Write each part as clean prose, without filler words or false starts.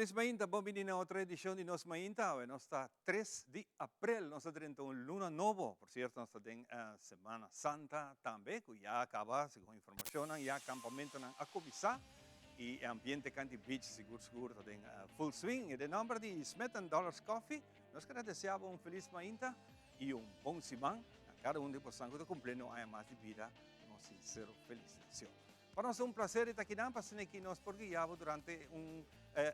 Felis mainta, bon bini na otro edicion di Nos Mainta. Awe nos ta 3 di april, nos ta drenta un luna nobo. Por cierto, nos ta den Semana Santa tambe, cu ya a caba, segun informacionnan, ya campamentonan a cuminsa y e ambiente canti beach sigur sigur ta den full swing. Y den nomber di Smith and Dollars Coffee, nos kere desea bo un felis mainta y un bon siman na cada un di bosan cu ta cumpliendo un aña mas di bida. Nos sincero felicitacion. Pa nos ta un placer di ta akinan pa asina ki nos por guia bo durante un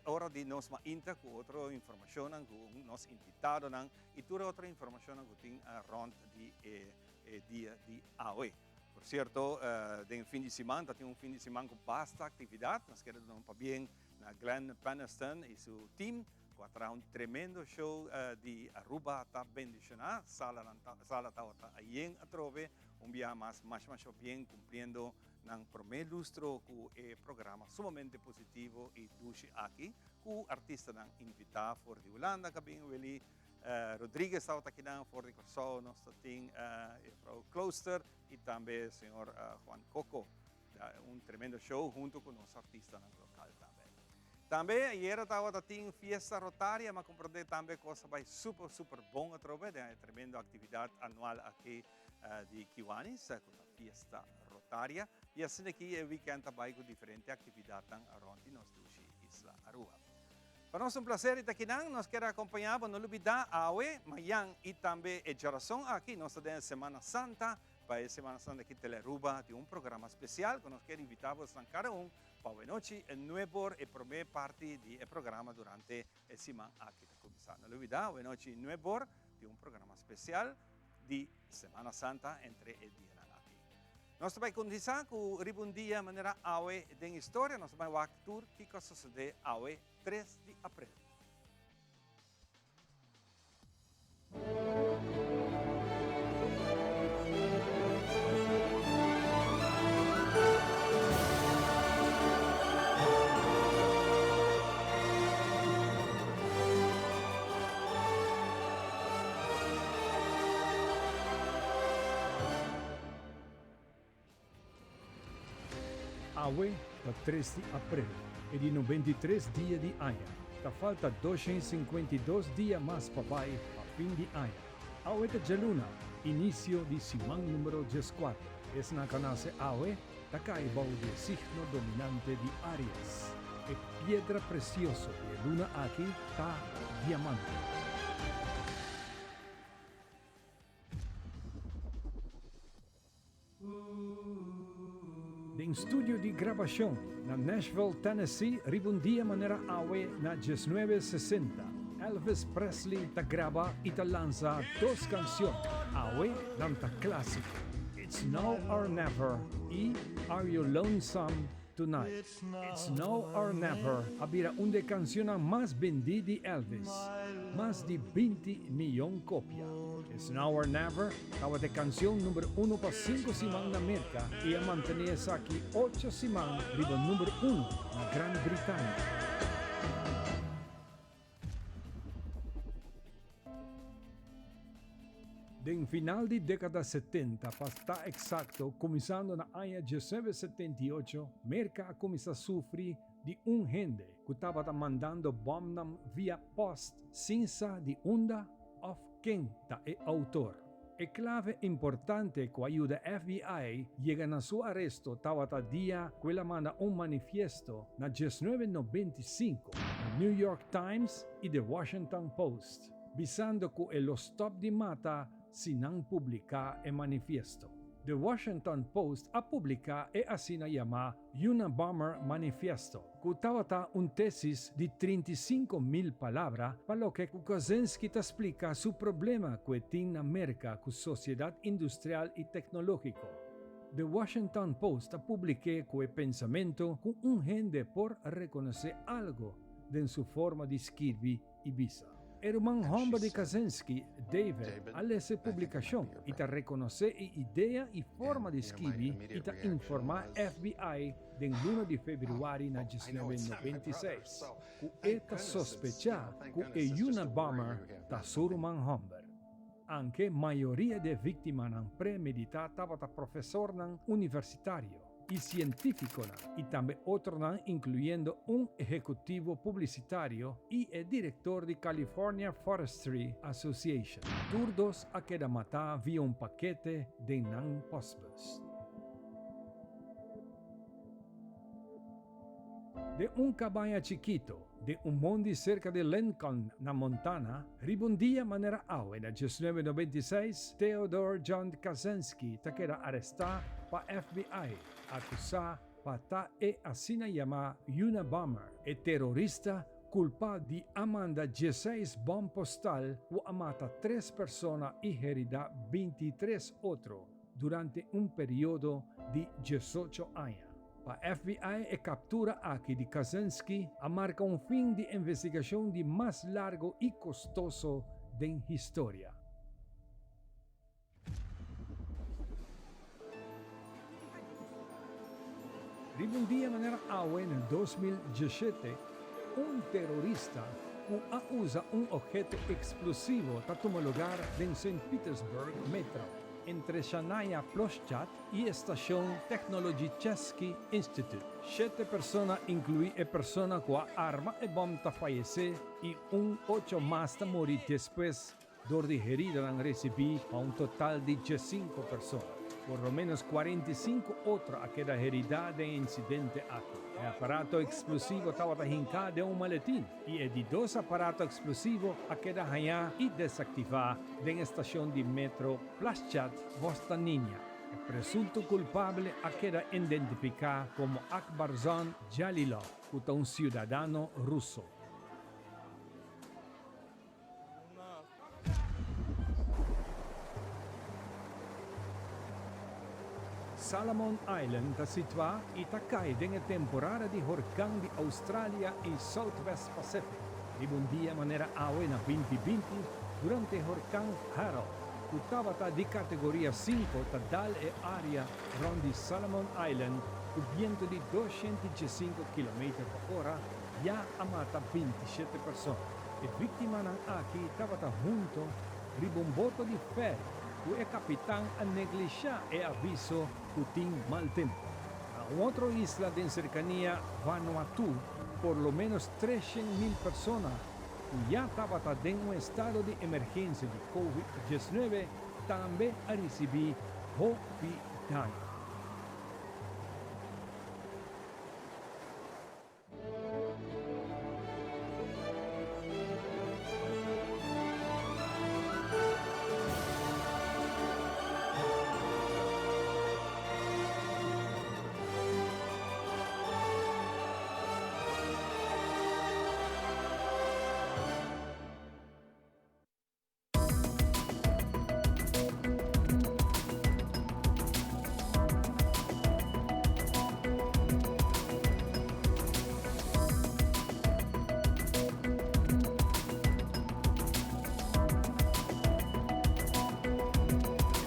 ora di nos mainta cu otro informacionnan, cu nos invitadonan y tur e otro informacionnan cu tin rond di e dia di awe. Por cierto, den fin di siman ta tin un fin di siman cu basta actividad. Nos kere duna un pabien na Glenn Penniston y su team cu a traha un tremendo show di Aruba ta bendiciona. Salanan ta, sala tabata yen atrobe. Un biaha mas, masha masha pabien cumpliendo Nan promé lustro ku e programa sumamente positivo i dushi aki ku artistanan invitá for di Hulanda ka bin Willy Rodriguez tabata akinan for di Kòrsou nos ta tin juffrouw Klooster i tambe señor Juan Coco. Ta un tremendo show hunto ku nos artistanan lokal tambe. Tambe ayera tabata tin fiesta rotaria m'a komprondé tambe kos a bai super super bon atrobe den e tremendo aktividat anual aki di Kiwanis ku ta Fiesta Rotaria y asina aki e weekend ta bay cu diferente actividadnan rond di nos dushi isla Aruba. Pa nos un placer di ta akinan, nos kier acompaña bo, no lubida awe, mayan y tambe e djarason aki nos ta den e Semana Santa, pa e Semana Santa aki Telearuba tin un programa special cu nos kier invita bosnan cada un pa awe nochi nuebor e prome parti di e programa durante e siman aki ta cuminsa. No lubida awe nochi nuebor tin un programa special. di Semana Santa entre e dianan aki. Nos ta bai kondisa ku riba un dia manera awe den historia nos ta bai wak tur kiko a sosode awe 3 di april. Awe ta tres di aprel, e di 93 dia di aña. Ta falta 252 dia mas pa bai pa fin di aña. Awe ta djaluna, inicio di siman numero 14. Esnan ka nase awe ta kai bou di e signo dominante di Aries. E piedra presioso di e luna aki ta diamante. Den studio di grabashon na Nashville, Tennessee riba un dia manera awe na diesnuebe sesenta, Elvis Presley ta graba i ta lansa dos kanshon, awe nan ta klásiko, It's Now or Never i Are You Lonesome Tonight. It's Now or Never a bira un di e kanshonnan mas bendí di Elvis, mas di binti miyon kopia. It's Now or Never tabata e kanshon number uno pa sinku siman na Merka i a mantené esaki ocho siman riba number uno na Gran Britania. Den final di dékada setenta, pa ta eksakto, kuminsando na aña 1978, Merka a kuminsá sufri di un hende ku tabata mandando bòmnan via pòst sin sa di unda òf ken ta e outor. E klave importante ku a yuda FBI yega na su aresto tabata dia ku el a manda un manifiesto na 1995 na New York Times i The Washington Post, bisando ku e lo stòp di mata si nan publiká e manifiesto. The Washington Post a publiká e asina yamá Unabomber Manifiesto, ku tabata un tesis di 35.000 palabra pa loke ku Kaczynski ta splika su problema ku e tin na Merka ku sosiedat industrial i teknológiko. The Washington Post a publik'é ku e pensamentu ku un hende por rekonosé algu den su forma di skirbi i bisa. E ruman hòmber di Kaczynski, David, a lesa e publikashon i ta rekonosé e idea i forma di skibi i ta informá FBI den luna di febrüari na 1996 ku e ta sospechá ku e Unabomber ta su ruman hòmber. Anke mayoria di e víktimanan premeditá tabata profesornan universitario. i sientífikonan, i tambe otronan inkluyendo un ehekutivo publisitario i e direktor di California Forestry Association. Tur dos a keda matá via un pakete den nan postbus. Den un kabaña chikito den un mondi serka di Lincoln na Montana, riba un dia manera awe na 1996, Theodore John Kaczynski ta keda arestá pa FBI, akusá pa ta e asina yamá Unabomber, e terorista kulpá di a manda dieseis bòm postal ku a mata tres persona i heridá bintitres otro durante un periodo di diesocho aña. Pa FBI e kaptura aki di Kaczynski a marka un fin di investigashon di mas largo i kostoso den historia. Riba un dia manera awe na 2017, un terorista ku a usa un obheto eksplosivo ta tuma lugar den Saint Petersburg Metro, entre Shanaya Ploshchad i e stashon Technologicheski Institute. Shete persona, inkluí e persona ku a arma e bòm ta fayesé i un ocho mas ta muri despues dor di heridanan risibí pa un total di diesinko persona. Por lo ménos 45 otro a keda heridá den e insidente aki. E aparato eksplosivo tabata hinká den un maletin i e di dos aparato eksplosivo a keda hañá i desaktivá den e stashon di metro Plasjat Vosstaninia. E presunto kulpabel a keda identifiká komo Akbarzhon Jalilov, ku ta un siudadano ruso. Salomon Island ta situá i ta kai den e temporada di horkan di Australia i Southwest Pacific. Riba un dia manera awe na 2020, durante horkan Harold, ku tabata di kategoria sinku ta dal e área rònt di Salomon Island ku bientu di 215 kilometer pa ora, ya a mata 27 persona. E víktimanan aki tabata hunto riba un boto di ferry ku e kapitan a neglishá e aviso ku tin mal tempu. Na un otro isla den serkania Vanuatu, por lo ménos 300.000 persona ku ya tabata den un estado di emergensia di Covid 19 tambe a risibí hopi daño.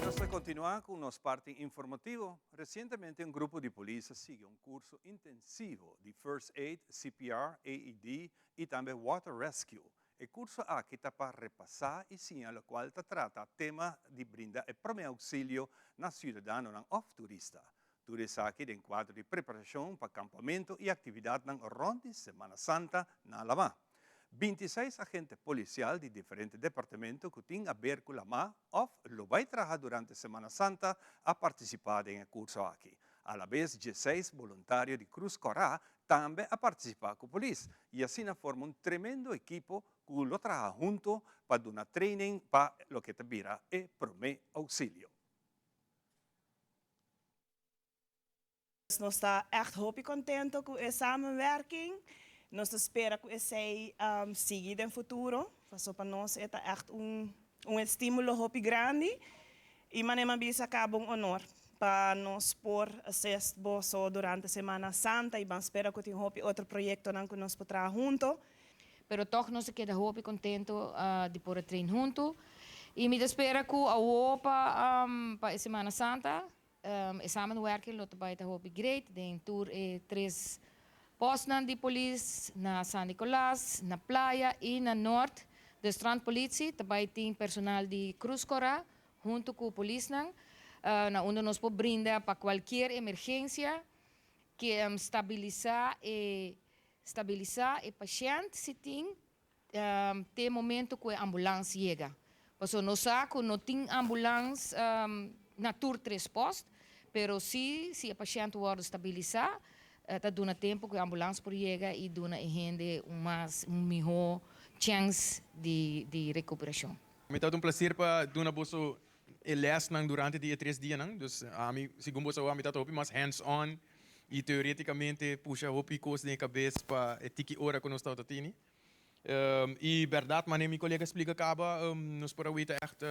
Nos ta continua cu nos parti informativo. Recientemente un grupo di polis a sigui un curso intensivo di First Aid, CPR, AED y tambe Water Rescue. E kurso aki ta pa repasá i siña lokual ta trata tema di brinda e promé ouksilio na siudadanonan òf turista. Tur esaki den kuadro di preparashon pa kampamentu i aktividatnan rònt di Semana Santa na Lamá. 26 agente polisial di diferente departamento ku tin aber ku Lamá òf lo bai traha durante Semana Santa a partisipá den e kurso aki. Alabes 16 boluntario di Krus Kòrá tambe a partisipá ku polis i asina forma un tremendo ekipo ku lo traha hunto pa duna training pa loke ta bira e promé ousilio. Nos ta ègt hopi kontento ku e samenwerking. Nos ta spera ku esei sigui den futuro, pasobra pa nos e ta ègt un un estímulo hopi grandi i manera mi a bisa kaba un honor pa nos por assist boso durante Semana Santa i ban spera ku tin hopi otro proyektonan ku nos por traha hunto. Pero tòg nos a keda hopi kontento di por a train huntu i mi ta spera ku awo pa pa e Semana Santa E samenwerking lo ta bai ta hopi great den tur e tres postnan di polis na San Nicolas, na Playa y na Noord. De strandpolitie ta bai tin personal di Cruz Cora hunto cu polisnan na unda nos por brinda pa cualkier emergencia. Ke stabilisá e stabilisá e pashènt si tin te momento ku e ambulans yega. Pasobra nos sa ku no tin ambulans na tur tres pòst, pero si si e pashènt wòrdu stabilisá ta duna tempu ku e ambulans por yega i duna e hende un mas un mihó chèns di di rekuperashon. Mi tabata un placer pa duna boso e lesnan durante di e tres dianan. Dus ami, segun bo sa wak, mi tabata hopi mas hands on y teoreticamente pusha hopi cos den e cabes pa e tiki ora cu nos tabata tini. Y berdad, manera mi colega splica caba, nos por a weta echt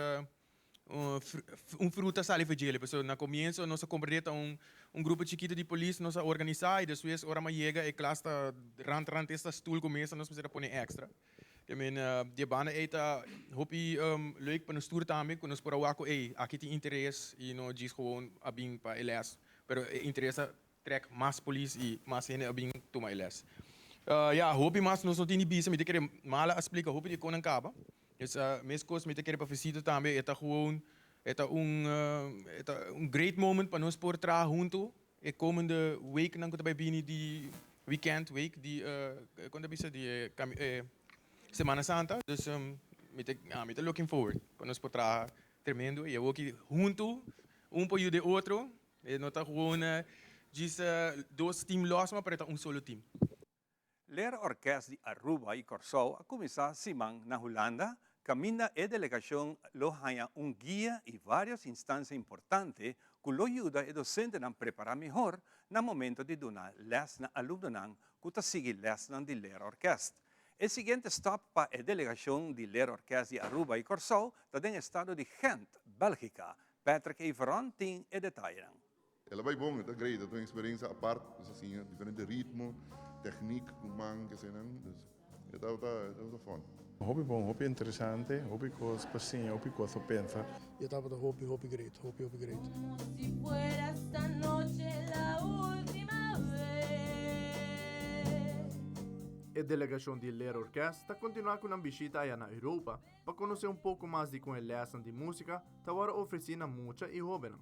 un fruta sali for djele. Pasobra na comienzo nos a comprende ta un grupo chikito di polis nos a organisa y despues ora mi a yega e klas ta rand rand esta stoel cu mesa nos mester a pone extra. Ke men di e banda ei ta hopi leuk pa nos tur tambe ku nos por a wak ku ei aki tin interes i no djis gewoon a bin pa e les pero e interes a trek mas polis i mas hende a bin tuma e les. Ya hopi mas nos no tin di bisa mi ta kere Mala a splika hopi di e konan kaba dus meskos mi ta kere pa Fesito tambe e ta gewoon e ta un e ta un great moment pa nos por traha huntu E komende weeknan ku ta bai bini di weekend week di kon ta bisa di e Semana Santa dus mi ta mi ta looking forward pa nos por traha tremendo y awoki huntu un por yuda e otro e no ta gewoon djis dos team los ma pero e ta un solo team. Leerorkest di Aruba y Corsou a cuminsa siman na Hulanda, caminda e delegacion lo haña un guia y varios instancia importante cu lo yuda e docentenan prepara mihor na momento di duna les na alumnonan cu ta sigui lesnan di Leerorkest. E siguiente stop pa e delegacion di Leerorkest di Aruba y Corsou ta den estado di Gent, Belgica. Patrick Everon tin e detayenan. El a bai bon, e ta great, e ta un experiencia apart, nos a siña diferente ritmo, techniek cu man, kesenan, dus e tabata, e tabata fun. Hopi bon, hopi interesante, hopi cos pa siña, hopi cos pa pensa. E tabata hopi, hopi great, hopi, hopi great. E delegacion di Leerorkest ta continua cu nan bishita aya na Europa pa conoce un poco mas di con e lesnan di musica ta worde ofreci na mucha y hobennan.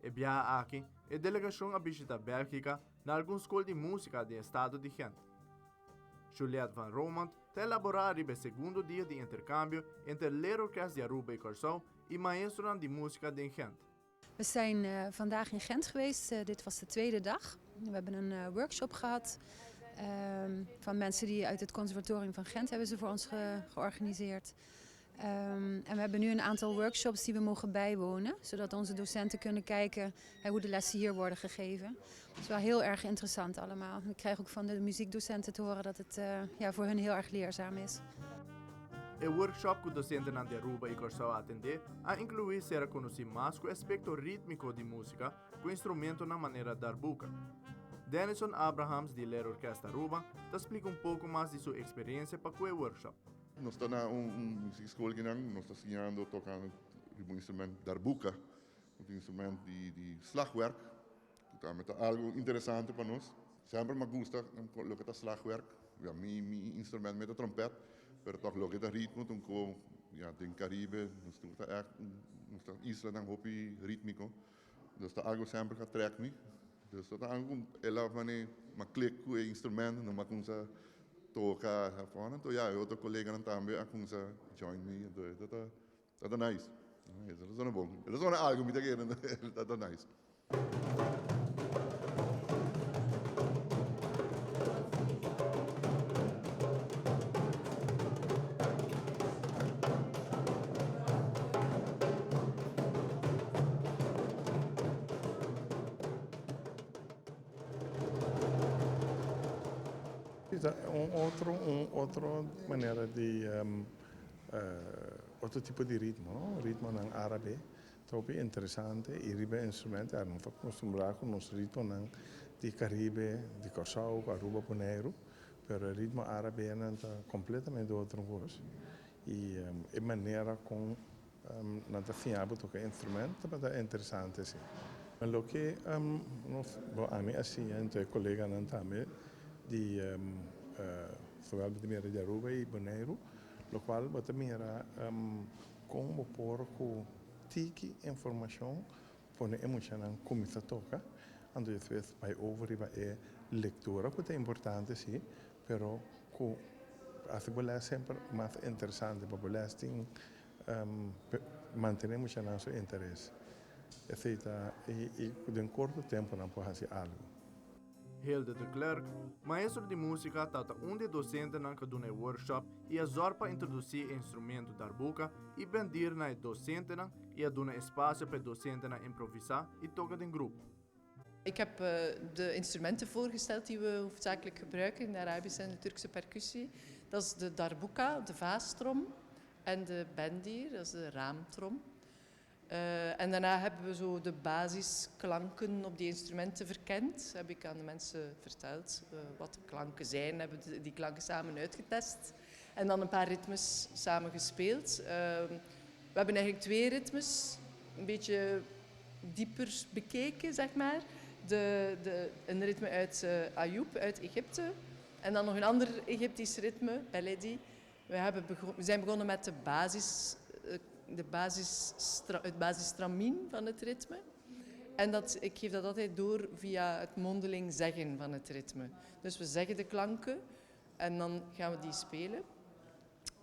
E biaha aki, e delegashon a bishita Bèlgika na algun skol di músika den estado di Gent. Juliette van Romondt ta elaborá riba e segundo dia di interkambio entre Leerorkest di Aruba i Kòrsou i maestronan di músika den Gent. We zijn vandaag in Gent geweest. Dit was de tweede dag. We hebben een workshop gehad van mensen die uit het conservatorium van Gent hebben ze voor ons georganiseerd. En we hebben nu een aantal workshops die we mogen bijwonen, zodat onze docenten kunnen kijken hoe de lessen hier worden gegeven. Het is wel heel erg interessant allemaal. Ik krijg ook van de muziekdocenten te horen dat het ja, voor hun heel erg leerzaam is. E workshop ku dosentenan di Aruba i Kòrsou a atendé a inkluí ser a konosí mas ku aspekto rítmiko di músika ku instrumentonan manera darbuka. Denison Abrahams di Leerorkest Aruba ta splika un poko mas di su eksperensia pa ku e workshop. Nos ta na un muziekschool kinan, nos ta siñando toca riba un instrument darbuka, un instrument di slagwerk, ku tambe ta algo interesante pa nos. Semper mi a gusta loke ta slagwerk, ya mi mi instrument mi ta trompet, pero tòg loke ta ritmo ta un ko, ya den Caribe nos tur ta ègt, nos ta islanan hopi ritmiko, dus ta algo semper ku a trèk mi. Dus ta algo ku el a manera mi a klik ku e instrument, mi a kumsa toca afona, anto ya e otro coleganan tambe a cuminsa join mi, anto e ta ta nice, e ta sona bon, e ta sona algo mi ta kere, e ta nice. Ta un otro un otro manera di otro tipo di ritmo no, ritmonan árabe ta hopi interesante y riba e instrumento no ta acostumbrá cu nos ritmonan di Caribe, di Kòrsou, Aruba, Boneiru, pero e ritmo árabenan ta completamente otro cos y e manera con Nan ta siña bo toca instrument tabata interesante si. Loke nos, bo ami a siña entre e coleganan tambe di zowel bo ta mira di Aruba y Boneiru, locual bo ta mira con bo por cu tiki informacion pone e muchanan cuminsa toca. Anto despues bai over riba e lectura cu ta importante si, pero cu haci bo les semper mas interesante pa bo les tin mantene muchanan su interes. Esey ta y den corto tempo nan por haci algo. Hilde de Klerk, maestro di musica ta ta un di e docentenan cu a duna e workshop y a zorg pa introduci e instrumento darbuka y bendir na e docentenan y a duna espacio pa e docentenan improvisa y toca den grupo. Ik heb de instrumenten voorgesteld die we hoofdzakelijk gebruiken in de Arabische en de Turkse percussie. Dat is de darbuka, de vaastrom, en de bendir, dat is de raamtrom. Uh, en daarna hebben we zo de basisklanken op die instrumenten verkend. Heb ik aan de mensen verteld uh, wat de klanken zijn, hebben die klanken samen uitgetest. En dan een paar ritmes samen gespeeld. Uh, we hebben eigenlijk twee ritmes, een beetje dieper bekeken, zeg maar. De, de, een ritme uit uh, Ayoub, uit Egypte. En dan nog een ander Egyptisch ritme, Beledi. We, hebben we zijn begonnen met de basis, de basis, het basistramien van het ritme. En dat, ik geef dat altijd door via het mondeling zeggen van het ritme. Dus we zeggen de klanken en dan gaan we die spelen.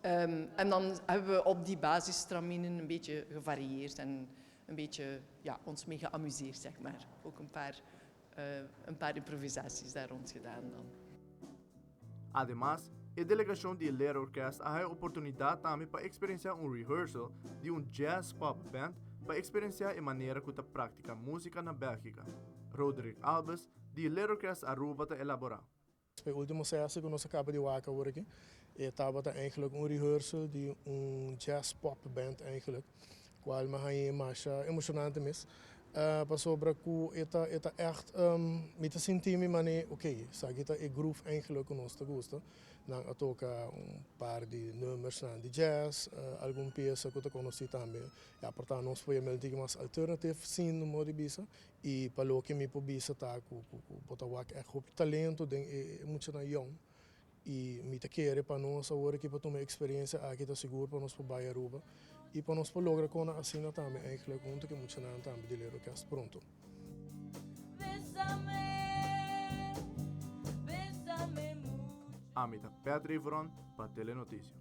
Um, en dan hebben we op die basistraminen een beetje gevarieerd en een beetje ja, ons mee geamuseerd, zeg maar. Ook een paar, uh, een paar improvisaties daar rond gedaan dan. Ademas, e delegacion di Leerorkest a haya oportunidad tambe pa experiencia un rehearsal di un jazz pop band pa experiencia e manera cu ta practica musica na Belgica. Roderick Albes di Leerorkest Aruba ta elabora. E ultimo sessie cu nos a caba di wak awor aki, e tabata eigenlijk un rehearsal di un jazz pop band eigenlijk, cual mi a haña masha emocionante mes, pasobra cu e ta e ta echt mi ta sinti mi mane ok, esaki ta e groove eigenlijk cu nos ta gusta. Nan a toca un par di nummersnan di jazz, algun pieza cu ta conoci tambe. Ya por ta nos por yama el un tiki mas alternative scene modo di bisa. Y pa loke mi por bisa ta cu cu bo ta wak echt hopi talento den e muchanan yong. Y mi ta kere pa nos awor aki pa tuma e experiencia aki ta sigur pa nos por bay Aruba y pa nos por logra cona asina tambe eigenlijk hunto cu e muchanan tambe di Leerorkest pronto. Ami ta Patrick Veron pa Telenoticia.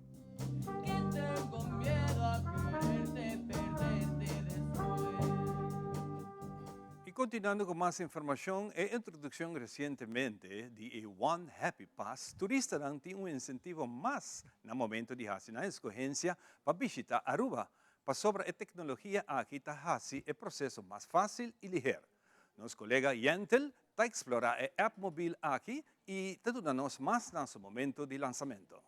Y continuando cu mas informacion, e introduccion recientemente di e One Happy Pass, turistanan tin un incentivo mas na momento di haci nan escogencia pa bishita Aruba, pasobra e tecnologia aki ta haci e proceso mas facil y liher. Nos colega Yentel ta explora e app mobil aki y ta duna nos mas na su momento di lansamento.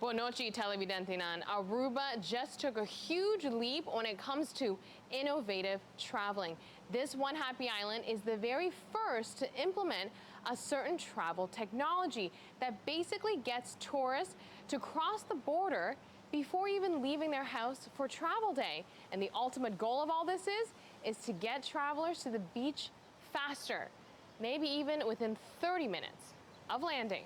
Bon nochi, televidentenan. Aruba just took a huge leap when it comes to innovative traveling. This One Happy Island is the very first to implement a certain travel technology that basically gets tourists to cross the border before even leaving their house for travel day. And the ultimate goal of all this is, is to get travelers to the beach faster, maybe even within 30 minutes of landing.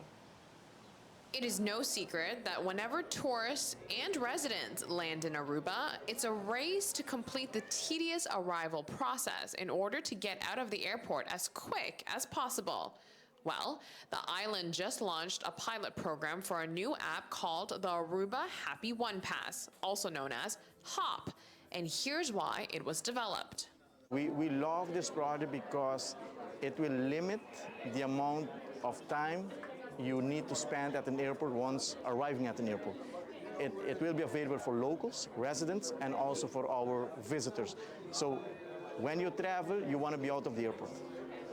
It is no secret that whenever tourists and residents land in Aruba, it's a race to complete the tedious arrival process in order to get out of the airport as quick as possible. Well, the island just launched a pilot program for a new app called the Aruba Happy One Pass, also known as HOP. And here's why it was developed. We, we love this project because it will limit the amount of time you need to spend at an airport once arriving at an airport. It, it will be available for locals, residents, and also for our visitors. So when you travel, you want to be out of the airport.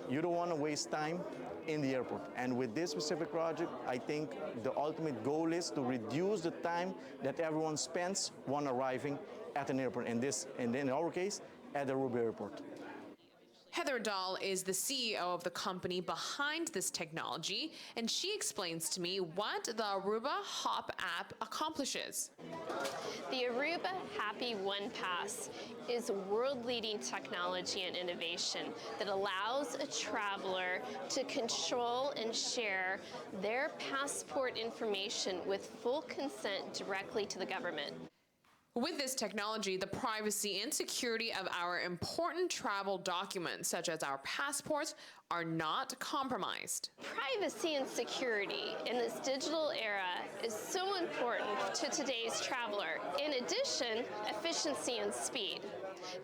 You don't want to waste time in the airport. And with this specific project, I think the ultimate goal is to reduce the time that everyone spends when arriving at an airport. In this, and in our case, at the Aruba Airport. Heather Dahl is the CEO of the company behind this technology, and she explains to me what the Aruba Hop app accomplishes. The Aruba Happy One Pass is world-leading technology and innovation that allows a traveler to control and share their passport information with full consent directly to the government. With this technology, the privacy and security of our important travel documents, such as our passports, are not compromised. Privacy and security in this digital era is so important to today's traveler. In addition, efficiency and speed.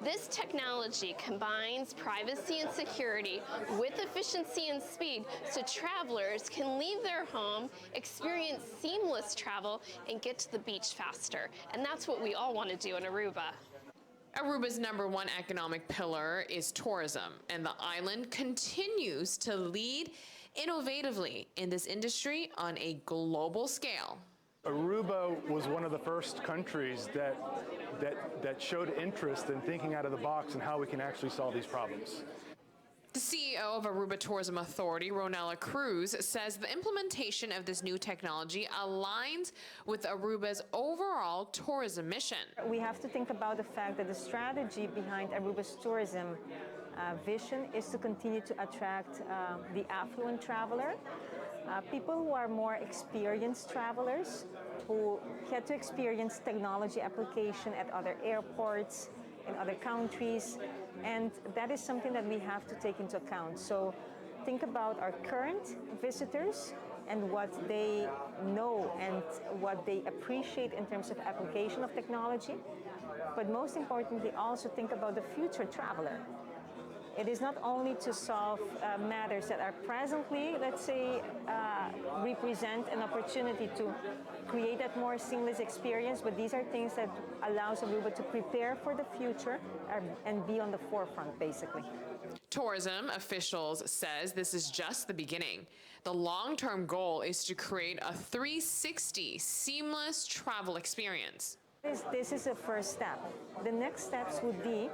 This technology combines privacy and security with efficiency and speed so travelers can leave their home, experience seamless travel, and get to the beach faster. And that's what we all want to do in Aruba. Aruba's number one economic pillar is tourism, and the island continues to lead innovatively in this industry on a global scale. Aruba was one of the first countries that, that, that showed interest in thinking out of the box and how we can actually solve these problems. The CEO of Aruba Tourism Authority, Ronella Cruz, says the implementation of this new technology aligns with Aruba's overall tourism mission. We have to think about the fact that the strategy behind Aruba's tourism vision is to continue to attract the affluent traveler, people who are more experienced travelers, who get to experience technology application at other airports, in other countries, and that is something that we have to take into account. So think about our current visitors and what they know and what they appreciate in terms of application of technology. But most importantly, also think about the future traveler. It is not only to solve matters that are presently, let's say, represent an opportunity to create that more seamless experience, but these are things that allows Aruba to prepare for the future and be on the forefront, basically. Tourism officials says this is just the beginning. The long-term goal is to create a 360 seamless travel experience. This is the first step. The next steps would be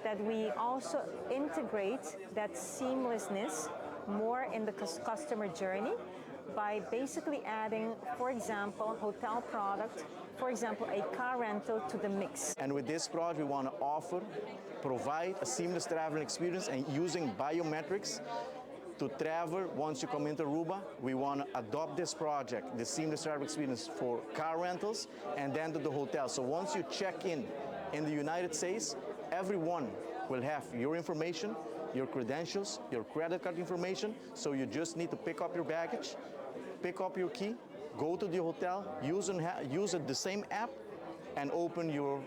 that we also integrate that seamlessness more in the customer journey by basically adding, for example, hotel product, for example, a car rental to the mix. And with this project, we want to offer, provide a seamless traveling experience and using biometrics to travel once you come into Aruba. We want to adopt this project, the seamless travel experience for car rentals and then to the hotel. So once you check in the United States, everyone will have your information, your credentials, your credit card information. So you just need to pick up your baggage, pick up your key, go to the hotel, use the same app, and open your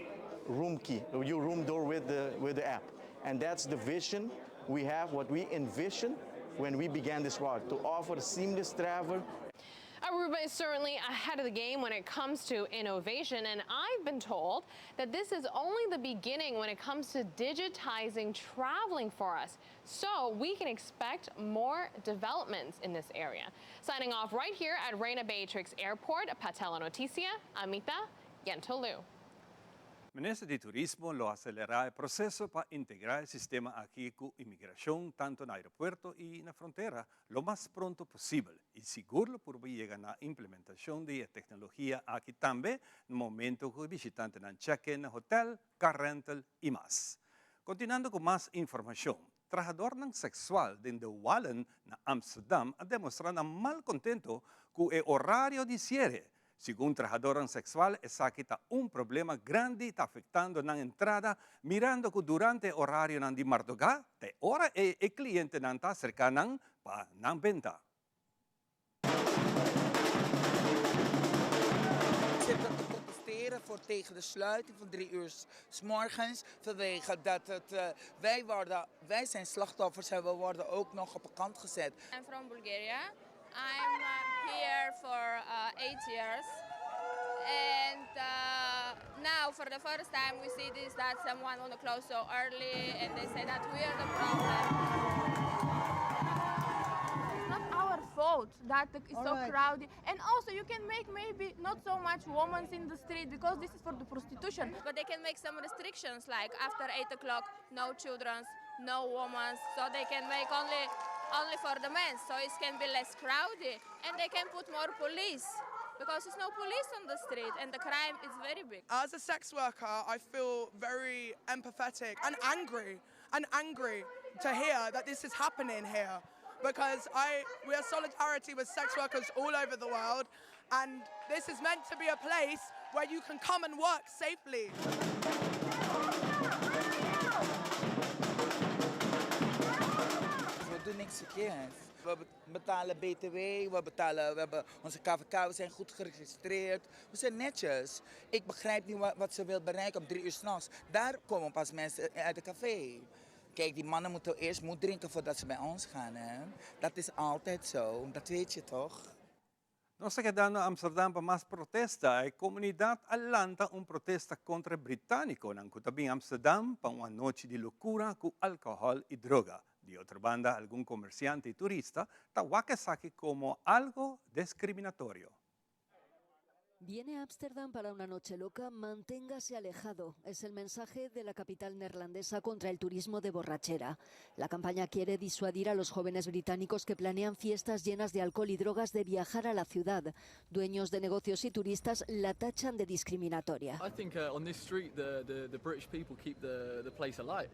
room key, or your room door with the app. And that's the vision we have, what we envision when we began this route, to offer seamless travel. Aruba is certainly ahead of the game when it comes to innovation, and I've been told that this is only the beginning when it comes to digitizing traveling for us. So we can expect more developments in this area. Signing off right here at Reina Beatrix Airport, Pa Telenoticia, Ami ta Yento Liu. Minister di Turismo lo acelera e proceso pa integra e sistema aki cu inmigracion tanto na aeropuerto y na frontera lo mas pronto posibel. Y sigur lo por yega na implementacion di tecnologia aki tambe na momento cu e bishitantenan check-in hotel, car rental y mas. Continuando cu mas informacion, trahadornan sexual den De Wallen na Amsterdam a demostra nan malcontento cu e orario di ciere. Segun trahadornan sexual, esaki ta un problema grandi ta afectando nan entrada, mirando cu durante orario nan di marduga, ta e ora e clientenan ta acerca nan pa nan benta. Zitten te protesteren voor tegen de sluiting van 3 uur s morgens. Vanwege dat het, wij zijn slachtoffers en we worden ook nog op de kant gezet. I'm from Bulgaria. I'm here for 8 years. And now for the first time we see this, that someone want to close so early and they say that we are the problem. It's not our fault that it's so crowded. And also you can make maybe not so much women in the street because this is for the prostitution. But they can make some restrictions, like after 8 o'clock, no children, no women, so they can make only for the men, so it can be less crowded, and they can put more police because there's no police on the street and the crime is very big. As a sex worker, I feel very empathetic and angry to hear that this is happening here. because I we are solidarity with sex workers all over the world and this is meant to be a place where you can come and work safely. We doen niks verkeerd. We betalen BTW, we, betalen, we hebben onze KVK, we zijn goed geregistreerd. We zijn netjes. Ik begrijp niet wat, wat ze wil bereiken om drie uur s'nachts. Daar komen pas mensen uit de café. Kijk, die mannen moeten eerst moed drinken voordat ze bij ons gaan. Hè? Dat is altijd zo, dat weet je toch? Nos ta keda na Amsterdam pa mas protesta. E komunidat a lanta un protesta kontra británikonan ku ta bin Amsterdam pa un anochi di lokura ku alkohòl i droga. Di otro banda algun komersiante i turista ta wak esaki komo algo deskriminatorio. Viene a Ámsterdam para una noche loca, manténgase alejado. Es el mensaje de la capital neerlandesa contra el turismo de borrachera. La campaña quiere disuadir a los jóvenes británicos que planean fiestas llenas de alcohol y drogas de viajar a la ciudad. Dueños de negocios y turistas la tachan de discriminatoria. I think uh, on this street the, the, the British people keep the, the place alight.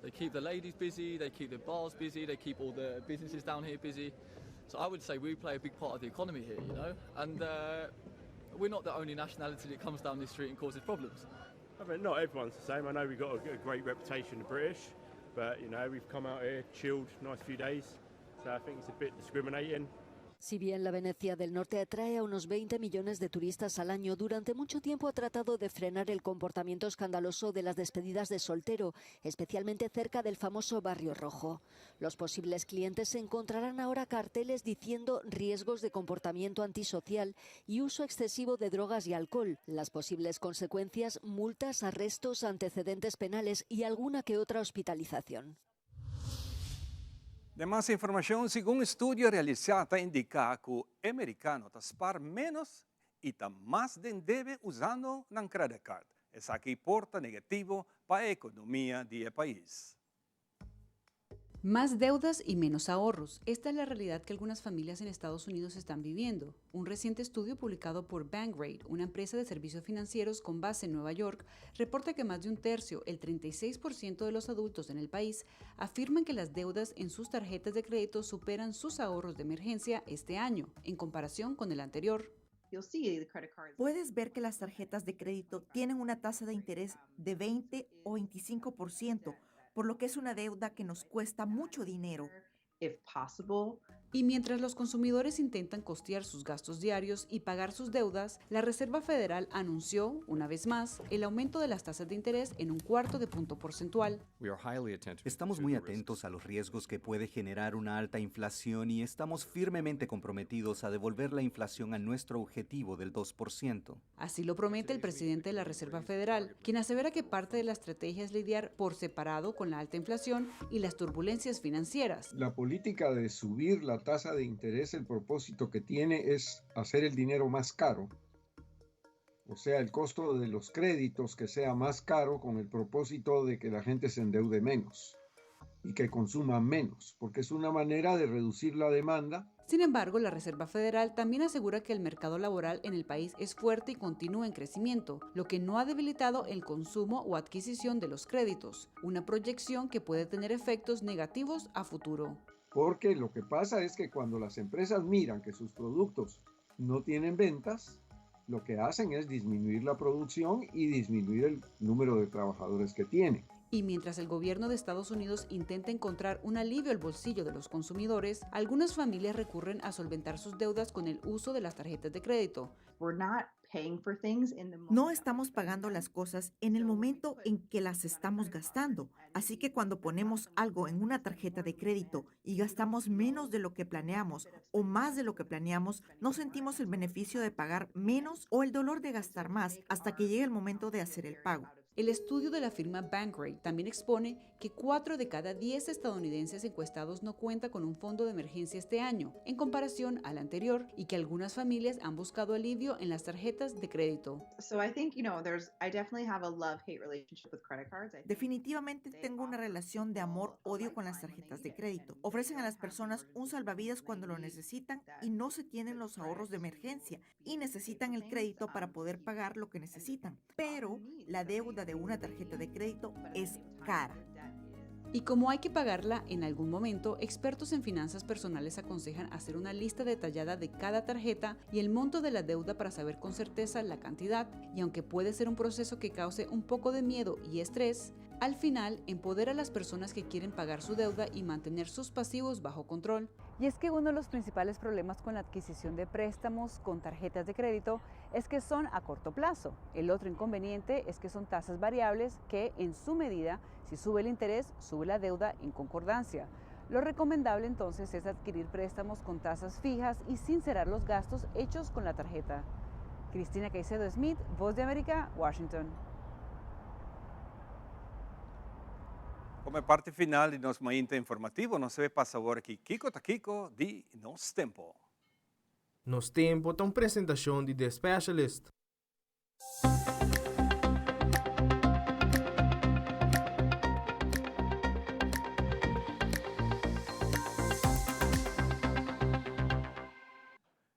They keep the ladies busy, they keep the bars busy, they keep all the businesses down here busy. So I would say we play a big part of the economy here, you know. And uh, we're not the only nationality that comes down this street and causes problems. I mean, not everyone's the same. I know we've got a, a great reputation, the British, but you know we've come out here chilled, nice few days. So I think it's a bit discriminating. Si bien la Venecia del Norte atrae a unos 20 millones de turistas al año, durante mucho tiempo ha tratado de frenar el comportamiento escandaloso de las despedidas de soltero, especialmente cerca del famoso Barrio Rojo. Los posibles clientes encontrarán ahora carteles diciendo riesgos de comportamiento antisocial y uso excesivo de drogas y alcohol. Las posibles consecuencias, multas, arrestos, antecedentes penales y alguna que otra hospitalización. Den mas informashon, segun estudio realisá ta indiká ku e merikano ta spar ménos i ta mas den debe usando nan credit card. Esaki por ta negativo pa e ekonomia di e pais. Más deudas y menos ahorros. Esta es la realidad que algunas familias en Estados Unidos están viviendo. Un reciente estudio publicado por Bankrate, una empresa de servicios financieros con base en Nueva York, reporta que más de un tercio, el 36% de los adultos en el país, afirman que las deudas en sus tarjetas de crédito superan sus ahorros de emergencia este año, en comparación con el anterior. Puedes ver que las tarjetas de crédito tienen una tasa de interés de 20 o 25%, por lo que es una deuda que nos cuesta mucho dinero. Y mientras los consumidores intentan costear sus gastos diarios y pagar sus deudas, la Reserva Federal anunció, una vez más, el aumento de las tasas de interés en un cuarto de punto porcentual. Estamos muy atentos a los riesgos que puede generar una alta inflación y estamos firmemente comprometidos a devolver la inflación a nuestro objetivo del 2%. Así lo promete el presidente de la Reserva Federal, quien asevera que parte de la estrategia es lidiar por separado con la alta inflación y las turbulencias financieras. La política de subir la tasa de interés, el propósito que tiene es hacer el dinero más caro, o sea, el costo de los créditos que sea más caro con el propósito de que la gente se endeude menos y que consuma menos, porque es una manera de reducir la demanda. Sin embargo, la Reserva Federal también asegura que el mercado laboral en el país es fuerte y continúa en crecimiento, lo que no ha debilitado el consumo o adquisición de los créditos, una proyección que puede tener efectos negativos a futuro. Porque lo que pasa es que cuando las empresas miran que sus productos no tienen ventas, lo que hacen es disminuir la producción y disminuir el número de trabajadores que tienen. Y mientras el gobierno de Estados Unidos intenta encontrar un alivio al bolsillo de los consumidores, algunas familias recurren a solventar sus deudas con el uso de las tarjetas de crédito. No estamos pagando las cosas en el momento en que las estamos gastando. Así que cuando ponemos algo en una tarjeta de crédito y gastamos menos de lo que planeamos o más de lo que planeamos, no sentimos el beneficio de pagar menos o el dolor de gastar más hasta que llegue el momento de hacer el pago. El estudio de la firma Bankrate también expone que 4 de cada 10 estadounidenses encuestados no cuenta con un fondo de emergencia este año, en comparación al anterior, y que algunas familias han buscado alivio en las tarjetas de crédito. Definitivamente tengo una relación de amor-odio con las tarjetas de crédito. Ofrecen a las personas un salvavidas cuando lo necesitan y no se tienen los ahorros de emergencia y necesitan el crédito para poder pagar lo que necesitan. Pero la deuda de una tarjeta de crédito es cara. Y como hay que pagarla en algún momento, expertos en finanzas personales aconsejan hacer una lista detallada de cada tarjeta y el monto de la deuda para saber con certeza la cantidad. Y aunque puede ser un proceso que cause un poco de miedo y estrés, al final empodera a las personas que quieren pagar su deuda y mantener sus pasivos bajo control. Y es que uno de los principales problemas con la adquisición de préstamos con tarjetas de crédito es que son a corto plazo. El otro inconveniente es que son tasas variables que, en su medida, si sube el interés, sube la deuda en concordancia. Lo recomendable entonces es adquirir préstamos con tasas fijas y sincerar los gastos hechos con la tarjeta. Cristina Caicedo Smith, Voz de América, Washington. Como parti final di nos Mainta Informativo, nos ta bay pasa awor aki Kico ta Kico di Nos Tempo. Nos Tempo ta un presentacion di The Specialist.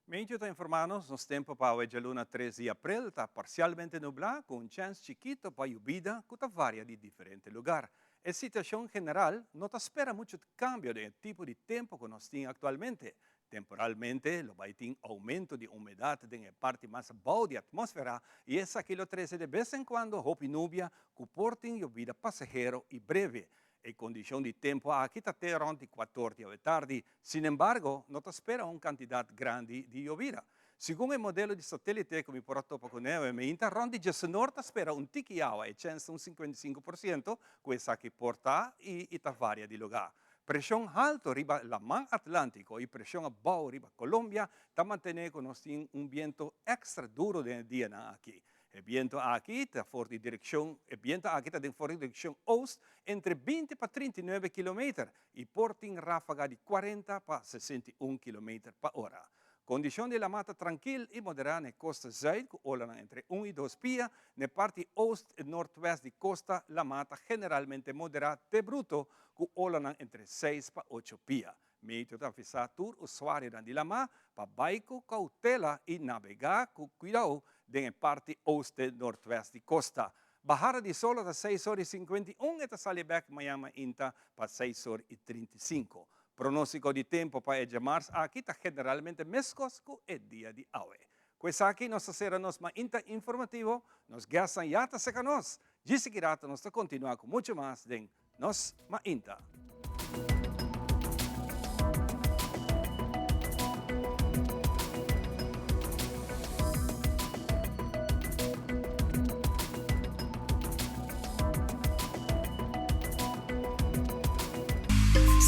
Meteo ta informa nos, nos tempo pa awe djaluna tres di april ta parcialmente nubla cu un chens chikito pa yubida cu ta varia di diferente lugar. E situacion general no ta spera mucho cambio den e tipo di tempo cu nos tin actualmente. Temporalmente lo bay tin aumento di humedad den e parti mas abao di atmosfera y esaki lo trece de bes en cuando hopi nubia cu por tin yobida pasahero y breve. E kondishon di tempu aki ta te rònt di kuator di awetardi. Sinembargo, no ta spera un kantidat grandi di yobida. Segun e modelo di satélite ku mi por a topa kuné awe meinta, rònt di djesenor ta spera un tiki awa, e chèns ta un 55% ku esaki por ta i i ta varia di lugá. Preshon haltu riba Laman Atlántiko i preshon abou riba Colombia ta mantené ku nos tin un bientu èkstra duru den e dianan aki. E biento aki ta for di direkshon E biento aki ta den for di direkshon oost entre 20 pa 39 kilometer i por tin ráfaga di 40 pa 61 kilometer pa ora. Kondishon di lama ta trankil i moderá na e kosta zuid ku olanan entre un i dos pia. Na e parti oost i noordwest di kosta lama ta generalmente moderá te bruto ku olanan entre seis pa ocho pia. Meteo ta avisá tur usuarionan di lamá pa bai ku koutela i nabegá ku kuidou den e parti ooste noordwest di kosta. Bahada di solo ta seis or i 51, e ta sali bèk mañan mainta pa seis or i 35. Pronóstiko di tempu pa e djamars aki ta generalmente meskos ku e dia di awe. Ku esaki nos ta sera nos mainta informativo, nos gèstnan ya ta seka nos. Djis aki rato nos ta kontinuá ku muchu mas den Nos Mainta.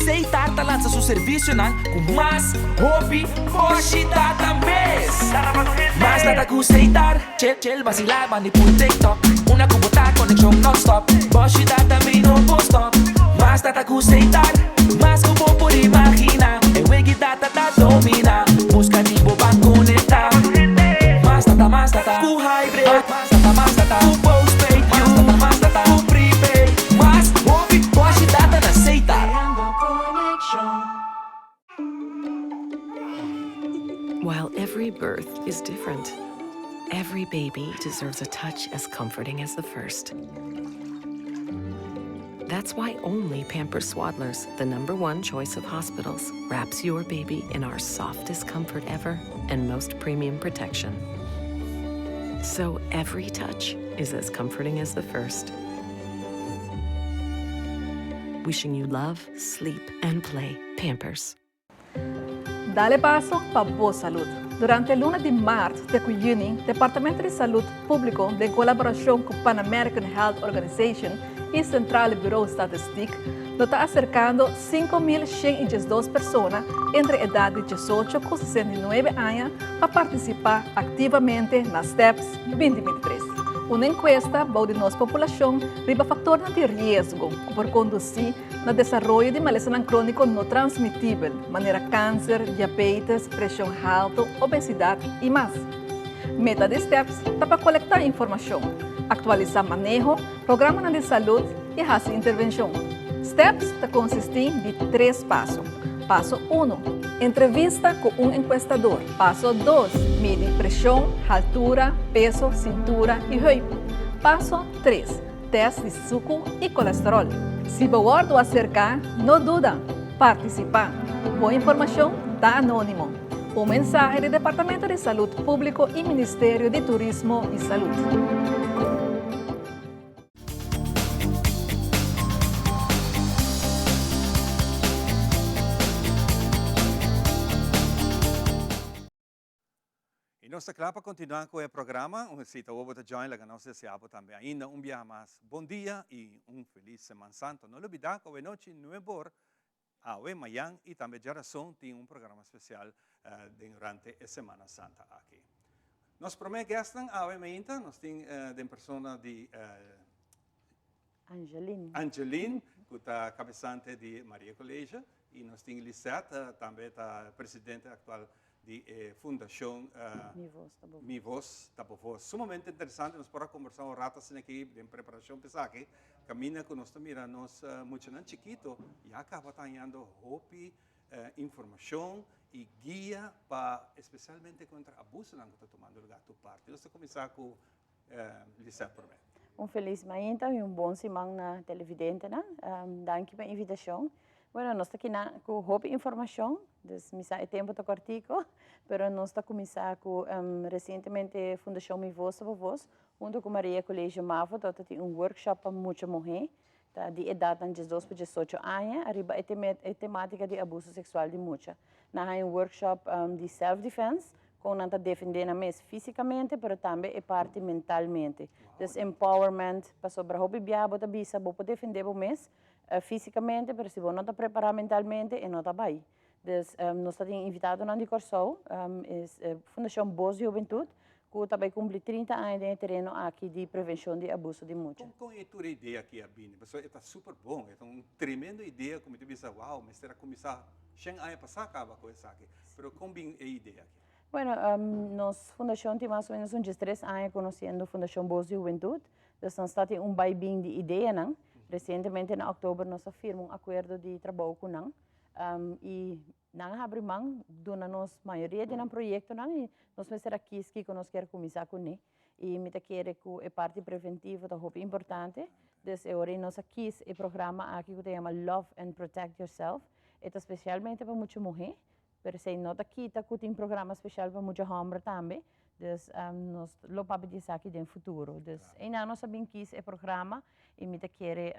Seitar ta lansa su servisionan ku mas hopi boshi data mes. Mas data ku Seitar, chill chill basila bandi pul TikTok. Una ku bo ta konekshon non-stop, boshi data mi no por stop. Mas data ku Seitar, mas ku bo por imagina. E wegi data ta domina, buska di bo ban konekta. Mas data, mas data ku hybrid, mas data, mas data ku postpaid, mas data, mas data ku prepaid. Mas hopi boshi data na Seitar. While every birth is different, every baby deserves a touch as comforting as the first. That's why only Pampers Swaddlers, the number one choice of hospitals, wraps your baby in our softest comfort ever and most premium protection. So every touch is as comforting as the first. Wishing you love, sleep, and play. Pampers. Dale paso pa bo salud. Durante luna di maart te cu juni, Departamento di Salud Publico den colaboracion cu Pan American Health Organization y Centrale Bureau Statistiek lo ta acercando 5.112 persona entre edad di 18 cu 69 aña pa participa activamente na STEPS 2023. Un encuesta bou di nos populacion riba factornan di riesgo cu por conduci na desaroyo di malesanan króniko no transmitibel, manera kanser, diabetes, preshon haltu, obesidat i mas. Meta di STEPS ta pa kolektá informashon, aktualisá maneho, programanan di salud i hasi intervenshon. STEPS ta konsistí di tres paso. Paso uno, Entrevista ku un enkuestador. Paso dos, Midi preshon, haltura, peso, sintura i heup. Paso tres. tèst di suku i kolesteròl. Si bo wòrdu aserká, no duda, partisipá. Bo informashon ta anónimo. Un mensahe di Departamento di Salud Públiko i Ministerio di Turismo i Salud. Y nos ta cla pa continua cu e programa. Un si ta bo ta join laga nos desea bo tambe ainda un biaha mas bon dia y un feliz Seman Santo. No lubida cu awenochi nuebor, awe, mayan y tambe djarason tin un programa special den durante e Semana Santa aki. Nos prome guestnan awe mainta nos tin den persona di Angeline. Angeline cu ta cabesante di Maria College y nos tin Lisette tambe ta presidente actual di e fundacion Mi Voz ta Bo Voz. Mi Voz ta Bo Voz. Sumamente interesante, nos por a conversa un rato asina aki den preparacion pa esaki, caminda cu nos ta mira nos muchanan chikito ya caba ta hañando hopi informacion y guia pa especialmente contra abusonan cu ta tumando lugar tur parti. Nos ta cuminsa cu Lisette prome. Un felis mainta y un bon siman na televidentenan. Danki pa e invitacion. Bueno, nos ta kina cu hopi informacion, dus mi sa e tempo ta cortico, pero nos ta cuminsa cu recientemente Fundacion Mi Voz Ta Bo Voz hunto cu Maria Colegio Mavo ta tin un workshop pa mucha muhe ta di edadnan diesdos pa diesocho aña ariba e tematica di abuso sexual di mucha. Nan haña un workshop di self defense, con nan ta defende nan mes fisicamente pero tambe e parti mentalmente. Dus empowerment, pasobra hopi biaha bo ta bisa bo por defende bo mes fisicamente pero si bo no ta prepara mentalmente e no ta bay. Dus nos ta tin invitadonan di Kòrsou, Fundashon Bos di Hubentud, ku ta bai kumpli 30 aña den e tereno aki di prevenshon di abuso di mucha. Kon e tur e idea aki a bini? Pasobra e ta super bon, e ta un tremendo idea ku mi ta bisa, wow, mester a kuminsá shen aña pasá kaba ku esaki. Pero kon bin e idea aki? Bueno, nos fundashon tin mas o menos un diestres aña konosiendo Fundashon Bos di Hubentud. Dus nos ta tin un bai bin di ideanan. Resientemente na òktober nos a firma un akuerdo di trabou ku nan. I nan a habri man duna nos mayoria di nan proyektonan i nos mester a kis kiko nos kier kuminsá kuné. I mi ta kere ku e parti preventivo ta hopi importante. Dus e ora ei nos a kis e programa aki ku ta yama Love and Protect Yourself. E ta spesialmente pa mucha muhé, pero esei no ta kita ku tin programa spesial pa mucha hòmber tambe. Dus nos lo papia di esaki den futuro. Dus einan nos a bin kis e programa i mi ta kere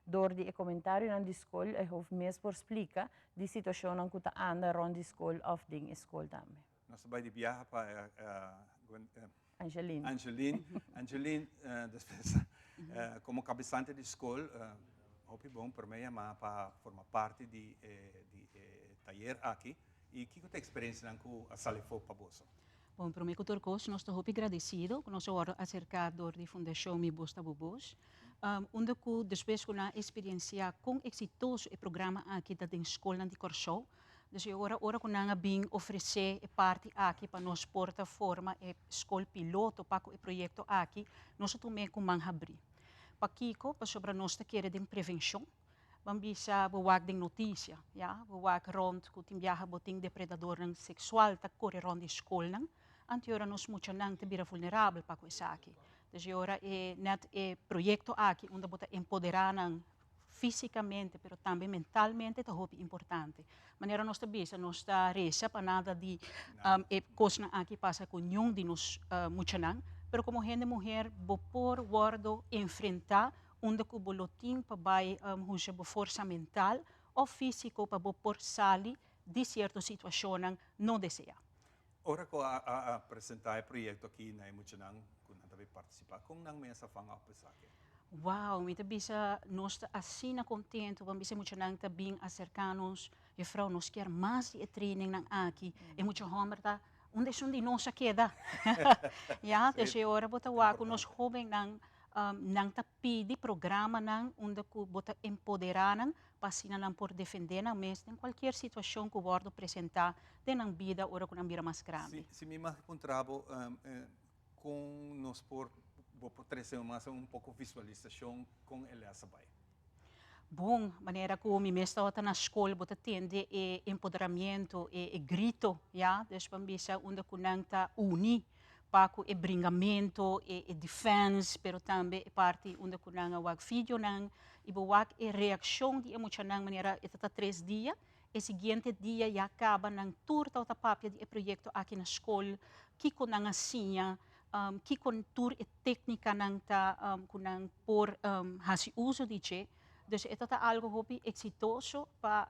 Dor di e comentarionan di scol e hof mes por splica di situacionnan cu ta anda rond di scol of den e scol tambe. Nos ta bai di biaha pa Angeline. Angeline. Angeline, despues como cabesante di scol, hopi bon prome yama pa forma parti di e tayer aki. Y kico ta e experiencianan cu a sali afo pa boso? Bon, prome cu tur cos nos ta hopi gradecido cu nos a wordo acerca dor di Fundacion Mi Bos Ta Bo Bos, unda cu despues cu nan a experiencia con exitoso e programa aki ta den scolnan di Corsou, dus e ora ora cu nan a bin ofrece e parti aki pa nos por ta forma e scol piloto pa cu e proyecto aki, nos a tum'e cu man habri. Pakico? Pasobra nos ta kere den prevencion. Ban bisa bo wak den notisia, ya, bo wak rond ku tin biaha bo tin depredadornan seksual ta kore rond di skolnan, anto e ora nos muchanan ta bira vulnerabel pa ku esaki. Dus e ora e nèt e proyekto aki unda bo ta empoderá nan físikamente pero tambe mentalmente ta hopi importante. Manera nos ta bisa nos ta resa pa nada di e kosnan aki pasa ku niun di nos muchanan, pero komo hende muher bo por wòrdu enfrentá unda ku bo lo tin pa bai usa bo forsa mental òf físiko pa bo por sali di sierto situashonnan no deseá. Ora ku a presentá e proyekto aki na e muchanan ku nan ta bai partisipá, kon nan mes a fanga òf esaki? Wow, mi ta bisa nos ta asina kontentu, bo a bisa e muchanan ta bin aserká nos, Jufrou nos kier mas di e trainingnan aki, e mucha hòmber ta unda esun di nos a keda? Ya, dus e ora bo ta wak ku nos hóbennan Nan ta pidi programanan unda ku bo ta empoderá nan pa asina nan por defendé nan mes den kualkier situashon ku wòrdu presentá den nan bida ora ku nan bira mas grandi. Si mi mag puntra bo, kon nos por, bo por trese mas un poko visualisashon kon e lès a bai? Bon, manera ku mi mes tabata na skol bo ta tende e empoderamiento, e grito, ya, dus bo a bisa unda ku nan ta uni. pa cu e bringamento, e e defense, pero tambe e parti unda cu nan a wak videonan y bo wak e reaccion di e muchanan manera e ta ta tres dia, e siguiente dia ya caba nan tur tabata papia di e proyecto aki na school, kico nan a siña, kico tur e tecnicanan ta cu nan por haci uso di dje. Dus e ta ta algo hopi exitoso pa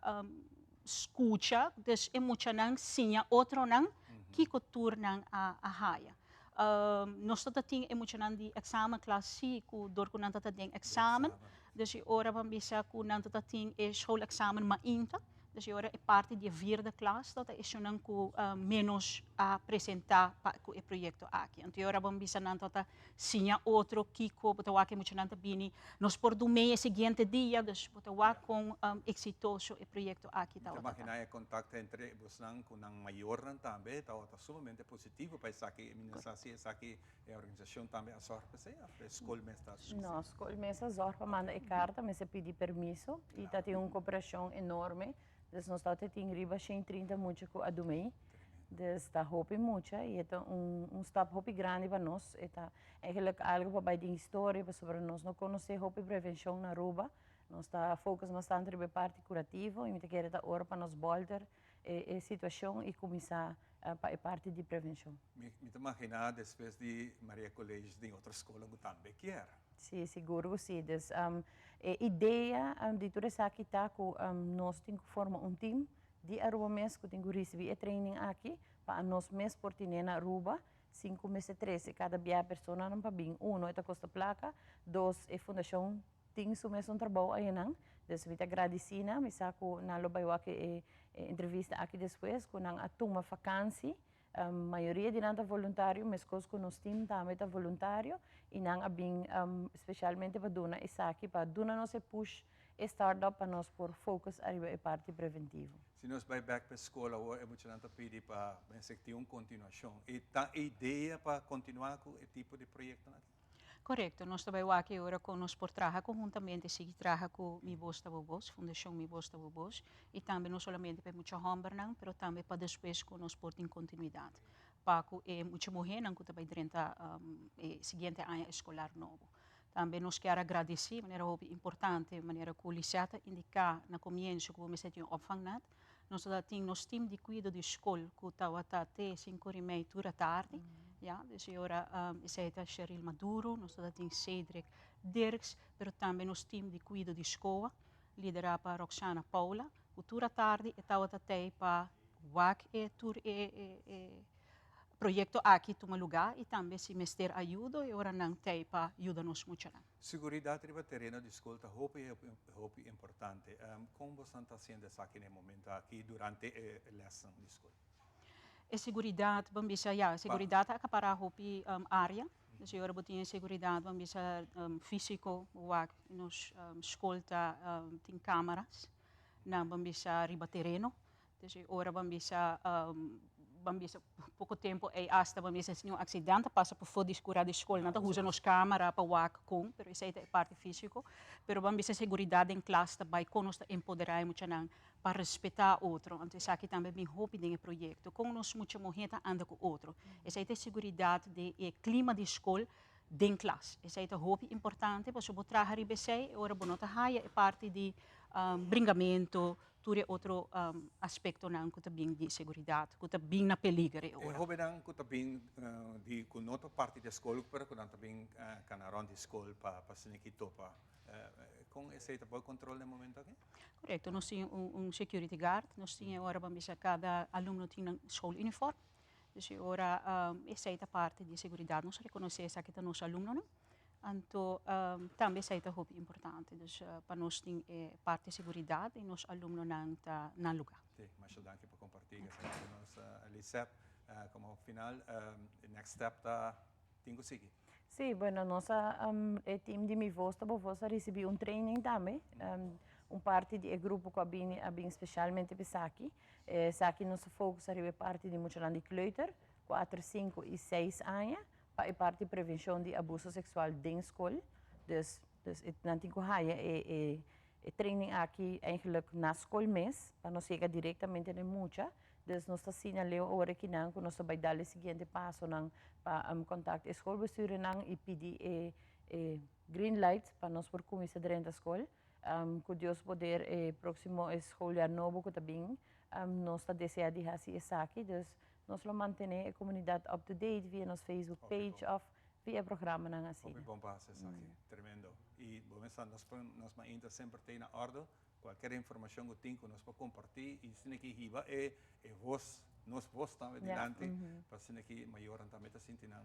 scucha, dus e muchanan siña otronan kico tur nan a a haya. Nos ta ta tin e muchanan di examen klas si cu dor cu nan ta ta den examen, dus e ora ban bisa cu nan ta ta tin e schoolexamen mainta, Dus e ora e parti di e vierde klas ta ta esunnan ku ménos a presentá pa ku e proyekto aki. Anto e ora bo bisa nan ta ta siña otro kiko bo ta wak e muchanan ta bini. Nos por dum'é e siguiente dia, dus bo ta wak kon eksitoso e proyekto aki Mi ta tabata ta. imaginá e kontakto entre bosnan ku nan mayornan tambe tabata sumamente positivo pa esaki. Mi no sa si esaki E organisashon tambe a sòrg pa esei òf e skol mes ta sòrg? No, skol mes a sòrg pa manda e karta, mester pidi permiso i ta tin un koperashon enorme. Dus nos ta tin riba 130 mucha ku a dumei. Dus ta hopi mucha i e ta un un stap hopi grandi pa nos. E ta eigenlijk algu pa bai den historia pasobra nos no konosé hopi prevenshon na Aruba. Nos ta focus bastante riba e parti kurativo i mi ta kere ta ora pa nos bòlter e situashon i kuminsá pa e parti di prevenshon. Mi ta maginá despues di Maria College den otro skolnan ku tambe kier. Sí, sigur ku sí. Dus e idea di tur esaki ta ku nos tin ku forma un tim di Aruba mes ku tin ku risibí e training aki pa anos mes por tine na Aruba sin ku mester trese kada bia personanan pa bin. Uno, e ta kosta plaka. Dos, e fundashon tin su mesun trabou ayanan. Dus mi ta gradisí nan, mi sa ku nan lo bai wak e entrevista aki despues, ku nan a tuma fakansi. Mayoria di nan ta voluntario, meskos ku nos tim tambe ta voluntario, i nan a bin spesialmente pa duna esaki, pa duna nos e push, e start up pa nos por focus ariba e parti preventivo. Si nos bai bek pa e skol awor, e muchanan ta pidi pa mester tin un kontinuashon. E ta e idea pa kontinuá ku e tipo di proyektonan aki? Korekto, nos ta bai wak e ora kon nos por traha konhuntamente, sigui traha ku Mi Bos Ta Bo Bos, Fundashon Mi Bos Ta Bo Bos, i tambe no solamente pa e mucha hòmbernan, pero tambe pa despues ku nos por tin kontinuidat pa ku e mucha muhénan ku ta bai drenta e siguiente aña eskolar nobo. Tambe nos kier a gradisí manera hopi importante, manera ku Lisette a indiká na komienso ku bo mester tin un opvangnet, Nos ta tin nos team di cuido di school cu tawata te cinco ora y mei tur atardi, ya, dus e ora esey ta Cheryl Maduro, nos ta tin Cedric Dirks, pero tambe nos team di cuido di scoa, lidera pa Roxana Paula, cu tur atardi e tawata tey pa wak e tur e e proyecto aki tuma lugar y tambe si mester ayudo e ora nan tey pa yuda nos muchanan. Seguridat riba tereno di skol ta hopi hopi importante. Kon bosan ta hasiendo esaki na e momento aki durante e lèsnan di skol? E seguridat, bo bisa, ya, e seguridat ta akapará hopi área. Dus e ora bo tin e seguridat, bo bisa, físiko, bo wak nos skol ta tin kámaras nan bo bisa riba tereno. Dus e ora bo bisa, bo bisa poko tempo ei hasta bo bisa si un accident a pasa pafó di kura di skol nan ta usa nos camera pa wak kon, pero esei ta e parti fisico. Pero bo bisa seguridad den klas ta bai kon nos ta empodera e muchanan pa respeta otro. Anto esaki tambe bin hopi den e proyecto, kon nos mucha muhe ta anda ku otro. Esei ta e seguridad den e clima di skol den klas. Esei ta hopi importante pasobra bo traha riba esei e ora bo no ta haya e parti di bringamento, tur e otro aspectonan cu ta bin di seguridad, cu ta bin na peliger e ora. E hobennan cu ta bin di cu no ta parti di e scol, pero cu nan ta bin cana rond di scol pa sneaky topa, con esey ta por control na e momento aki? Correcto, nos tin un security guard, nos tin e ora ban bisa cada alumno tin nan schooluniform, dus e ora esey ta parti di seguridad, nos reconoce esaki ta nos alumnonan. Anto tambe esei ta hopi importante. Dus pa nos tin e parti seguridad y nos alumnonan ta na luga. Sí, masha danki pa comparti esaki cu nos, Lisette. Como final, e next step ta tin cu sigui. Sí, bueno, nos a, e team di Mi Voz ta Bo Voz a ricibi un training tambe. Un parti di e grupo cu a bini a bin specialmente pa esaki. Esaki nos a focus ariba e parti di muchanan di kleuter, cuater, cinco y seis aña. Pa e parti prevencion di abuso sexual den scol, dus dus e nan tin cu haya e e e training aki eigenlijk na scol mes pa nos yega directamente na e mucha. Dus nos ta asina leu awor akinan ku nos ta bai dal e siguiente pasonan pa kontakt e schoolbestuurnan i pidi e e green light pa nos por kuminsá drenta skol. Ku Dios poder e próksimo e schooljaar nobo ku ta bin nos ta deseá di hasi esaki. Dus nos lo mantené e komunidat up to date via nos Facebook page òf via e programanan asina. Hopi bon pa hasi esaki. Tremendo. I bo mester sa nos nos mainta semper ta ei na òrdu. Kualker informashon ku tin ku nos por kompartí i asina ki hiba e e vos, nos vos tambe dilanti pa asina ki mayornan tambe ta sinti nan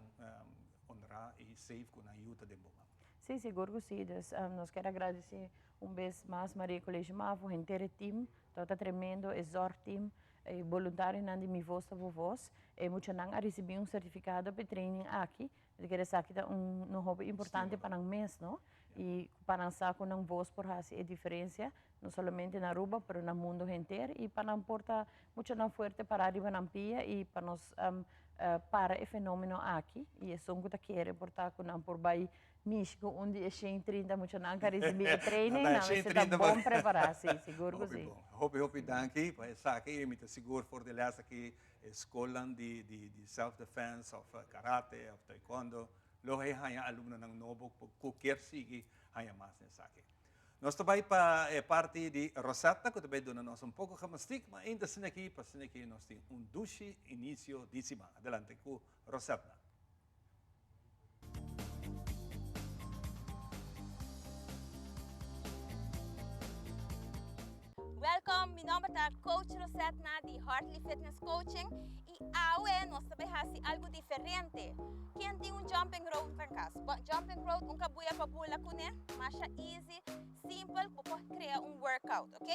honrá i safe ku nan yu ta den bo man. Sí, sigur ku sí. Dus nos kier agradesí un bes mas Maria College Mavo, henter e team, tabata tremendo, e zorgteam, e boluntarionan di Mi Voz Ta Bo Voz. E muchanan a risibí un sertifikado pa e training aki. Mi ta kere esaki ta un no hopi importante pa nan mes, no? I pa nan sa ku nan voz por hasi e diferensia, no solamente na Aruba, pero na mundo henter, i pa nan por ta muchanan fuerte pará riba nan pia i pa nos para e fenomeno aki. I esun ku ta kere por ta ku nan por bai mishi ku un di e 130 muchanan ku a risibí e training, nan mester ta bon prepará, sí, sigur ku sí. Hopi hopi danki pa esaki i mi ta sigur for di les aki e skolnan di di self defense of karate of taekwondo lo hay haña alumnonan nobo ku kier sigui haña mas den esaki. Nos ta bai pa e parti di Rosetta ku ta bai duna nos un poko gimnastiek, ma ainda asina aki pa asina aki nos tin un dushi inisio di siman. Adelante ku Rosetta. Welkom, mi nomber ta Coach Rosetna di Hartley Fitness Coaching y awe nos ta bay haci algo diferente. Ken tin un jumping rope na cas? Bo jumping rope un cabuya pa bula cune, masha easy, simpel, bo por crea un workout, ok?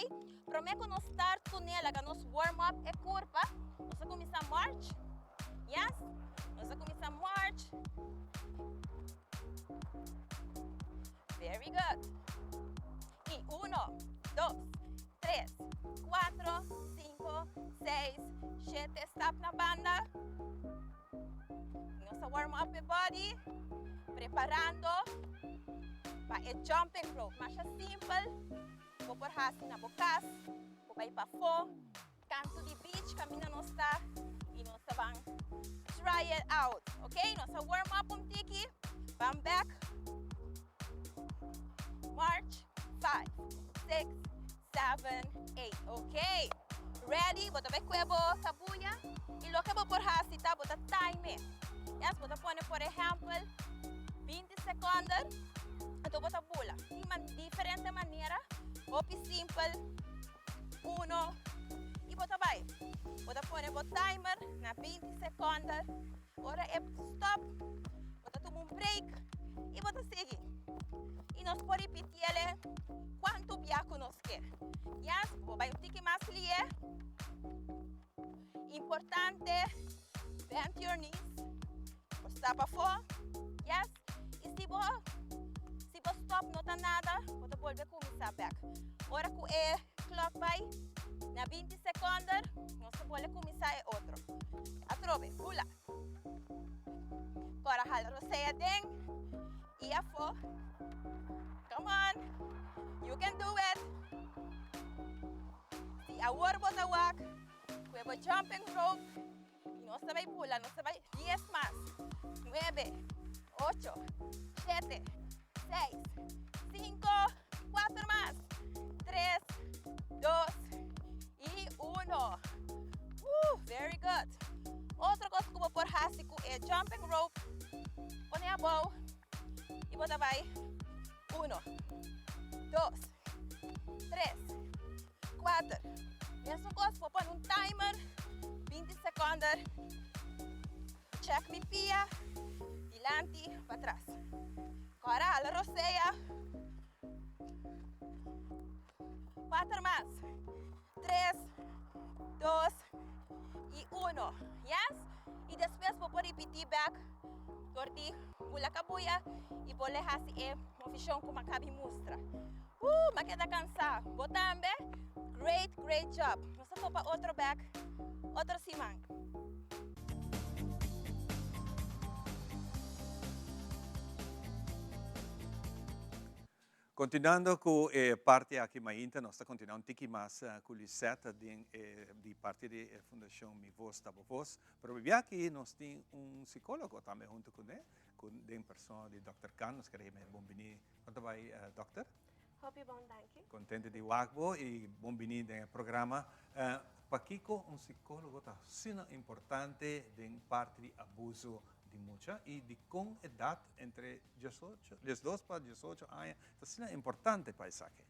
Prome cu nos start cune, laga nos warm up e curpa. Nos ta cuminsa march. Yes? Nos a cuminsa march. Very good. Y uno, dos, tres, cuatro, cinco, seis, shete. Stap na banda. Nos a warm up e body. Preparando pa e jumping rope. Masha simpel. Bo por haci na bo cas. Bo bay pafo. Kantu di beach kaminda nos ta y nos ta ban try it out. Ok, nos a warm up un tiki, ban back. March, 5, 6, 7, 8. Ok, ready? Bo ta bai kue bo kabuya y loke bo por hasi ta bo ta time it. Yes, bo ta pone por ehempel 20 sekonden, anto bo ta bula. Tin diferente manera, hopi simpel. Uno y bo ta bay. Bo ta pone bo timer na 20 seconde. Ora e stop, bo ta tuma un break y bo ta sigui. Y nos por repitiele cuanto bia cu nos kier. Yes, bo bay un tiki mas lie. Importante, bend your knees. Bo sta pafo. Yes. Y si bo si bo stop no ta nada, bo ta bolbe cuminsa bek. Ora cu e klok bay na 20 seconden, nos ta bolbe cuminsa e otro. Atrobe, hula. Cora hala rosea den y afo. Come on, you can do it. Si awor bo ta wak, cu bo jumping rope, Y nos ta bay bula, nos ta bay dies mas. Nuebe, ocho, shete, seis, cinco, cuatro mas. Tres, dos y uno. Woo, very good. Otro cos cu bo por haci cu e jumping rope, pone abou y bo ta bay uno, dos, tres, Kuater. Mesun kos, bo pone un timer, 20 sekonden. Check mi pia, dilanti, patras. Kora hala rosea. Kuater mas. Tres, dos i uno. Yes? I despues bo por ripití bek dor di bula kabuya i bo le hasi e movishon ku mi a kabi mustra. Woo, m'a keda cansá. Bo tambe? Great, great job. Nos ta topa otro bek otro siman. Continuando cu e parti aki mainta, nos ta continua un tiki mas cu Lisette den e di parti di e Fundacion Mi Voz Ta Bo Voz. Pero bibia aki nos tin un psicologo tambe hunto cu ne, cu den persona di Dòkter Khan. Nos kere him'e bon bini. Con ta bay, Dòkter? Hopi bon, danki. Contento di wak bo y bon bini den e programa. Pakico un psicologo ta asina importante den parti di abuso di mucha y dicon edad entre diesocho, diesdos pa diesocho aña ta asina importante pa esaki?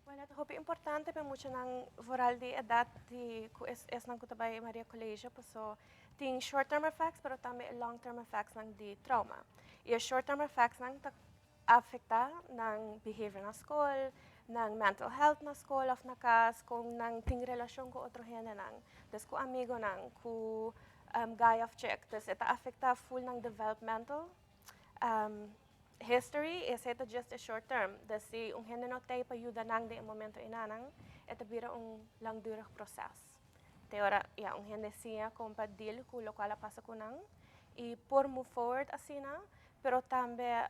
Bueno, e ta hopi importante pa e muchanan vooral di edad di cu esnan cu ta bay Maria College paso tin short term effects pero tambe e long term effectsnan di trauma. Y e short term effectsnan ta afecta nan behavior na scol, nan mental health na scol of na cas, con nan tin relacion cu otro hendenan, dus cu amigonan, cu guy of chick. Dus e ta afecta full nan developmental history y esey ta just e short term. Dus si un hende no tey pa yuda nan den e momento enanan, e ta bira un langdurig proces. Te ora ya un hende siña con pa deal cu locual a pasa cu nan y por move forward asina, pero tambe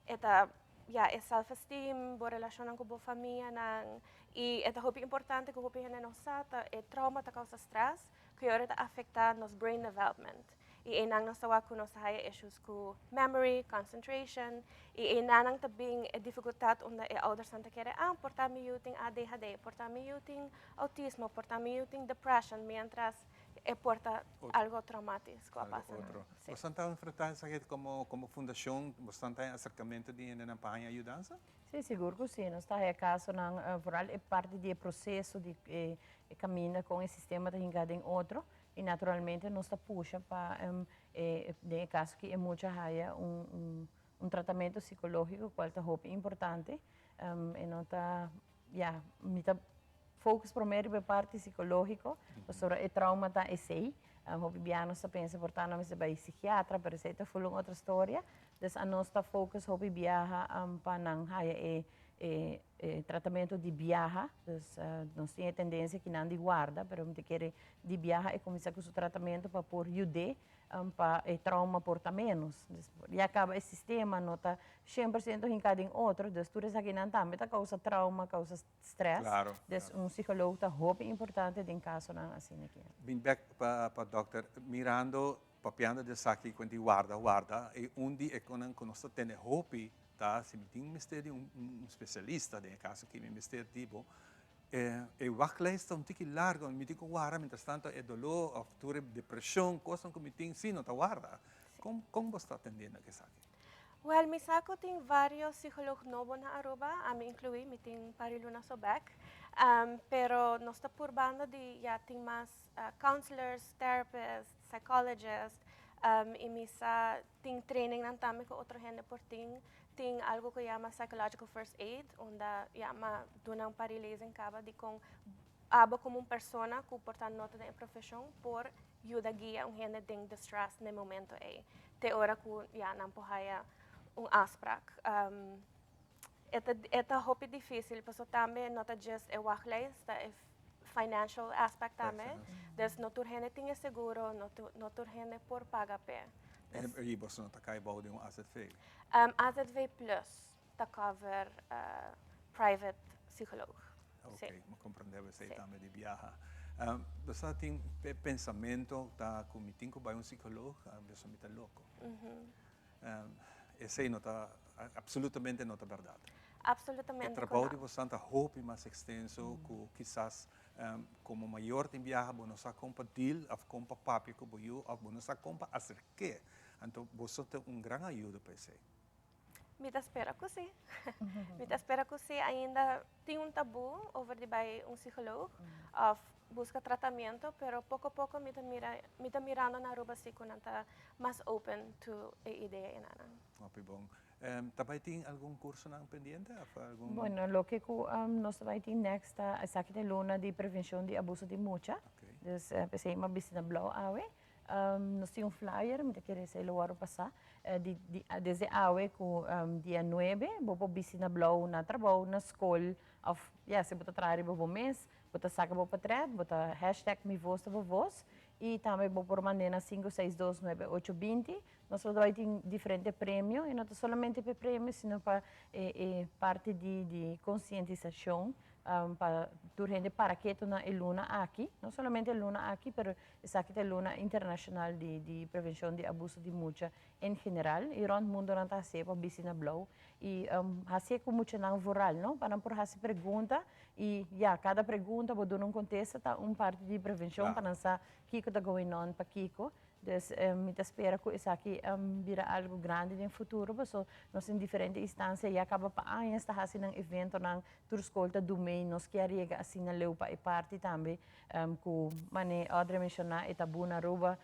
e ta ya e self esteem, bo relacionnan cu bo famianan y e ta hopi importante cu hopi hende no sa ta e trauma ta causa stress cu e ora ta afecta nos brain development y eynan nos ta wak cu nos ta haya issues cu memory, concentration y eynan ta bin e dificultad unda e oudersnan ta kere ah por ta mi yu tin ADHD, por ta mi yu tin autismo, por ta mi yu tin depression mientras e por ta algo traumatico a pasa nan. Sí. Boso ta enfrenta esaki como como fundacion? Boso ta acercamento di hendenan pa haña ayudansa? Sí, sigur cu sí. Nos ta haya casonan, vooral e parti di e proceso di e caminda con e sistema ta hinca den otro y naturalmente nos ta pusha pa e den e caso aki e mucha haya un un tratamento psicologico cual ta hopi importante. E no ta, ya, mi ta focus prome riba e parti psicologico, pasobra e trauma ta esey. Hopi bia nos ta pensa por ta nos mester bay psikiatra, pero esey ta full un otro storia. Dus anos ta focus hopi biaha pa nan haya e e tratamento di biaha. Dus nos tin e tendencia ki nan di warda, pero mi ta kere di biaha e cuminsa cu su tratamento pa por yud'e pa e trauma por ta menos. Ya caba e sistema no ta 100% hinca den otro, dus tur esakinan tambe ta causa trauma, causa stress. Dus un psicoloog ta hopi importante den casonan asina aki. Bin bek pa dokter, mirando, papiando di esaki cu di warda, warda, e un di e conan cu nos ta tene hopi ta si mi tin mester di un specialista, den e caso aki mi mester di bo, E wachtlijst ta un tiki largo, mi tin ku warda mientras tanto e doló òf tur e depreshon, kosnan ku mi tin, sí no ta warda. Kon kon bo sta atendiendo ku esaki? Wèl, mi sa ku tin vários psikolog nobo na Aruba, ami inkluí, mi tin par di luna so bèk. Pero nos ta purbando di ya tin mas counselors, therapists, psychologists, i mi sa tin trainingnan tambe ku otro hende por tin. Tin algo ku yama psychological first aid, unda yama duna un par di lezing kaba di kon abo komo un persona ku por ta no ta den e profeshon por yuda guia un hende den distress na e momento ei, te ora ku ya nan por haya un afsprak. E ta e ta hopi dificil paso tambe no ta just e wachtlijst, ta e financial aspect tambe. Dus no tur hende tin e seguro, no tur no tur hende por paga p'e. Y boso no ta cay bou di un AZV? AZV plus ta cover private psycholoog. Ok, mi comprende esey tambe di biaha. Boso tin e pensamento ta cu mi tin cu bay un psycholoog, boso mi ta loco. Esey no ta, absolutamente no ta berdad. Absolutamente E trabou di bosan ta hopi mas extenso cu kisas como mayor tin biaha bo no sa con pa deal of con pa papia cu bo yu of bo no sa con pa acerk'é. Anto boso ta un gran ayuda pa esey. Mi ta spera cu si. Mi ta spera cu si. Ainda tin un tabu over di bay un psicoloog of busca tratamiento, pero poco poco mi ta mira, mi ta mirando na Aruba si cu nan ta mas open to e idea enanan. Hopi bon. Ta bay tin algun cursonan pendiente of algun? Bueno, loke cu nos ta bay tin next ta esaki ta e luna di prevencion di abuso di mucha. Dus p'esey mi a bisti na blauw awe. Nos tin un flyer, mi ta kere esei lo wòrdu pasá, di di desde awe ku dia nuebe bo por bisti na blou na trabou, na skol òf ya si bo ta traha riba bo mes, bo ta saka bo potrèt, bo ta hashtag mi vos ta bo vos. Y tambe bo por manda na 562 9820. Nos lo bay tin diferente premio y no ta solamente pa premio, sino pa e parti di concientisacion pa tur hende para keto na e luna aki, no solamente e luna aki, pero esaki ta e luna internacional di prevencion di abuso di mucha en general y rond mundo nan ta hacié pa bisti na blauw y hacié cu muchanan vooral, no, pa nan por haci pregunta y ya, cada pregunta bo duna un contesta ta un parti di prevencion pa nan sa kico ta going on, pakico. Dus mi ta spera cu esaki bira algo grandi den futuro, paso nos den diferente instancia ya caba pa añas ta haci nan eventonan, tur scol ta do mee, nos kier yega asina leu pa e parti tambe cu mane Audrey a menciona e tabu na Aruba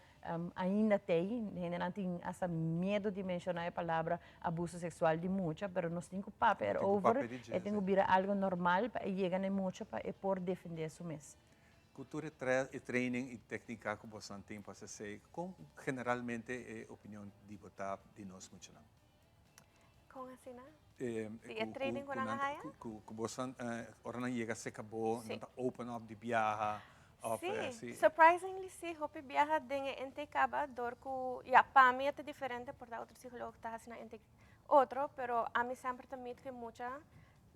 ainda t'ey, hendenan tin hasta miedo di menciona e palabra abuso sexual di mucha, pero nos tin cu papia erover, e tin cu bira algo normal pa e yega na e mucha pa e por defende su mes. Ku tur e e training i téknika ku bosonan tin pa hasi, kon generalmente e opinion di bo ta di nos muchanan? Kon asina? Di e training ku nan a haya? Ku bosonan, ora nan yega serka bo, nan ta open up di biaha òf Si, surprisingly si, hopi biaha den e intake kaba dor ku, ya, pa mi e ta diferente, por ta otro psikoloog ta hasi nan intake otro, pero ami semper ta meet ku e mucha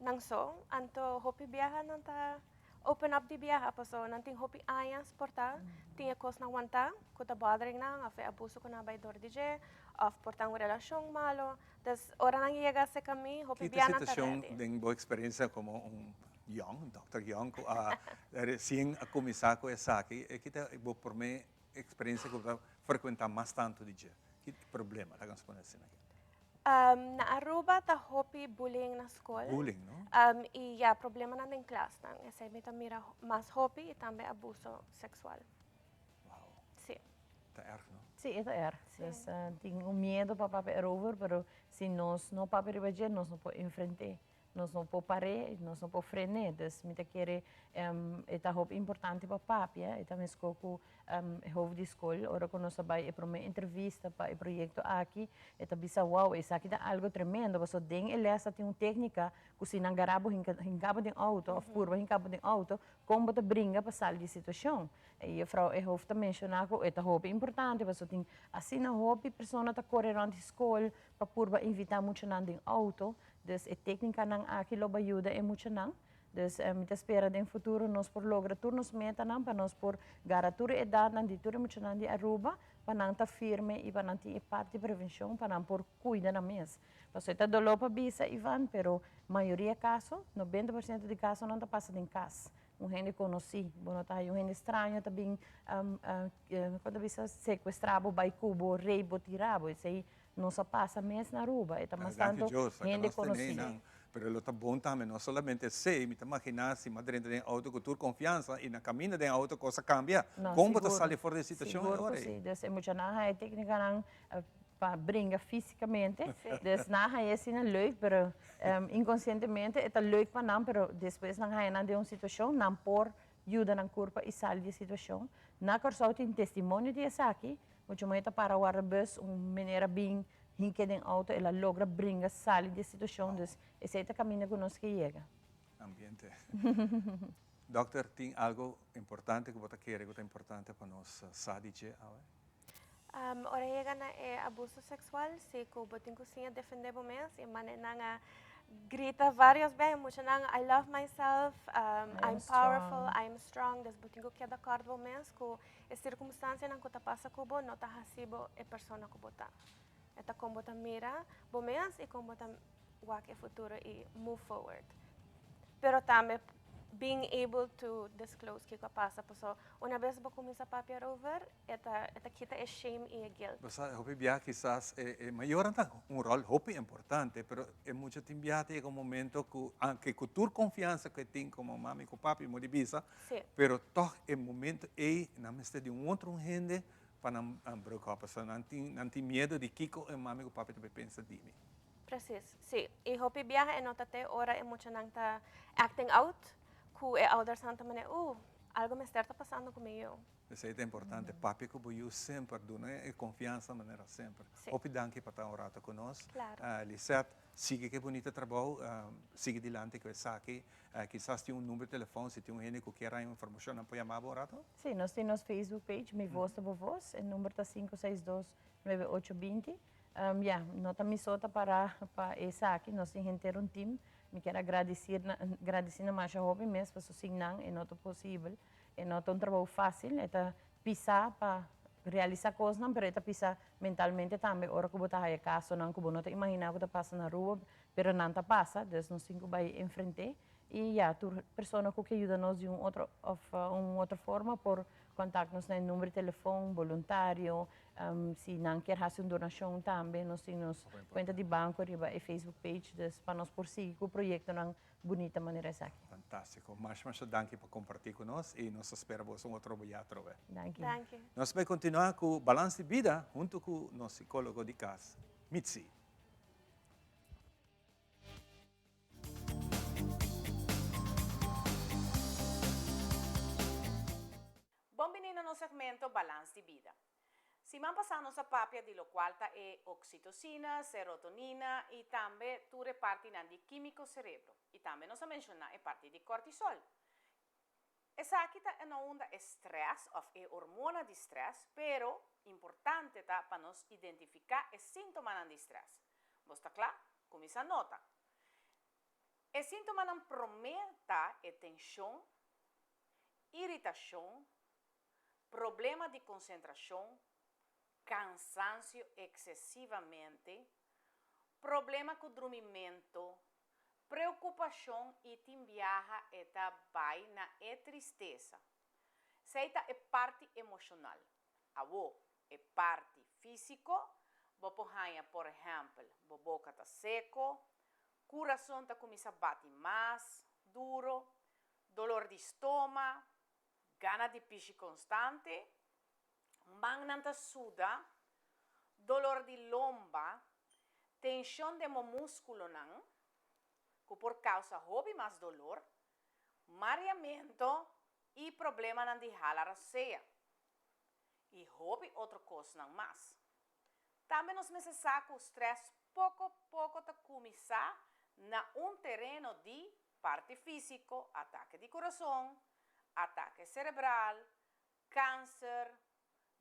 nan so, anto hopi biaha nan ta Open up di biaha paso nan tin hopi añas por ta tin e cosnan wanta cu ta bothering nan of e abuso cu nan a bay door di dje of por ta un relacion malo. Dus ora nan yega acerca mi hopi Ki ta bia nan ta situacion ready. den bo experiencia como un young, dokter young cu a recien a cuminsa cu esaki, ki ta bo prome experiencia cu bo ta frecuenta mas tanto di dje? Ki problema, laga nos pone asina aki. Na Aruba ta hopi bullying na skol. Bullying, no? I ya, problemanan den klasnan. Esei mi ta mira mas hopi i tambe abuso seksual. Wow. Si. Ta erg, no? Si, e ta erg. Dus tin un miedo pa papia erover, pero si nos no papia riba dje, nos no por enfrent'é. Nos no por par'é, nos no por fren'é. Dus mi ta kere e ta hopi importante pa papia. E ta meskó ku e hof di skol, ora ku nos a bai e promé entrevista pa e proyekto aki, e ta bisa, Wow, esaki ta algu tremendo, pasobra den e lès ta tin un téknika ku si nan gara bo hinka hinka bo den outo òf purba hinka bo den outo, kon bo ta bringa pa sali di e situashon. E jefrou e hof ta menshoná ku e ta hopi importante pasobra tin asina hopi persona ta kore rònt di skol pa purba invitá muchanan den outo. Dus e téknikanan aki lo bai yuda e muchanan. Dus mi ta spera den futuro nos por logra tur nos metanan pa nos por gara tur e edatnan di tur e muchanan di Aruba pa nan ta firme i pa nan tin e parti prevenshon pa nan por kuida nan mes. Pasobra e ta doló pa bisa Ivan pero mayoria kaso, 90% di kasonan ta pasa den kas. Un hende konosí, bo no ta haya un hende straño ta bin kon ta bisa sekuestrá bo bai ku bo, rei bo, tira bo. Esei Nos a pasa mes na Aruba, e ta mas tanto hende conoci. Pero lo ta bon tambe, no solamente esey, mi ta magina si m'a drenta den auto cu tur confiansa y na caminda den auto cos a cambia. No, Con bo ta sigur. sali for di e situacion e Sigur cu ora ey? si. Dus e muchanan haya tecnicanan pa bringa fisicamente. Dus nan haya asina leuk, pero inconscientemente e ta leuk pa nan, pero despues nan haya nan den un situacion, nan por yuda nan curpa y sali di e situacion. Na Corsou tin testimonio di esaki, Mucha muhé ta para warda bus, un meneer a bin hinke den auto, el a logra bringa sali di e situacion, dus esey ta caminda cu nos ke yega. Ambiente. Dokter, tin algo importante cu bo ta kere cu ta importante pa nos sa di dje awe? Ora yega na e abuso sexual, si cu bo tin cu siña defende bo mes y mane nan a grita varios bes, muchanan, I love myself, I'm powerful, I'm strong, dus bo tin cu keda kort bo mes cu E sirkumstansianan ku ta pasa ku bo no ta hasi bo e persona ku bo ta. E ta kon bo ta mira bo mes i kon bo ta wak e futuro i move forward. Pero tambe being able to disclose kiko a pasa paso una bes bo kuminsa papia erover e ta e ta kita e shame i e guilt. Bo sa hopi biaha kisas e e mayornan ta un ròl hopi importante pero e mucha tin biaha ta yega un momento ku anke ku tur konfiansa ku e tin komo mami ku papi mo di bisa Sí. Pero tog e momento ey nan mester di un otro hende pa nan broek op. Pasobra nan tin, nan tin miedo di kico e mami cu papi ta bay pensa di mi. Precies, sí. Y hopi biaha e nota te ora e muchanan ta acting out cu e oudersnan ta mane, uh, algo mester ta pasando cu mi yu. Esei ta importante, papia ku bo yu semper, duna e konfiansa manera semper. Hopi danki pa ta un rato ku nos. Lisette, sigui ku e bunita trabou, sigui dilanti ku esaki. Kisas tin un number di telefòn, si tin un hende ku kier haña informashon nan por yama bo un rato? Sí, nos tin nos Facebook page, Mi Voz ta Bo Voz, e number ta sinku seis dos nuebe ocho binti. Ya, no ta mi so ta para pa esaki, nos tin henter un team. Mi kier a gradisí na masha hopi mes pasobra sin nan e no ta posibel. E no ta un trabou fácil, e ta pisá pa realisá kosnan, pero e ta pisá mentalmente tambe ora ku bo ta haya kasonan ku bo no ta imaginá ku ta pasa na Aruba, pero nan ta pasa, dus nos tin ku bai enfrent'é. I ya, tur persona ku ke yuda nos di un otro òf un otro forma por kòntakt nos na e number di telefòn, boluntario, si nan kier hasi un donashon tambe nos tin nos kuenta di banko riba e Facebook page, dus pa nos por sigui ku proyektonan bunita manera esaki. Fantástiko. Masha masha danki pa kompartí ku nos i nos ta spera boso un otro bia atrobe. Danki. Danki. Nos bai kontinuá ku Balans di Bida huntu ku nos sikólogo di kas, Mitzi. Bon bini na nos segmento Balans di Bida. Siman pasá nos a papia di lokual ta e oksitosina, serotonina i tambe tur e partinan di kímiko serebro. I tambe nos a menshoná e parti di kòrtisòl. Esaki ta na unda e strès òf e hormona di strès, pero importante ta pa nos identifiká e síntomanan di strès. Bos ta kla? Kuminsá nota. E síntomanan promé ta e tenshon, iritashon, problema di konsentrashon, kansansio eksesivamente, problema ku drumimentu, preokupashon i tin biaha e ta bai na e tristesa. Esei ta e parti emoshonal. Awo, e parti físiko, bo por haña por ehèmpel bo boka ta seko, kurason ta kuminsá bati mas duro, dolor di stoma, gana di pishi konstante, mannan ta suda, dolor di lomba, tenshon den bo múskulonan, ku por kousa hopi mas dolor, mariamento i problemanan di hala rosea, i hopi otro kosnan mas. Tambe nos mester sa ku strès poko poko ta kuminsá na un tereno di parti físiko, atake di kurason, atake serebral, kanser,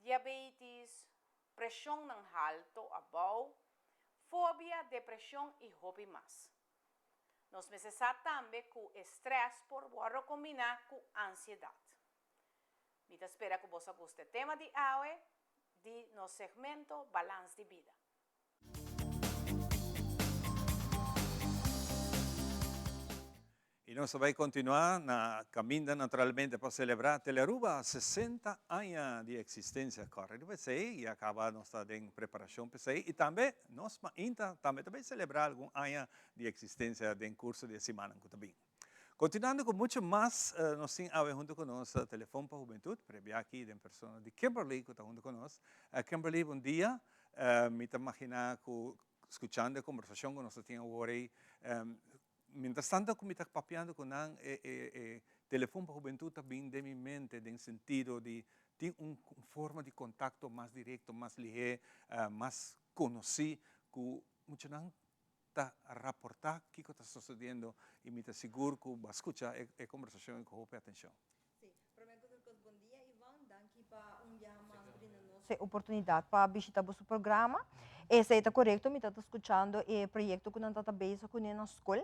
diabetis, preshonnan halto abou, fobia, depreshon i hopi mas. Nos mester sa tambe ku e strès por wòrdu kombiná ku ansiedat. Mi ta spera ku boso a gusta e tema di awe di nos segmento Balans di Bida. Y nos ta bay continua na caminda naturalmente pa celebra Telearuba 60 aña di existencia. Corre riba esey y a caba nos ta den preparacion pa esey y tambe nos mainta tambe ta bay celebra algun aña di existencia den curso di e simannan cu ta bin. Continuando cu mucho mas nos tin awe hunto cu nos Telefon pa Hubentud prebia aki den persona di Kimberly cu ta hunto cu nos. Kimberly bon dia, mi ta magina cu scuchando e conversacion cu nos ta tin awor ey mientras tanto cu mi ta papiando cu nan e e Telefon pa Hubentud ta bin den mi mente den sentido di tin un forma di contacto mas directo, mas lihe, mas conoci cu muchanan ta raportá kiko ta sosodiendo i mi ta sigur ku bo a skucha e kombersashon ei ku hopi atenshon. Sí, promé ku tur kos bon dia Ivan, danki pa un biaha mas brinda nos e oportunidat pa bishita boso programa. Esei ta korekto, mi ta ta skuchando e proyekto ku nan ta ta bezig kuné na skol.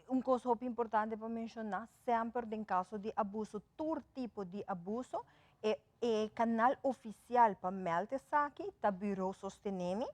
Un kos hopi importante pa menshoná, semper den kaso di abuso, tur tipo di abuso, e e kanal ofisial pa mèld esaki ta Bureau Sostenemi.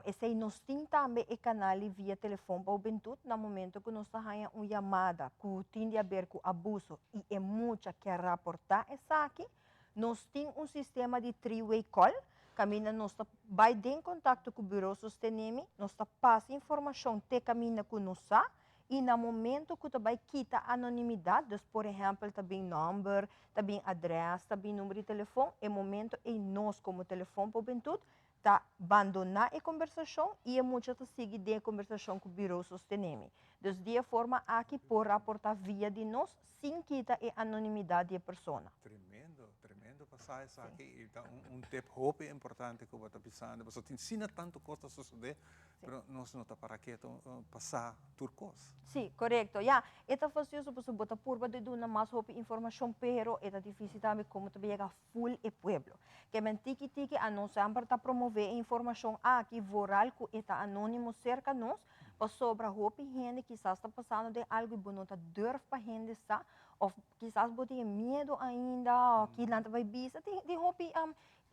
Esei nos tin tambe e kanal di via telefon pa hubentut na momento ku nos ta haña un yamada ku tin di aber ku abuso i e mucha ke raportá esaki. Nos tin un sistema di three way call kaminda nos ta bai den kontakto ku Bureau Sostenemi, nos ta pasa informashon te kaminda ku nos sa i na momento ku ta bai kita anonimidat, dus por ehèmpel ta bin nòmber, ta bin adrès, ta bin number di telefon, e momento ei nos komo Telefon pa Hubentut ta bandoná e kombersashon i e mucha ta sigui den e kombersashon ku Bureau Sostenemi. Dus di e forma aki por raportá via di nos sin kita e anonimidat di e persona. Tremendo, tremendo. sa esaki i ta un tip hopi importante ku bo ta bisando pasobra tin asina tantu kos ta sosodé pero nos no ta para keto pa sa tur kos. Sí, korekto. Ya, e ta fastioso pasobra bo ta purba di duna mas hopi informashon pero e ta difísil tambe komo ta yega ful e pueblo. Ke men tiki tiki a nos semper ta promové e informashon aki vooral ku e ta anónimo serka nos pasobra hopi hende kisas ta pasando den algu i bo no ta durf pa hende sa òf kisas bo tin e miedu ainda òf ki nan ta bai bisa. Tin tin hopi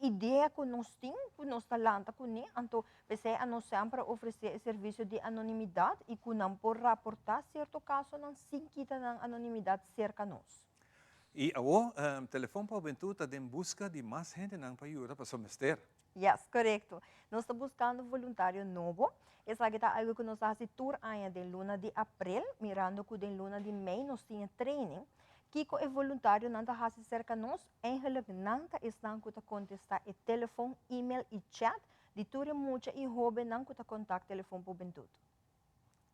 idea ku nos tin ku nos ta lanta kuné anto p'esei a nos semper a ofresé e servisio di anonimidat i ku nan por raportá sierto kasonan sin kita nan anonimidat serka nos. I awor Telefon pa Hubentud ta den buska di mas hendenan pa yuda pasobra mester. Yes, korekto. Nos ta buskando voluntario nobo. Esaki ta algu ku nos ta hasi tur aña den luna di aprel, mirando ku den luna di mei nos tin e training. Kiko e voluntarionan ta hasi serka nos? Eigenlijk nan ta esnan ku ta kontestá e telefon, email i chat di tur e mucha i hóbennan ku ta kontakt Telefon pa Hubentud.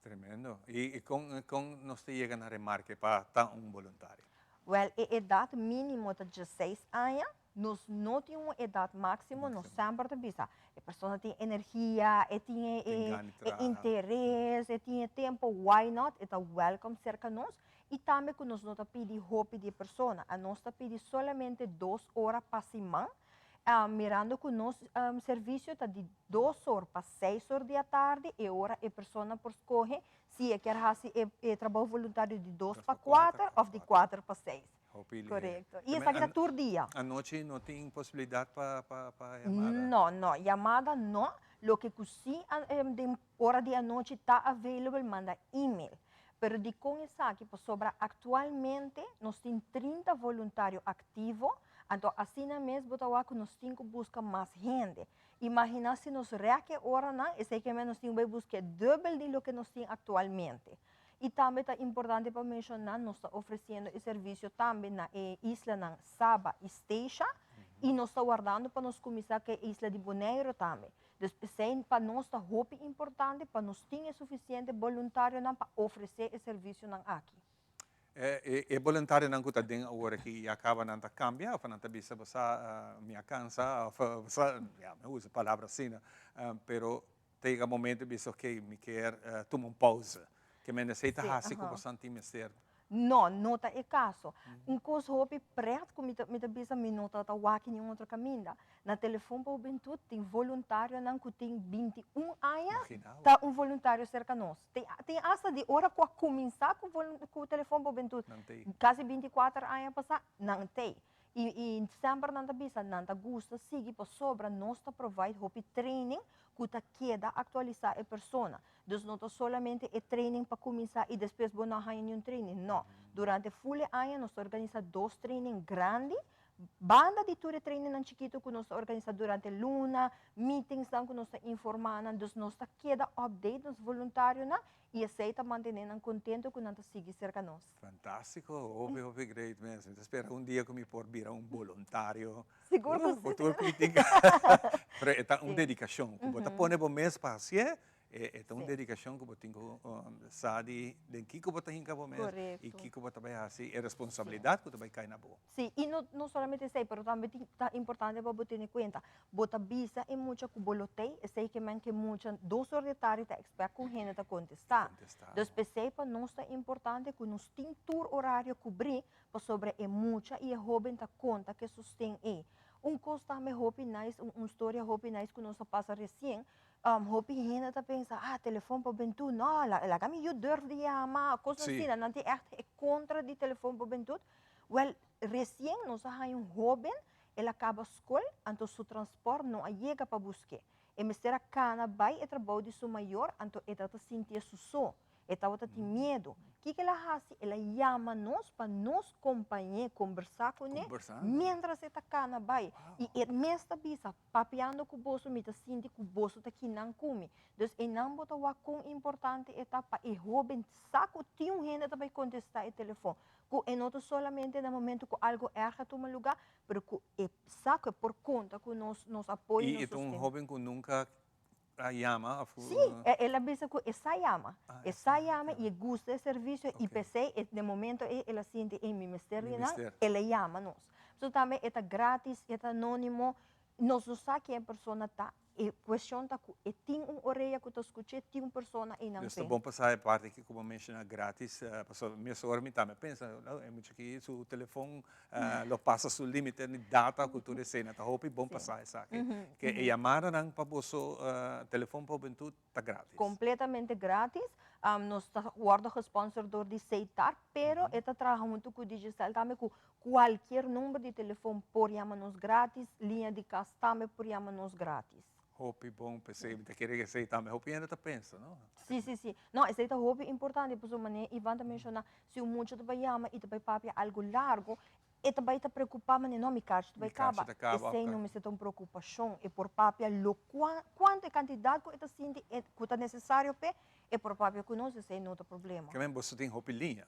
Tremendo. I kon kon nos ta yega na remarke pa ta un boluntario? Wèl, e edat mínimo ta dieseis aña. Nos no tin un edat máksimo, nos semper ta bisa, e persona tin energia, e tin e e interes, e tin e tempu, why not? E ta wèlkòm serka nos. I tambe ku nos no ta pidi hopi di e persona. Anos ta pidi solamente dos ora pa siman. Mirando ku nos servisio ta di dos or pa seis or di atardi, e ora e persona por skohe si e kier hasi e trabou voluntario di dos pa kuater òf di kuater pa seis. Korekto. I esaki ta tur dia. Anochi no tin posibilidat pa yamada? No, no. Yamada no. Loke ku si den ora di anochi ta available manda email. Pero dikon esaki? Pasobra aktualmente nos tin 30 voluntario aktivo, anto asina mes bo ta wak ku nos tin ku buska mas hende. Imaginá si nos rèk e oranan, esei ke men nos tin ku bai buska e dùbel di loke nos tin aktualmente. I tambe ta importante pa menshoná nos ta ofresiendo e servisio tambe na e islanan Saba i Statia i nos ta wardando pa nos kuminsá ku e isla di Boneiru tambe. Dus p'esei pa nos ta hopi importante pa nos tin e sufisiente boluntarionan pa ofresé e servisionan aki. E boluntarionan ku ta den awor aki ya kaba nan ta kambia òf nan ta bisa bo sa mi a kansa òf bo sa, ya mi a usa palabra asina, pero ta yega momento bisa ok mi kier tuma un pauze. Ke men esei ta hasi ku bosan tin mester? No, no ta e kaso. Un kos hopi pret ku mi ta mi ta bisa mi no ta ta wak niun otro kaminda. Na Telefon pa Hubentut tin voluntarionan ku tin 21 aña ta un voluntario serka nos. Tin tin asta di ora ku a kuminsá ku ku Telefon pa Hubentut kasi 24 aña pasá, nan t'ei. I i semper nan ta bisa nan ta gusta sigui pasobra nos ta provide hopi training ku ta keda aktualisá e persona. Dus no ta solamente e training pa kuminsá i despues bo no a haña niun training. No. Durante ful e aña nos ta organisá dos training grandi. Banda di tur e trainingnan chikitu ku nos ta organisá durante luna, meetingsnan ku nos ta informá nan. Dus nos ta keda update nos voluntarionan i esei ta mantené nan kontentu ku nan ta sigui serka nos. Fantástiko, hopi hopi great mes. Mi ta spera un dia ku mi por bira un boluntario. Sigur ku si. Bo tur kritika. Pero e ta un dedikashon ku bo ta pone bo mes pa hasié, e ta un dedikashon ku bo tin ku sa di den kiko bo ta hinka bo mes i kiko bo ta bai hasi, e responsabilidat ku ta bai kai na bo. Sí, i no no solamente esei, pero tambe tin ta importante pa bo tene kuenta, bo ta bisa e mucha ku bo lo tei, esei ke men ke mucha dos or di tardi ta expect ku hende ta kontestá. Dus p'esei pa nos ta importante ku nos tin tur orario kubrí pasobra e mucha i e hóben ta konta ku e sosten ei. Un kos tambe hopi nice, un un storia hopi nice ku nos a pasa resien, hopi hende ta pensa, ah, telefon pa bentut, no, laga mi yu durf di yama, kosnan asina, nan tin ègt e kontra di telefon pa bentut. Wèl, resien nos a haña un hóben, el a kaba skol, anto su transpòrt no a yega pa busk'é. E mester a kana bai e trabou di su mayor, anto e tabata sintié su so. E tabata tin miedu. Kiko el a hasi? El a yama nos pa nos kompañ'é, kombersá kuné, miéntras e ta kana bai. I e mes ta bisa, Papiando ku boso mi ta sinti ku boso ta kinan ku mi. Dus einan bo ta wak kon importante e ta pa e hóben sa ku tin un hende ta bai kontestá e telefòn. Ku e no ta solamente na momento ku algo erg a tuma lugá, pero ku e sa ku e por konta ku nos, nos apoyo, I nos e ta un sosten. hóben ku nunka a yama òf ku. Sí, el a bisa ku e sa yama. E sa yama i e gusta e servisio i p'esei e den momento ei el a sinti, ei mi mester Mi di nan, mester. el a yama nos. So tambe e ta gratis, e ta anonimo, nos no sa ken e persona ta, e cuestion ta cu e tin un orea cu ta scuch'e, tin un persona eynan Dus ta p'e. bon pa sa e parti aki cu bo menciona gratis, pasobra mesora mi tambe a pensa, no, e mucha aki su telefon lo pasa su limite di data cu tur esey, ta hopi bon pa sa esaki, ke e yamadanan pa boso telefon pa hubentud ta gratis. Completamente gratis. Nos ta wordo gesponsor door di Seitar, pero e ta traha hunto cu Digicel tambe cu cualkier number di telefon por yama nos gratis, liña di cas tambe por yama nos gratis. Hopi bon p'esey, mi ta kere esey tambe hopi hende ta pensa, no? Si, si, si. No, esey ta hopi importante pasobra manera Ivan ta menciona, si un mucha ta bay yama y ta bay papia algo largo, E ta bai ta preokupá manera, no, mi karchi ta bai kaba. Esei no mester ta un preokupashon. E por papia lo kuantu e kantidat ku e ta sinti ku ta nesesario p'e, e por papia ku nos, esei no ta problema. Ke men boso tin hopi liña?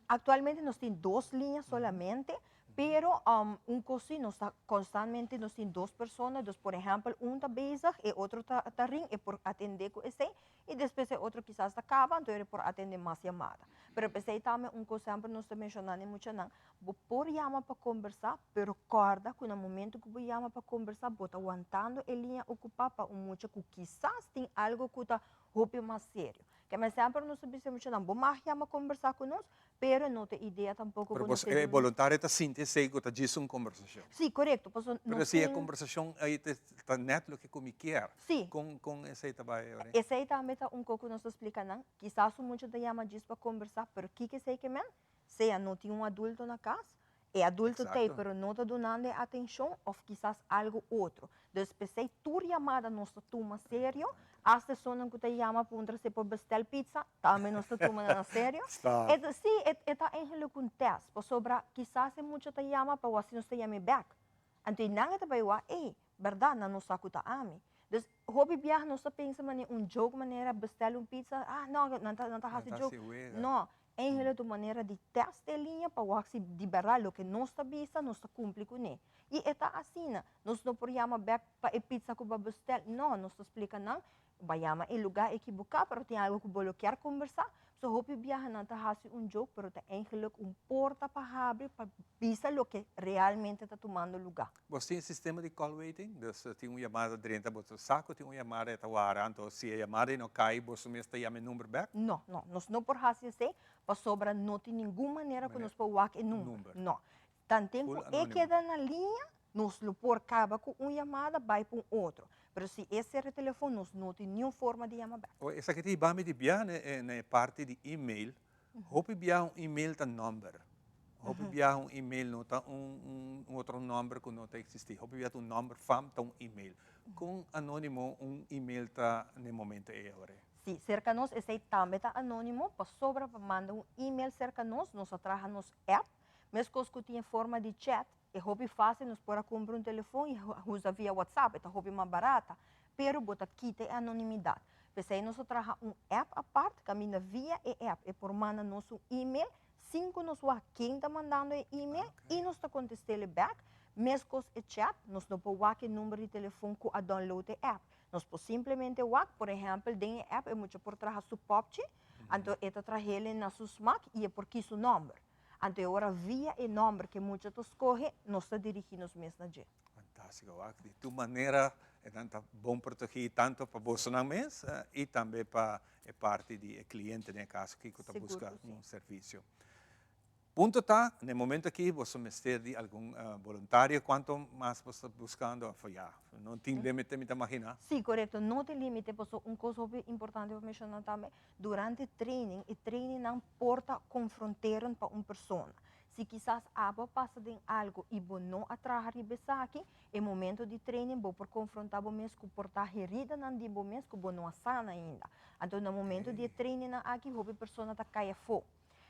Aktualmente nos tin dos liña solamente, pero un kos si nos ta konstantmente nos tin dos persona, dus por ehèmpel un ta bezig, e otro ta rin, e por atendé ku esei, I despues e otro kisas ta kaba, anto e por atende mas yamada. Pero p'esei tambe un kos semper nos ta menshoná na e muchanan, bo por yama pa kombersá, pero kòrda ku na momento ku bo yama pa kombersá, bo ta wantando e liña okupá pa un mucha ku kisas tin algu ku ta hopi mas serio. Kèmen semper nos ta bisa e muchanan, bo mag yama kombersá ku nos, Pero no ta idea tampoco Pero cu nos bos e tin. boluntario ta sinti esey cu ta djis un conversacion. Sí, corecto, pasobra Pero nos si e tin. conversacion ey ta ta net loke cu mi kier, Sí. con con esey ta bay ora? Esey tambe ta un co cu nos ta splica nan. Kisas un mucha ta yama djis pa conversa, pero kiko esey ke men? Sea no tin un adulto na cas, e adulto t'ey pero no ta dunando e atencion of kisas algo otro. Dus p'esey tur yamada nos ta tuma serio, hasta esunnan cu ta yama puntra si por bestel pizza, tambe nos ta tuma nan na serio. E ta, si, e ta eigenlijk un test, pasobra kisas e mucha ta yama pa wak si nos ta yam'e bek. Anto e nan e ta bay wak, ey, berdad nan no sa cu ta ami. Dus hopi biaha nos ta pensa manera un joke manera bestel un pizza, ah no, nan ta, nan ta haci joke. No, Eigenlijk ta un manera di test e liña pa wak si di berdad loke nos ta bisa nos ta cumpli cune. Y e ta asina. Nos no por yama bek pa e pizza cu bo a bestel. No, nos ta splica nan, bo a yama e lugar ekiboca pero tin algo cu bo lo kier combersa. So hopi biaha nan ta haci un joke pero ta eigenlijk un porta pa habri pa bisa loke realmente ta tumando lugar. Bo tin e sistema di call waiting? Dus tin un yamada drenta bo sa cu tin un yamada e ta wara, anto si e yamada ei no cay boso mes ta yama e number bek? No, no, nos no por haci esey pasobra no tin ningun manera cu nos por wak e number. No. Tanten cu e keda na liña nos lo por caba cu un yamada bay pa un otro, pero si e cera e telefon nos no tin niun forma di yama bek. Esaki ta hiba mi di bia na e parti di email. Hopi biaha un email ta nomber. Hopi biaha un email no ta un otro nomber ku no ta eksistí. Hopi biaha ta un nomber fam ta un email. Kon anónimo un email ta na e momento ei awor? Sí, serka nos esei tambe ta anónimo pasobra pa manda un email serka nos, nos a traha nos app. Meskos ku tin e forma di chat, e hopi fásil nos por a kumpra un telefon i usa via WhatsApp, e ta hopi mas barata. Pero bo ta kita e anonimidat. P'esei nos a traha un app apart kaminda via e app e por manda nos un email sin ku nos wak ken ta mandando e email i nos ta kontest'el bèk. Meskos e chat, nos no por wak e number di telefon ku a download e app. Nos por simplemente wak, por ehèmpel den e app e mucha por traha su popchi, anto e ta trah'el na su smak i e por kis su nòmber. Anto e ora via e nòmber ku e mucha ta skohe, nos ta dirigí nos mes na dje. Fantástiko, wak. Di tur manera e nan ta bon protegí tanto pa bosonan mes i tambe pa e parti di e kliente den e kaso aki ku ta buska un servisio. Punto ta, na e momento aki boso mester di algun boluntario. Kuantu mas boso ta buskando? Òf ya, no tin límite mi ta maginá. Sí, korekto, no tin límite pasobra un kos hopi importante pa menshoná tambe, durante training, e trainingnan por ta konfronterend pa un persona. Si kisas abo a pasa den algo y bo no a traha riba esaki, e momento di training bo por confronta bo mes cu por ta heridanan di bo mes cu bo no a sana ainda. Anto na momento di e trainingnan aki hopi persona ta cay afo.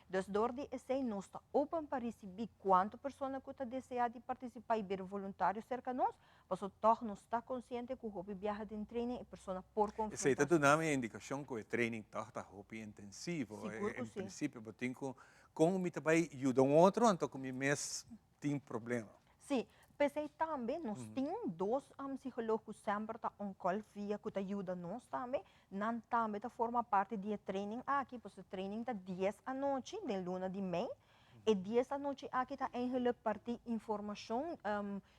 Dus door di esey nos ta open pa ricibi cuanto persona cu ta desea di participa y bira voluntario cerca nos, paso tog nos ta consciente cu hopi biaha den training e persona por Esey ta confronta. duna mi e indicacion cu e training tog ta hopi intensivo. Sigur cu En si. principio bo tin cu Kon mi ta bai yuda un otro anto ku mi mes tin problema? Sí, p'esei tambe nos tin dos psicoloog ku semper ta on call via ku ta yuda nos tambe. Nan tambe ta forma parti di e training aki, pasobra e training ta dies anochi den luna di mei. E dies anochi aki ta eigenlijk parti informacion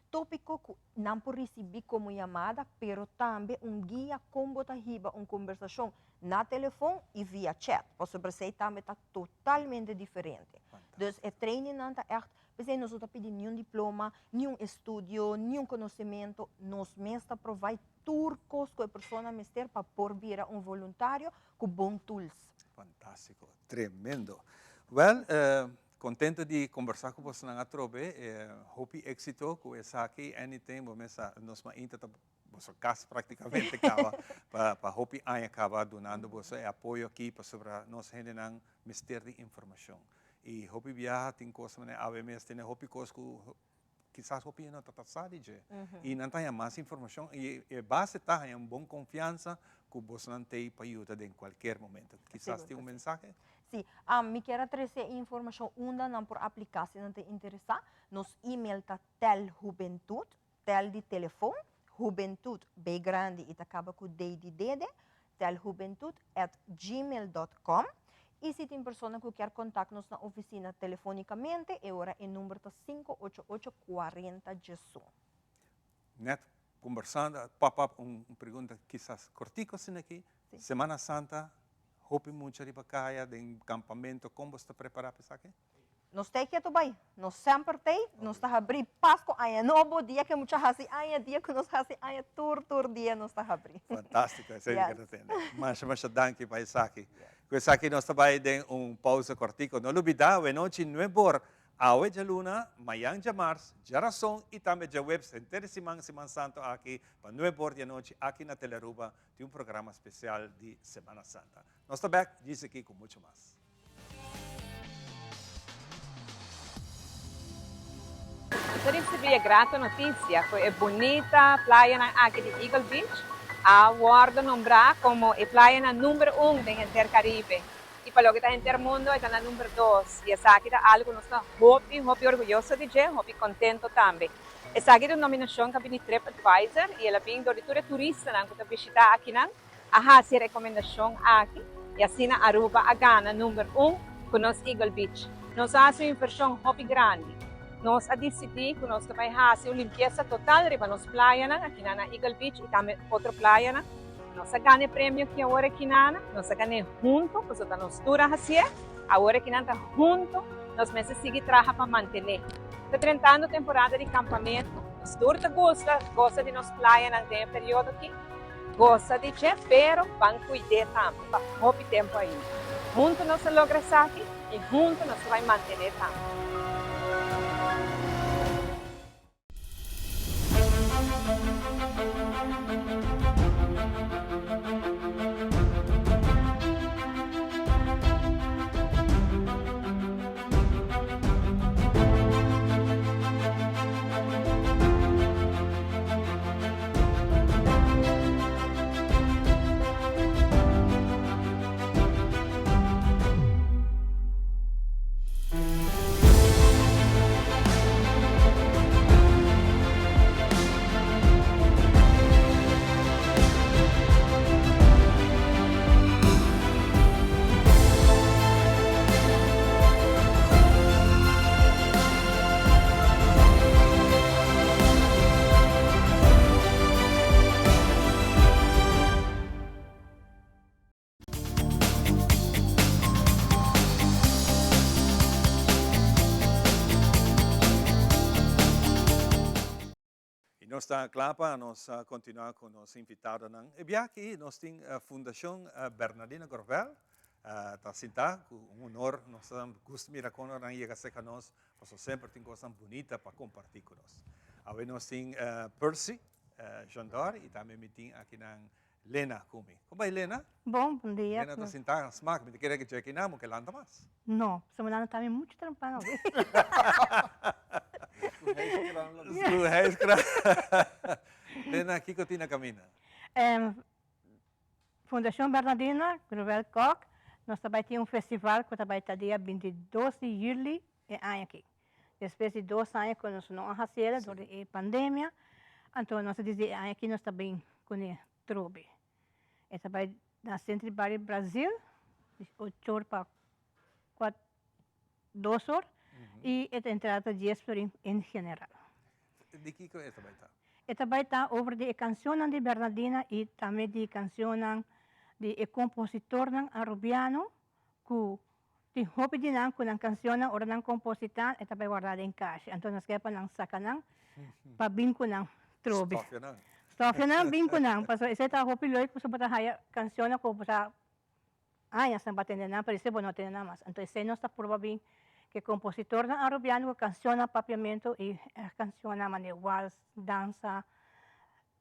topico cu nan por ricibi como yamada, pero tambe un guia con bo ta hiba un conversacion na telefon y via chat, pasobra esey tambe ta totalmente diferente. Dus e trainingnan ta echt, p'esey nos no ta pidi niun diploma, niun estudio, niun conocemento, nos mes ta provide tur cos cu e persona mester pa por bira un voluntario cu bon tools. Fantástico, tremendo. Wel, contento di conversa cu bosonan atrobe. Hopi exito cu esaki. Anything, bo mes sa, nos mainta ta boso cas practicamente caba pa pa hopi aña caba dunando boso e apoyo aki pasobra nos hendenan mester di informacion. Y hopi biaha tin cos manera awe mes tene hopi cos cu kisas hopi hende no ta ta sa di dje. Y nan ta haña mas informacion y e base ta haña un bon confiansa cu bosonan t'ey pa yuda den cualkier momento. Kisas tin un mensahe? Si, mi kier a trece e informacion unda nan por aplica si nan ta interesa. Nos email ta telhubentud, tel di telefon, hubentud, B grandi y ta caba cu D di dede, telhubentud at gmail dot com. Y si tin persona cu kier contact nos na oficina telefonicamente, e ora e number ta 588 40 diesun. Net conversando, a pop up un pregunta kisas cortico asina aki. Semana Santa, hopi mucha riba caya den campamento, con bo sta prepara pa esaki? Nos ta ketu bai, nos semper t'ei, nos ta habrí Pasco, Aña Nobo, dia ku e mucha hasi aña, dia ku nos hasi aña, tur tur dia nos ta habrí. Fantástiko, esei mi ke ta tende. Masha masha danki pa esaki. Ku esaki nos ta bai den un pousa kòrtiku. No lubidá, awenochi nuebor, awe djaluna, mayan djamars, djarason i tambe djaweps henter e siman, Siman Santu aki, pa nuebor di anochi aki na Telearuba tin un programa spesial di Semana Santa. Nos ta bèk djis aki ku muchu mas. Nos a ricibi e grato noticia cu e bunita playanan aki di Eagle Beach a wordo nombra como e playanan number un den henter Caribe y pa loke ta henter mundo e ta na number dos y esaki ta algo cu nos ta hopi hopi orguyoso di dje, hopi contento tambe. Esaki ta un nominacion cu a bini Trip Advisor y el a bin dor di tur e turistanan cu ta bishita akinan. a haci e recomendacion aki y asina Aruba a gana number un cu nos Eagle Beach. Nos a haci un inversion hopi grandi. Nos a dicidi cu nos ta bay haci un limpieza total riba nos playanan akinan na Eagle Beach y tambe otro playanan. Nos a gana e premio aki awor akinana, nos a gan'e hunto pasobra ta nos tur a haci'e. Awor akinan ta hunto nos mester sigui traha pa mantene. Ta drentando temporada di campamento, nos tur ta gusta goza di nos playanan den e periodo aki. Gosa di dje, pero ban kuid'é tambe pa hopi tempu ainda. Huntu nos a logra esaki i huntu nos ta bai mantené tambe. Y nos ta cla pa nos continua cu nos invitadonan. E bia aki nos tin Fundacion Bernardino Grovel ta sinta cu un honor nos ta gusta mira con nan yega cerca nos pasobra semper tin cosnan bunita pa comparti cu nos. Awe nos tin Percy Jandor y tambe mi tin akinan Lena cu mi. Con bay Lena? Bon, bon dia. Lena ta sinta smak, mi ta kere cu dje akinan bo ke lanta mas. No, pasobra mi lanta tambe mucho trempan awe. Cu hijskraan. Lena, kico tin na camina? Fundacion Bernardina Gruvel Kok, nos ta bay tin un festival cu ta bay ta dia 22 di juli e aña aki. Despues di dos aña cu nos no a haci el dor di e pandemia, anto nos a dicidi e aña aki nos ta bin cune trobe. E ta bay na Centro di Bario Brasil, di ocho or pa dos or. I e ta entrada ta dies florin en general. Di kiko e ta bai ta? E ta bai ta over di e kanshonnan di Bernardina i tambe di kanshonnan di e kompositornan arubiano ku tin hopi di nan ku nan kanshonnan ora nan kompositá e ta bai wardá den kashi. Anto nos ke pa nan saka nan pa bin ku nan trobe. Stòfia nan. Stòfia nan bin ku nan pasobra esei ta hopi leuk pasobra bo ta haya kanshonnan ku bo ta Añas nan pa tende nan, pero esei bo no tende nan mas. Anto esei nos ta purba bin ku e kompositornan arubiano ku kanshonnan papiamentu i e kanshonnan manera wals, dansa,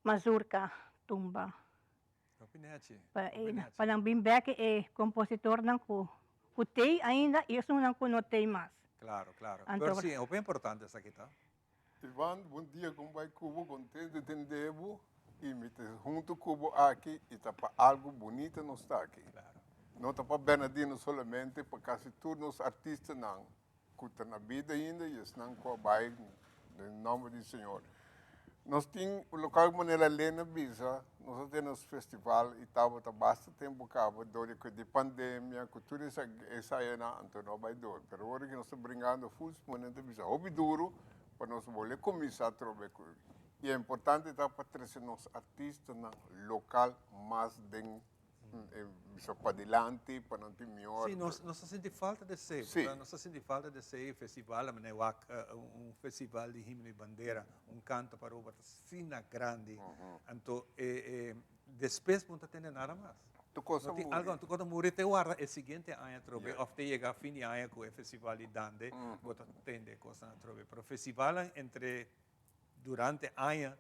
mazurka, tumba. Hopi nechi, Pa hopi nechi. pa nan bin bek e kompositornan ku ku tei ainda i esunnan ku no tei mas. Klaro, klaro. Anto Pero si, hopi importante esaki ta. Ivan, bon dia, kon bai ku bo? Kontentu di tende bo i mi ta huntu ku bo aki i ta pa algu bunita nos ta aki. No ta pa Bernardino solamente, pa kasi tur nos artistanan ku ta na bida ainda i esnan ku a bai den nòmber di Señor. Nos tin lokal manera Lena bisa, nos a tene nos festival i tabata basta tempu kaba dor di di pandemia ku tur esayanan anto no a bai dor. Pero ora ku nos ta bringando full smonen ta bisa hopi duru pa nos bolbe kuminsá atrobe ku i e importante ta pa trese nos artistanan lokal mas den bisa padilanti pa nan tin mihor. Sí, nos nos ta sinti falta di esei, Sí. nos ta sinti falta di esei festival, a manera wak un festival di himno y bandera, un canto pa Aruba ta asina grandi, anto e e despues bo no ta tende nada mas. Tur cos a No tin muri. algo, tur cos a muri te warda e siguiente aña atrobe of te yega fin di aña cu e festival di Dande bo ta tende e cosnan atrobe, pero festivalnan entre durante aña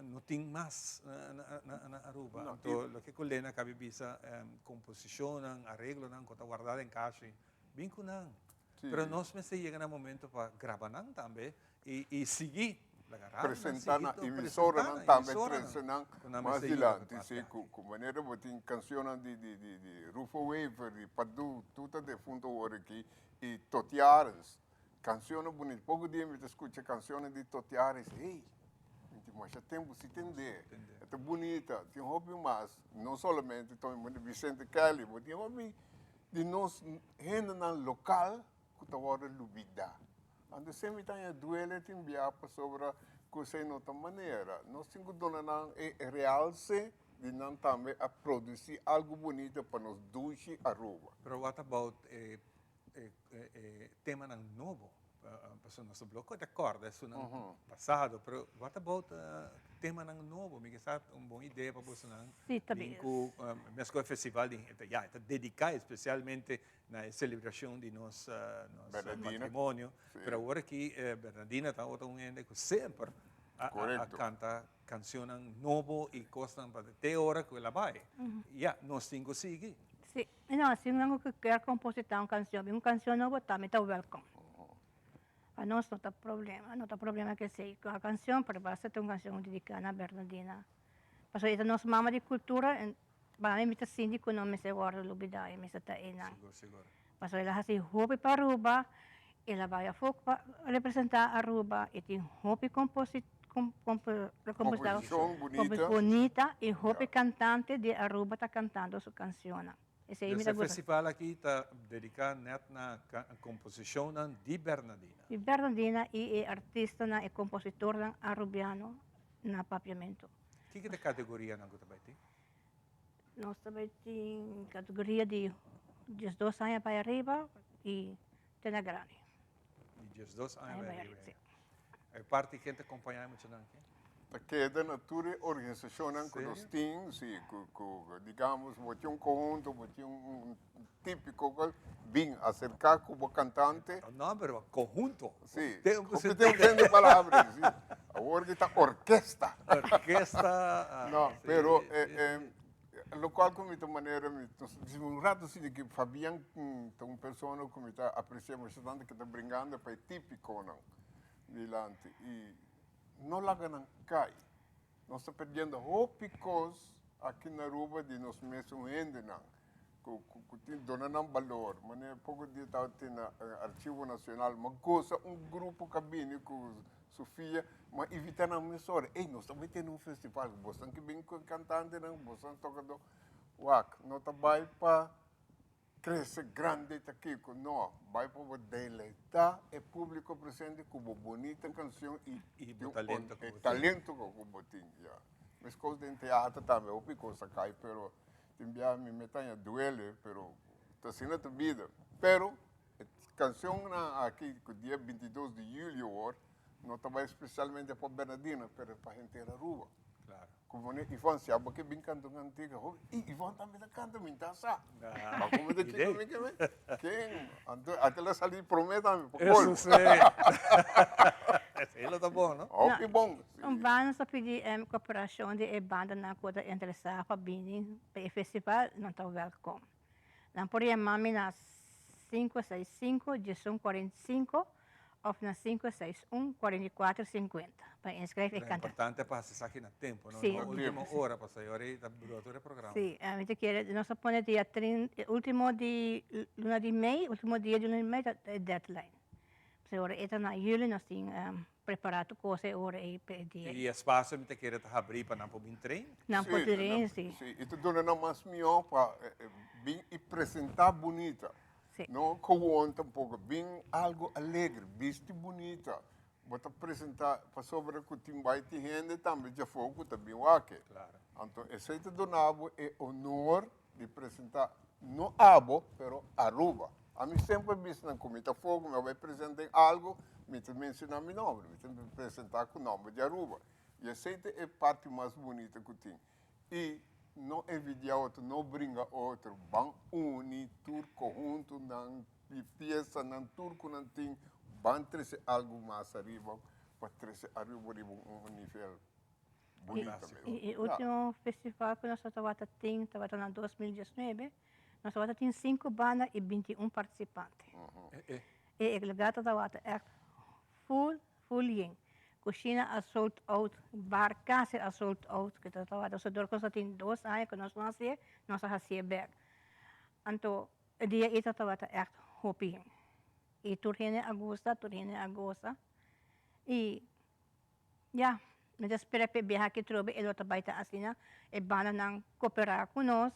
No tin mas na Aruba. Anto loke ku Lena kabi bisa, komposishonnan, areglonan ku ta wardá den kashi, bin ku nan. Pero nos mester yega na momento pa graba nan tambe i sigui laga radionan Presentá sigui na to, emisoranan presentá na tambe, emisoranan trese nan ku nan mas mester yuda ku dilanti, papia si, aki. ku manera bo tin kanshonnan di di Rufo Wever, di Padu, tur ta defunto awor aki, i Toti Arends. Cancionnan bunito. Poco dia mi ta scucha cancionnan di Toti Aris. Hey, mi tin masha tempo si tende. E ta bunita. Tin hopi mas. No solamente Tony Mundi, Vicente Kelly, bo tin hopi di nos hendenan local cu ta wordo lubida. Anto esey mi ta haña duele tin bia pasobra cu esey no ta manera. Nos tin cu duna nan e realce di nan tambe a produci algo bunito pa nos dushi Aruba. Pero what about e e temanan nobo, pasobra nos ta bloko di acorda esunnan pasado, pero what about temanan nobo? Mi ke sa un bon idea pa bosonan bin ku meskos e festival di ya e ta dedica especialmente na e celebracion di nos matrimonio, pero awor aki Bernardina ta otro un hende ku semper a canta cancionnan nobo y cosnan pa te ora ku el a bai, ya nos tin ku sigui. Sí, no, si un amigo ku kier kompositá un kanshon, un kanshon nobo tambe ta wèlkom. Pa nos no ta problema, no ta problema ke esei. Kua kanshon, pero basta ta un kanshon dediká na Bernardina. Pasobra e ta nos mama di kultura, en pa mi mi ta sinti ku no mester wòrdu lubidá, e mester ta einan. Sigur, sigur. Pasobra el a hasi hopi pa Aruba, el a bai afó pa representá Aruba, e tin hopi komposi Composicion bunita. Bunita y hopi cantante di Aruba ta cantando su cancionnan. Esey mi ta E gusta. festival aki ta dedica net na composicionnan di Bernadina. Di Bernadina y e artistanan, e compositornan Arubiano na Papiamento. Kiko ta e categorianan cu ta bay tin? Nos ta bay tin categoria di diesdos aña bay ariba y te na grandi. Di diesdos aña bay ariba. E parti ken ta kompañá e muchanan aki? Ta keda na tur e organisashonnan ku nos tin, si, ku, ku, digamos, bo tin un konhunto, bo tin un típiko kual, bin aserká ku bo kantante. No, pero konhunto. Si, Tempu hopi tempu tende palabra, si. Awor ki ta orkesta. Orkesta. No, pero lokual ku mi ta manera, mi ta disi un rato si di ki Fabian ta un persona ku mi ta apresia masha tantu ku ta bringando pa e típikonan. Dilanti y no laga nan cay. Nos ta perdiendo hopi cos aki na Aruba di nos mesun hendenan cu cu tin duna nan balor. Manera poco dia tabatin na Archivo Nacional ma goza un grupo cu a bini cu Sofia ma invita nan mesora. Ey nos ta bay tene un festival bosan ke bin cu e cantantenan bosan tocador. Wak no ta bay pa. Crece grandi ta kico? No, bay pa bo deleita e publico presente cu bo bunita cancion y Y bo talento cu bo tin. E talento cu bo tin, ya. Mescos den teatro tambe hopi cos a cay, pero tin biaha mi me taña duele, pero ta asina ta bida. Pero e cancionnan aki cu dia 22 di julio awor no ta bay specialmente pa Bernardino, pero pa henter Aruba. Claro. Como ne Ivon si abo ke bin canta un cantica hopi i Ivon tambe ta canta mi ta sa. Ma como ta chico mi ke me ken anto ate la sali prome tambe pa colmo. Eso si. Esey lo ta bon no. Hopi bon. Un banda sa pidi cooperacion di e bandanan cu ta interesa pa bini pa e festival nan ta welkom. Nan por yama mi na 565 1145 of na 561 4450 pa inscribe e Ta canta. importante pa haci esaki na tempo, no? Sí. No ultimo ora, pasobra ora ei ta dura tur e programa. Sí, ami ta kere, nos a pone dia trin, e ultimo di luna di mei, ultimo dia di luna di mei ta e deadline. Pasobra ora e ta na juli nos tin prepara tur cos e ora ei pa e dia ei. I espacio mi ta kere ta habri pa nan por bin train? Nan por train, sí. Sí, i ta duna nan mas mihó pa bin i presenta bunita. Sí. No gewoon tampoco, bin algo alegre, bisti bunita. Bo ta presenta pasobra cu tin bai tin hende tambe djafó cu ta bin wak. Claro. Anto esey ta duna bo e honor di presenta no abo, pero Aruba. Ami semper bisa nan cu mi ta afó, cu mi a bai presenta den algo, mi ta menciona mi nomber, mi ta presenta cu nomber di Aruba. Y esey ta e parti mas bunita cu tin. Y no envidia otro, no bringa otro, ban uni tur conhunto nan piesanan tur cu nan tin, ban trece algo mas ariba pa trece Aruba riba un nivel bunita mes. Y e ultimo festival cu nos tabata tin tabata na 2019, nos tabata tin cinco banda y 21 participante. Y e lugar tabata echt full Full yen. Cushina a sold out, bar casi a sold out, cu ta tabata so dor cu nos a tin dos aña cu nos no hacié, nos a hacié bek. Anto e dia ei ta tabata echt hopi yen. Y tur hende a gusta, tur hende a goza. Y ya, mi ta spera p'e biaha aki trobe e lo ta bai ta asina, e bandanan cooperá cu nos,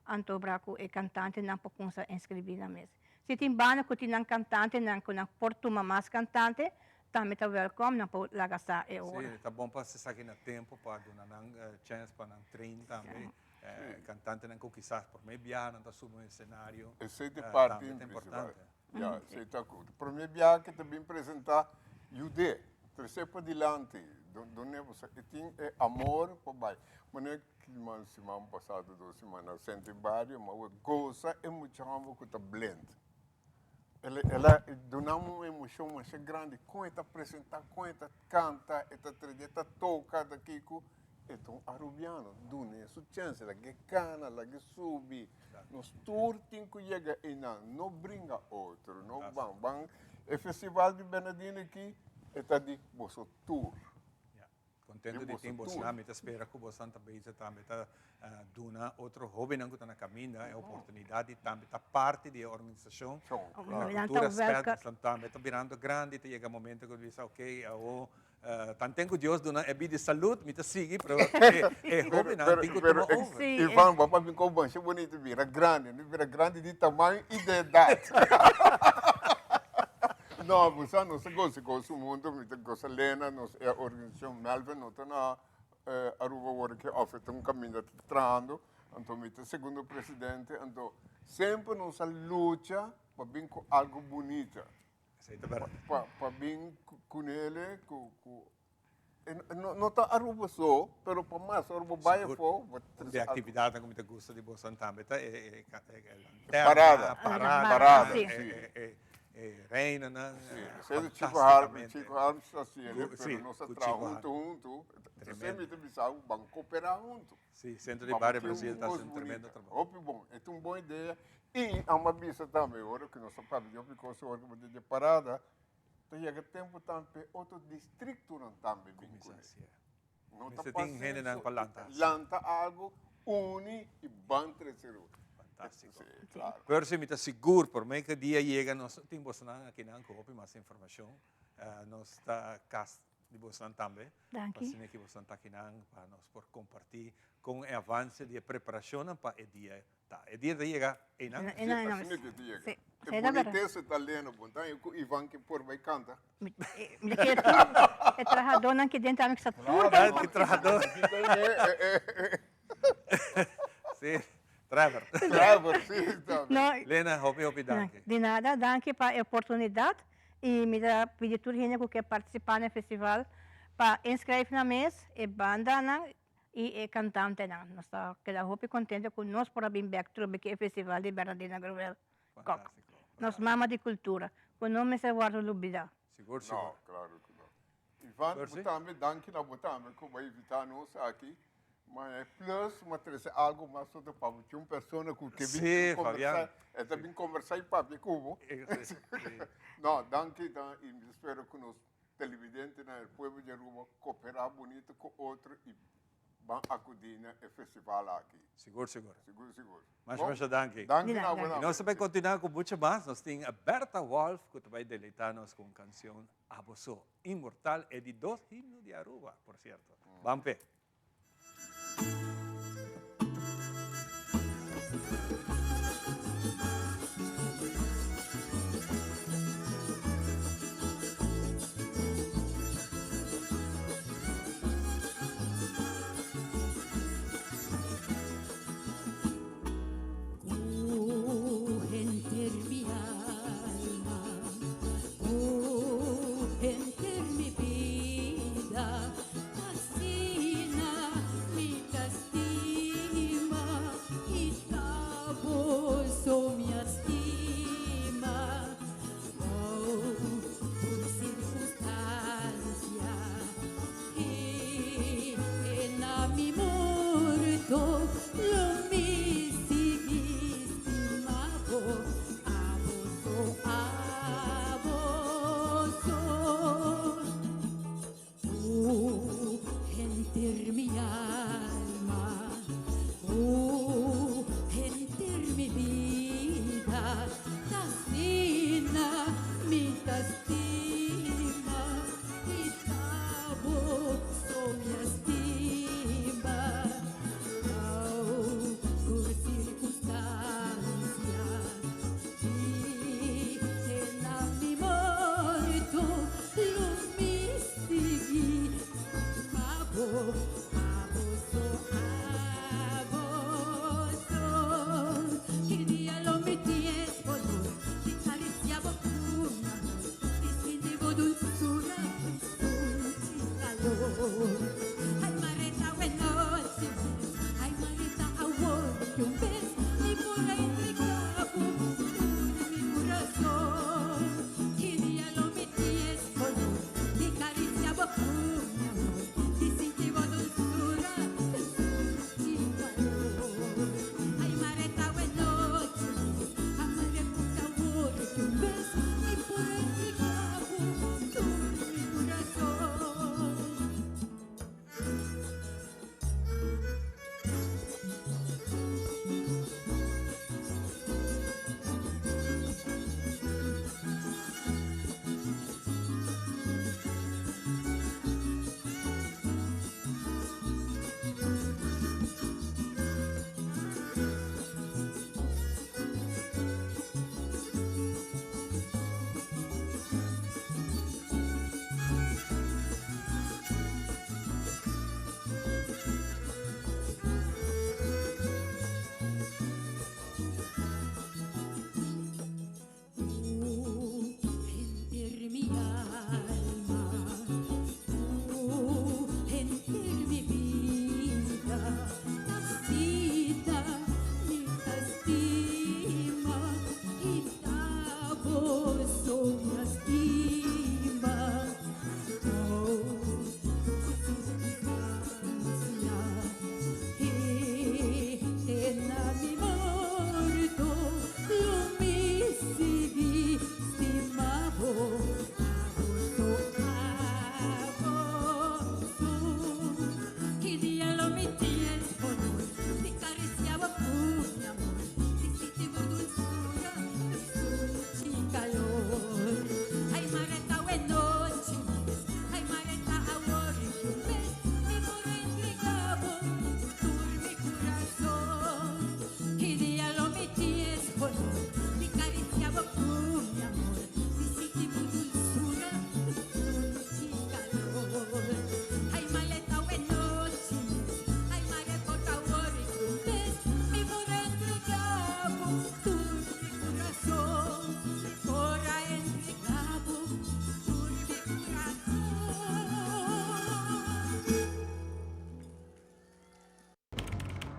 anto bra cu e cantantenan por cuminsa inscribí nan mes. Si tin banda cu tin nan cantantenan cu nan por tuma mas cantante, tambe ta welkom, nan por laga sa e ora. Sí, ta bon pa haci esaki na tempo pa duna nan chance pa nan train tambe. Cantantenan cu kisas prome biaha nan ta subi un escenario, Esey ta e parti tambe ta principal. importante. Ya, esey ta cu. Prome biaha cu ta bin presenta Jude, trece padilanti, dun'e bo sa, e tin e amor pa bay. Manera Kiman siman pasado dos siman na Centro y Barrio ma we goza e mucha homber cu ta blind. El el a duna un emocion masha grandi con e ta presenta, con e ta canta, e ta trece, e ta toca ta kico. E ta un Arubiano, dun'e su chance, lag'e cana, lag'e subi. Nos tur tin cu yega eynan, no bringa otro, no ban ban. E festival di Bernardino aki e ta di boso tur. Contento di tin bosnan, mi ta spera cu bosnan ta bezig tambe ta duna otro hobennan cu ta na caminda e oportunidad di tambe ta parti di e organisacion. Cu tur respet, bosnan tambe ta birando grandi, ta yega momento cu ta bisa ok, awo tanten cu Dios duna e bida di salud, mi ta sigui, pero e hobennan tin cu tuma over. Ivan, bo a papia con masha bonito, bira grandi, bira grandi di tamaño y di edad. No, bo sa nos ta gosa gosa un mundo, mi ta gosa Lena, nos e organisacion Melvin no ta na Aruba awor ke of e ta un caminda ta trahando, anto mi ta segundo presidente, anto semper nos a lucha pa bin cu algo bunita. Esey ta berdad. Pa bin cunele cu No ta Aruba so, pero pa mas ora bo bai afó, bo ta Di trese algo. actividadnan cu mi ta gusta di bosan tambe ta e lanterna, Parada. parada, Parada, e si. e reinanan, Si, esei ta Chico Harms, fantasticamente. Chico Harms ta haciendo, Cu pero si, nos a cu traha Chico hunto Harms. hunto. Tremendo. Esei mi ta bisa bo, ban cooperá hunto. Si, Centro di Ban Barrio tin un Brasil ta cos haciendo un tremendo bunita. trabou. Hopi bon, e ta un bon idea. Y amo a bisa tambe, ora cu nos ta papia di hopi cos, ora cu bo ta di parada, Ta yega tempu tambe p'e otro districtonan tambe bin Cuminsa cune. hacié. No ta Mester tin pasa hendenan eso, pa lanta haci. Lanta algo, uni y ban trece ru. Fantastico. Sí, claro. Pero si mi ta sigur por mei ke dia yega nos tin bosonan akinan ku hopi mas informacion. Nos ta cas. di bosnan tambe. Danki. Pa asina ki bosnan ta akinan pa nos por kompartí kon e avanse di e preparashonnan pa e dia ta. E dia ta yega einan. Einan, einan. Asina ke ta yega. Sí. E bunitesa ta lena bon. Ta ku Ivan ke por bai kanta. Mi kere tur e trahadónan ki den tambe ku sa tur bai partisipá. Sí, Trevor. Trevor, sí. No. Lena, hopi hopi danki. Di nada, danki pa e oportunidat i mi ta pidi tur hende ku ke partisipá na e festival pa inskrijf nan mes, e bandanan i e kantantenan. Nos ta keda hopi kontento ku nos por a bin bèk trobe ku e festival di Bernadina Gruwel Kok. Nos mama di kultura, ku no mester wòrdu lubidá. Sigur, sigur. No, klaro ku no. Ivan, bo tambe, danki na bo tambe ku bo a invitá nos aki. Ma e plus, ma trese algu mas otro pa bo. Tin un persona ku ke bin kombersá, e ta bin kombersá i papia ku bo. No, danki dan i mi ta spera ku nos televidentenan, el pueblo di Aruba koperá bunito ku otro i ban akudí na e festival aki. Sigur, sigur. Sigur, sigur. Masha, masha danki. Danki na bo. I nos ta bai kontinuá ku mucho mas. Nos tin Bertha Wolff ku ta bai deleitá nos ku un kansion Abo So Inmortal, e di dos himno di Aruba, por sierto. Ban p'e.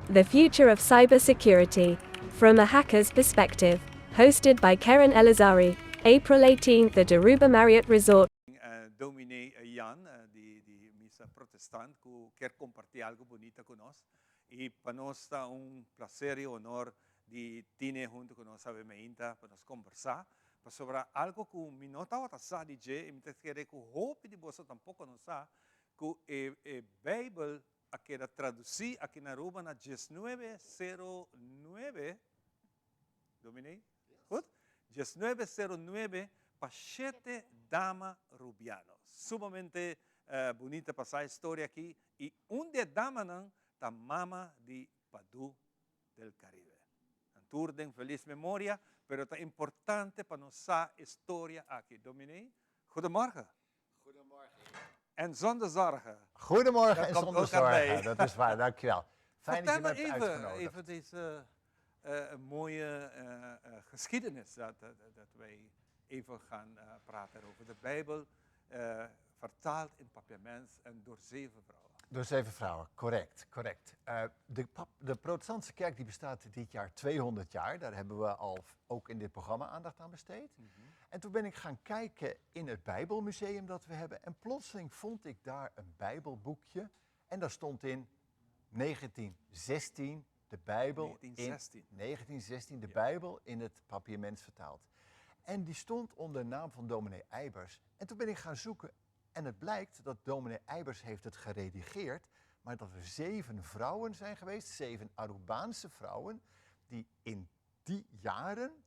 The Future of Cybersecurity, From a Hacker's Perspective, hosted by Keren Elazari, April 18th at Aruba Marriott Resort. Dominee Jan di di Misa Protestant cu kier comparti algo bunita cu nos y pa nos ta un placer y honor di tine hunto cu nos awe meinta pa nos combersa pasobra algo cu mi no tawata sa di dje y mi ta kere cu hopi di boso tampoco no sa cu e e Bijbel a keda traduci aki na Aruba na diesnuebe sero nuebe, Dominee? Goed? 1909 pa shete dama Rubiano. Sumamente bunita pa sa e storia aki y un di e damanan ta mama di Padu del Caribe. Nan tur den feliz memoria, pero ta importante pa nos sa e storia aki. Dominee, goedemorgen. Goedemorgen. En zonder zorgen. Goedemorgen en zonder zorgen, dat is waar, dankjewel. Fijn dat je me hebt uitgenodigd. Even deze mooie geschiedenis dat, dat wij even gaan praten over de Bijbel, vertaald in Papiaments en door zeven vrouwen. Door zeven vrouwen, correct, correct. De, de protestantse kerk die bestaat dit jaar 200 jaar. Daar hebben we al ook in dit programma aandacht aan besteed. En toen ben ik gaan kijken in het Bijbelmuseum dat we hebben. En plotseling vond ik daar een Bijbelboekje. En daar stond in 1916 de Bijbel 1916. in 1916 de Bijbel in het Papiaments vertaald. En die stond onder de naam van dominee Eibers. En toen ben ik gaan zoeken en het blijkt dat dominee Eibers heeft het geredigeerd, maar dat er zeven vrouwen zijn geweest, zeven Arubaanse vrouwen, die in die jaren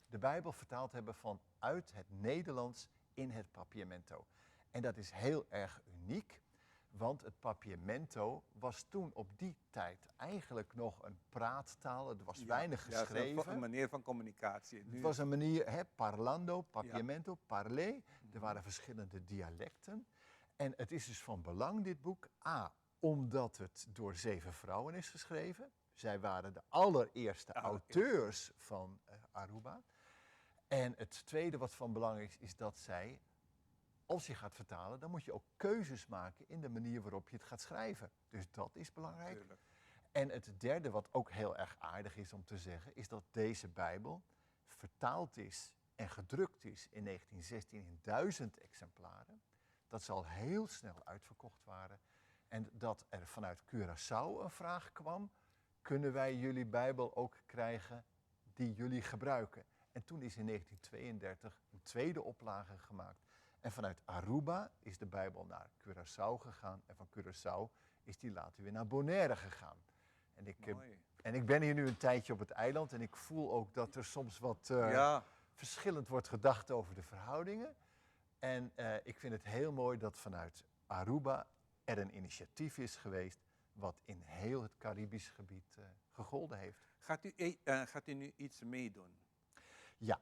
de Bijbel vertaald hebben vanuit het Nederlands in het Papiamento. En dat is heel erg uniek, want het Papiamento was toen op die tijd eigenlijk nog een praattaal. Het was weinig geschreven. Ja, een manier van communicatie. Nu... Het was een manier, hè, parlando, Papiamento, parlé. Er waren verschillende dialecten. En het is dus van belang, dit boek. A, omdat het door zeven vrouwen is geschreven. Zij waren de allereerste auteurs van Aruba. En het tweede wat van belang is, is dat zij, als je gaat vertalen, dan moet je ook keuzes maken in de manier waarop je het gaat schrijven. Dus dat is belangrijk. Tuurlijk. En het derde, wat ook heel erg aardig is om te zeggen, is dat deze Bijbel vertaald is en gedrukt is in 1916 in 1000 exemplaren. Dat ze al heel snel uitverkocht waren. En dat er vanuit Curaçao een vraag kwam: kunnen wij jullie Bijbel ook krijgen die jullie gebruiken? En toen is in 1932 een tweede oplage gemaakt. En vanuit Aruba is de Bijbel naar Curaçao gegaan. En van Curaçao is die later weer naar Bonaire gegaan. En ik, en ik ben hier nu een tijdje op het eiland en ik voel ook dat er soms wat verschillend wordt gedacht over de verhoudingen. En ik vind het heel mooi dat vanuit Aruba er een initiatief is geweest wat in heel het Caribisch gebied gegolden heeft. Gaat u nu iets meedoen? Ja,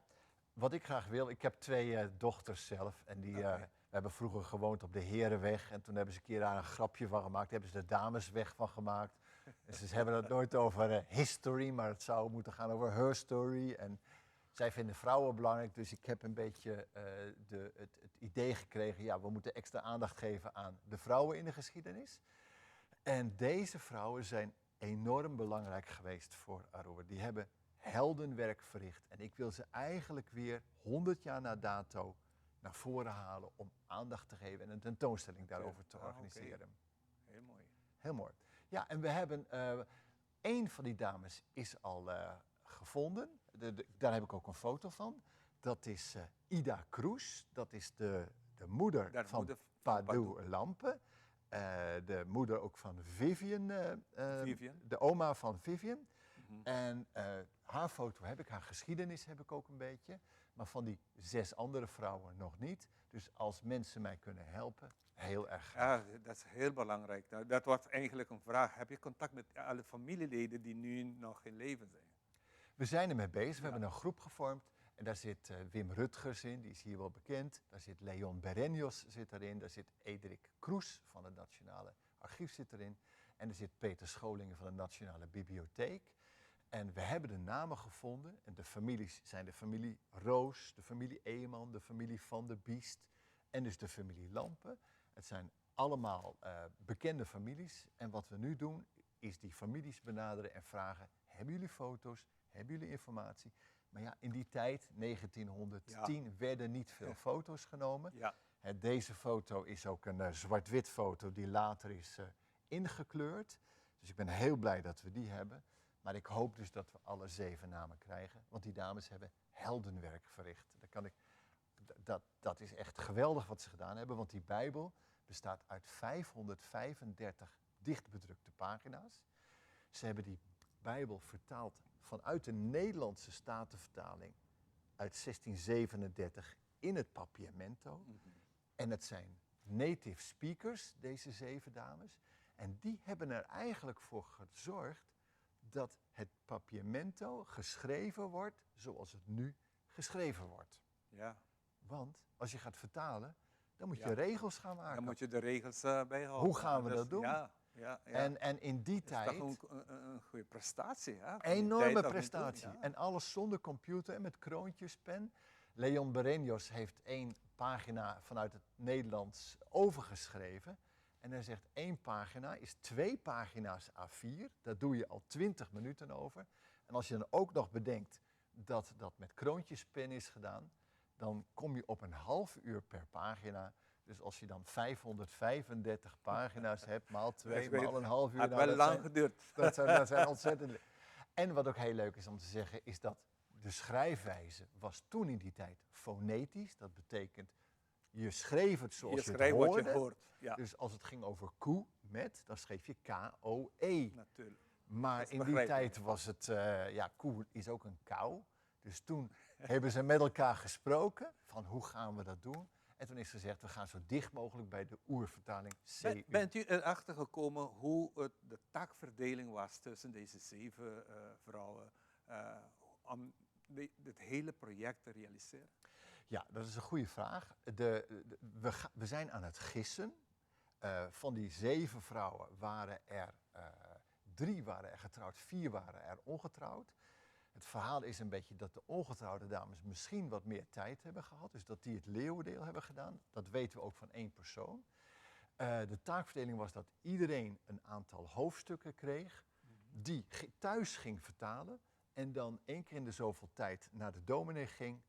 wat ik graag wil, ik heb twee dochters zelf en die we hebben vroeger gewoond op de Herenweg en toen hebben ze een keer daar een grapje van gemaakt, daar hebben ze de Damesweg van gemaakt. Dus ze hebben het nooit over history, maar het zou moeten gaan over her story. En zij vinden vrouwen belangrijk, dus ik heb een beetje het idee gekregen, ja, we moeten extra aandacht geven aan de vrouwen in de geschiedenis. En deze vrouwen zijn enorm belangrijk geweest voor Aruba. Die hebben heldenwerk verricht. En ik wil ze eigenlijk weer 100 jaar na dato naar voren halen om aandacht te geven en een tentoonstelling daarover te organiseren. Okay. Heel mooi. Heel mooi. Ja, en we hebben, één van die dames is al gevonden. Daar heb ik ook een foto van. Dat is Ida Kroes. Dat is de moeder van Padu Lampe. De moeder ook van Vivian, Vivian. De oma van Vivian. En haar foto heb ik, haar geschiedenis heb ik ook een beetje. Maar van die 6 andere vrouwen nog niet. Dus als mensen mij kunnen helpen, heel erg graag. Ja, dat is heel belangrijk. Nou, dat was eigenlijk een vraag. Heb je contact met alle familieleden die nu nog in leven zijn? We zijn ermee bezig. We hebben een groep gevormd. En daar zit Wim Rutgers in, die is hier wel bekend. Daar zit Leon Berenjos zit erin. Daar zit Edrik Kroes van het Nationale Archief zit erin. En er zit Peter Scholingen van de Nationale Bibliotheek. En we hebben de namen gevonden. En de families zijn de familie Roos, de familie Eeman, de familie Van der Biest en dus de familie Lampe. Het zijn allemaal bekende families. En wat we nu doen, is die families benaderen en vragen, hebben jullie foto's, hebben jullie informatie? Maar ja, in die tijd, 1910, werden niet veel foto's genomen. Deze foto is ook een zwart-wit foto die later is ingekleurd. Dus ik ben heel blij dat we die hebben. Maar ik hoop dus dat we alle 7 namen krijgen. Want die dames hebben heldenwerk verricht. Dat, kan ik, dat, dat is echt geweldig wat ze gedaan hebben. Want die Bijbel bestaat uit 535 dichtbedrukte pagina's. Ze hebben die Bijbel vertaald vanuit de Nederlandse Statenvertaling uit 1637 in het Papiamento. En het zijn native speakers, deze 7 dames. En die hebben er eigenlijk voor gezorgd dat het Papiamento geschreven wordt zoals het nu geschreven wordt. Want als je gaat vertalen, dan moet je regels gaan maken. Dan moet je de regels bijhouden. Hoe gaan we dat doen? En in die Dat is toch tijd een goede prestatie, hè? Van die Enorme tijd af en toe, prestatie. ja. En alles zonder computer en met kroontjespen. Leon Berenios heeft 1 pagina vanuit het Nederlands overgeschreven. En hij zegt 1 pagina is 2 pagina's A4. Daar doe je al 20 minuten over. En als je dan ook nog bedenkt dat dat met kroontjespen is gedaan, dan kom je op een half uur per pagina. Dus als je dan 535 pagina's hebt, maal 2, Ik weet maal een half uur. Het had wel lang geduurd. Dat zijn ontzettend En wat ook heel leuk is om te zeggen, is dat de schrijfwijze was toen in die tijd fonetisch. Dat betekent, je schreef het zoals Je je het schreef wat je hoorde. hoort, ja. Dus als het ging over koe met, dan schreef je K-O-E. Natuurlijk. Maar Dat is in die begrijpelijk. tijd was het, ja, koe is ook een kou. Dus toen hebben ze met elkaar gesproken van hoe gaan we dat doen. En toen is gezegd, we gaan zo dicht mogelijk bij de oervertaling C U. Bent u erachter gekomen hoe de taakverdeling was tussen deze 7 vrouwen om dit hele project te realiseren? Ja, dat is een goede vraag. We zijn aan het gissen. Van die 7 vrouwen waren er 3 waren er getrouwd, 4 waren er ongetrouwd. Het verhaal is een beetje dat de ongetrouwde dames misschien wat meer tijd hebben gehad. Dus dat die het leeuwendeel hebben gedaan. Dat weten we ook van 1 persoon. De taakverdeling was dat iedereen een aantal hoofdstukken kreeg. Die thuis ging vertalen. En dan 1 keer in de zoveel tijd naar de dominee ging.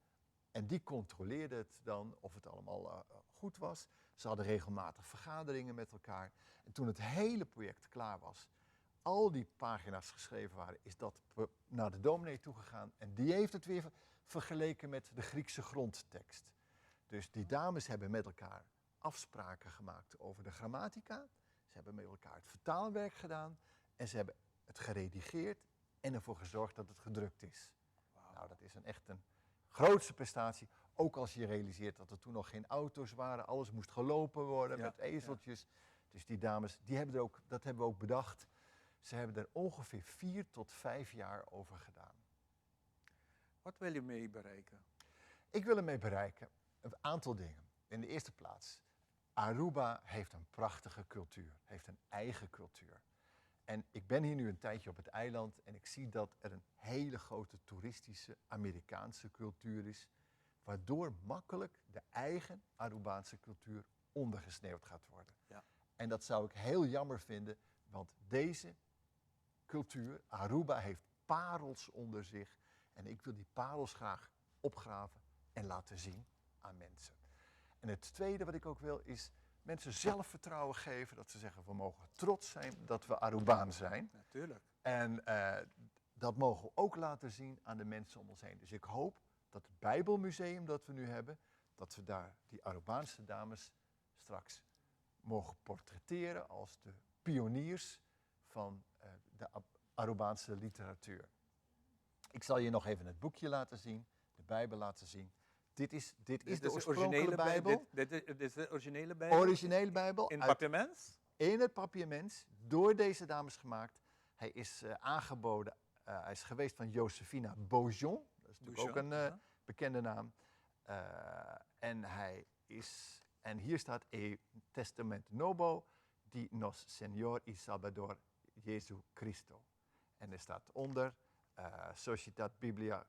En die controleerde het dan of het allemaal goed was. Ze hadden regelmatig vergaderingen met elkaar. En toen het hele project klaar was, al die pagina's geschreven waren, is dat naar de dominee toegegaan. En die heeft het weer vergeleken met de Griekse grondtekst. Dus die dames hebben met elkaar afspraken gemaakt over de grammatica. Ze hebben met elkaar het vertaalwerk gedaan. En ze hebben het geredigeerd en ervoor gezorgd dat het gedrukt is. Dat is echt een grootste prestatie. Ook als je realiseert dat er toen nog geen auto's waren. Alles moest gelopen worden met ezeltjes. Dus die dames, die hebben er ook, dat hebben we ook bedacht. Ze hebben er ongeveer 4 tot 5 jaar over gedaan. Wat wil je mee bereiken? Ik wil ermee bereiken een aantal dingen. In de eerste plaats, Aruba heeft een prachtige cultuur, heeft een eigen cultuur. En ik ben hier nu een tijdje op het eiland en ik zie dat er een hele grote toeristische Amerikaanse cultuur is, waardoor makkelijk de eigen Arubaanse cultuur ondergesneeuwd gaat worden. En dat zou ik heel jammer vinden, want deze cultuur, Aruba, heeft parels onder zich. En ik wil die parels graag opgraven en laten zien aan mensen. En het tweede wat ik ook wil is mensen zelfvertrouwen geven. Dat ze zeggen, we mogen trots zijn dat we Arubaan zijn. En dat mogen we ook laten zien aan de mensen om ons heen. Dus ik hoop dat het Bijbelmuseum dat we nu hebben, dat we daar die Arubaanse dames straks mogen portretteren als de pioniers van de Arubaanse literatuur. Ik zal je nog even het boekje laten zien, de Bijbel laten zien. Dit Dit is de is de oorspronkelijke originele Bijbel. Dit is de originele Bijbel? Originele Bijbel. In Papiaments? In het Papiaments, door deze dames gemaakt. Hij is aangeboden, hij is geweest van Josefina Beaujon. Dat is natuurlijk ook Beaujon, een ja. bekende naam. En hier staat E Testament Nobo di nos Señor y Salvador Jesu Cristo. En er staat onder Sociedad Biblia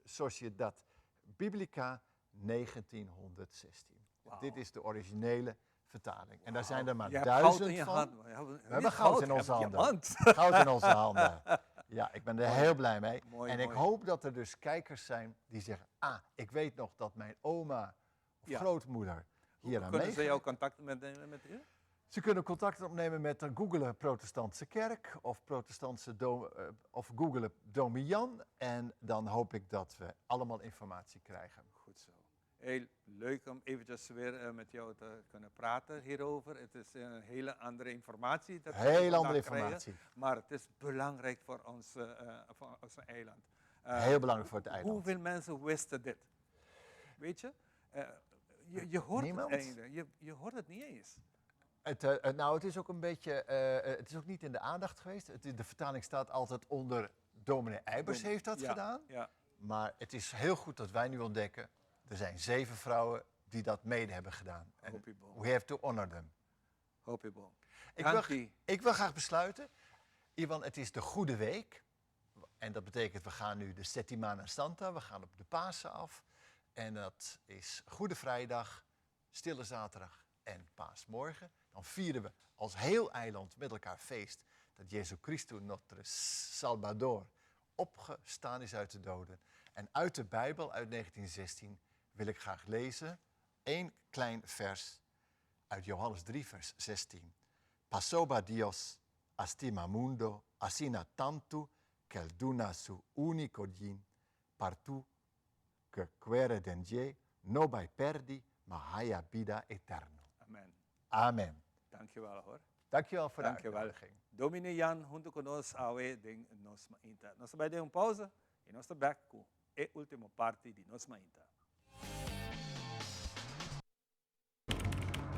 Sociedad Biblica 1916. Wauw. Dit is de originele vertaling. En daar zijn er maar Je hebt goud duizend in je van. hand, man. Je hebt We niet hebben goud goud, in je onze hebt handen. diamant. Goud in onze handen. Ja, ik ben er Mooi. heel blij mee. Mooi, en ik mooi. hoop dat er dus kijkers zijn die zeggen... Ah, ik weet nog dat mijn oma of Ja. grootmoeder hier aan Kunnen ze meegewerkt jouw contact met, met u? Ze kunnen contact opnemen met eh, googelen Protestantse Kerk of, Protestantse do, eh, of googelen Domijan. En dan hoop ik dat we allemaal informatie krijgen. Goed zo. Heel leuk om eventjes weer eh, met jou te kunnen praten hierover. Het is een hele andere informatie. Dat we Hele vandaag andere krijgen, informatie. Maar het is belangrijk voor ons, eh, eh, voor ons eiland. Eh, Heel belangrijk voor het eiland. Hoeveel mensen wisten dit? Weet je? Eh, je, je hoort Niemand. het einde. Je, je hoort het niet eens. Het, eh, eh, nou, het is ook een beetje, eh, eh, het is ook niet in de aandacht geweest. Het, de vertaling staat altijd onder dominee Eibers Dom- heeft dat ja, gedaan. ja. Maar het is heel goed dat wij nu ontdekken, er zijn zeven vrouwen die dat mede hebben gedaan. En Hoop je bon. we have to honor them. Hoop je bon. Ik wil, Dank je. ik wil graag besluiten. Ivan, het is de Goede Week. En dat betekent, we gaan nu de Settimana Santa, we gaan op de Pasen af. En dat is Goede Vrijdag, Stille Zaterdag en Paasmorgen. Dan vieren we als heel eiland met elkaar feest dat Jezus Christus notre Salvador opgestaan is uit de doden. En uit de Bijbel uit 1916 wil ik graag lezen één klein vers uit Johannes 3, vers 16. Pasoba Dios astima mundo, asina tanto, que el duna su único gin, partu que quere den je, no by perdi, ma haya vida eterno. Amen. Amen. Dankjewel hoor. Dankjewel voor de Dankjewel. uitnodiging. Dominee Jan, junto con nos, awe den nos mainta. Nos ta bai den un pauze y nos ta back cu e ultimo parti di nos mainta.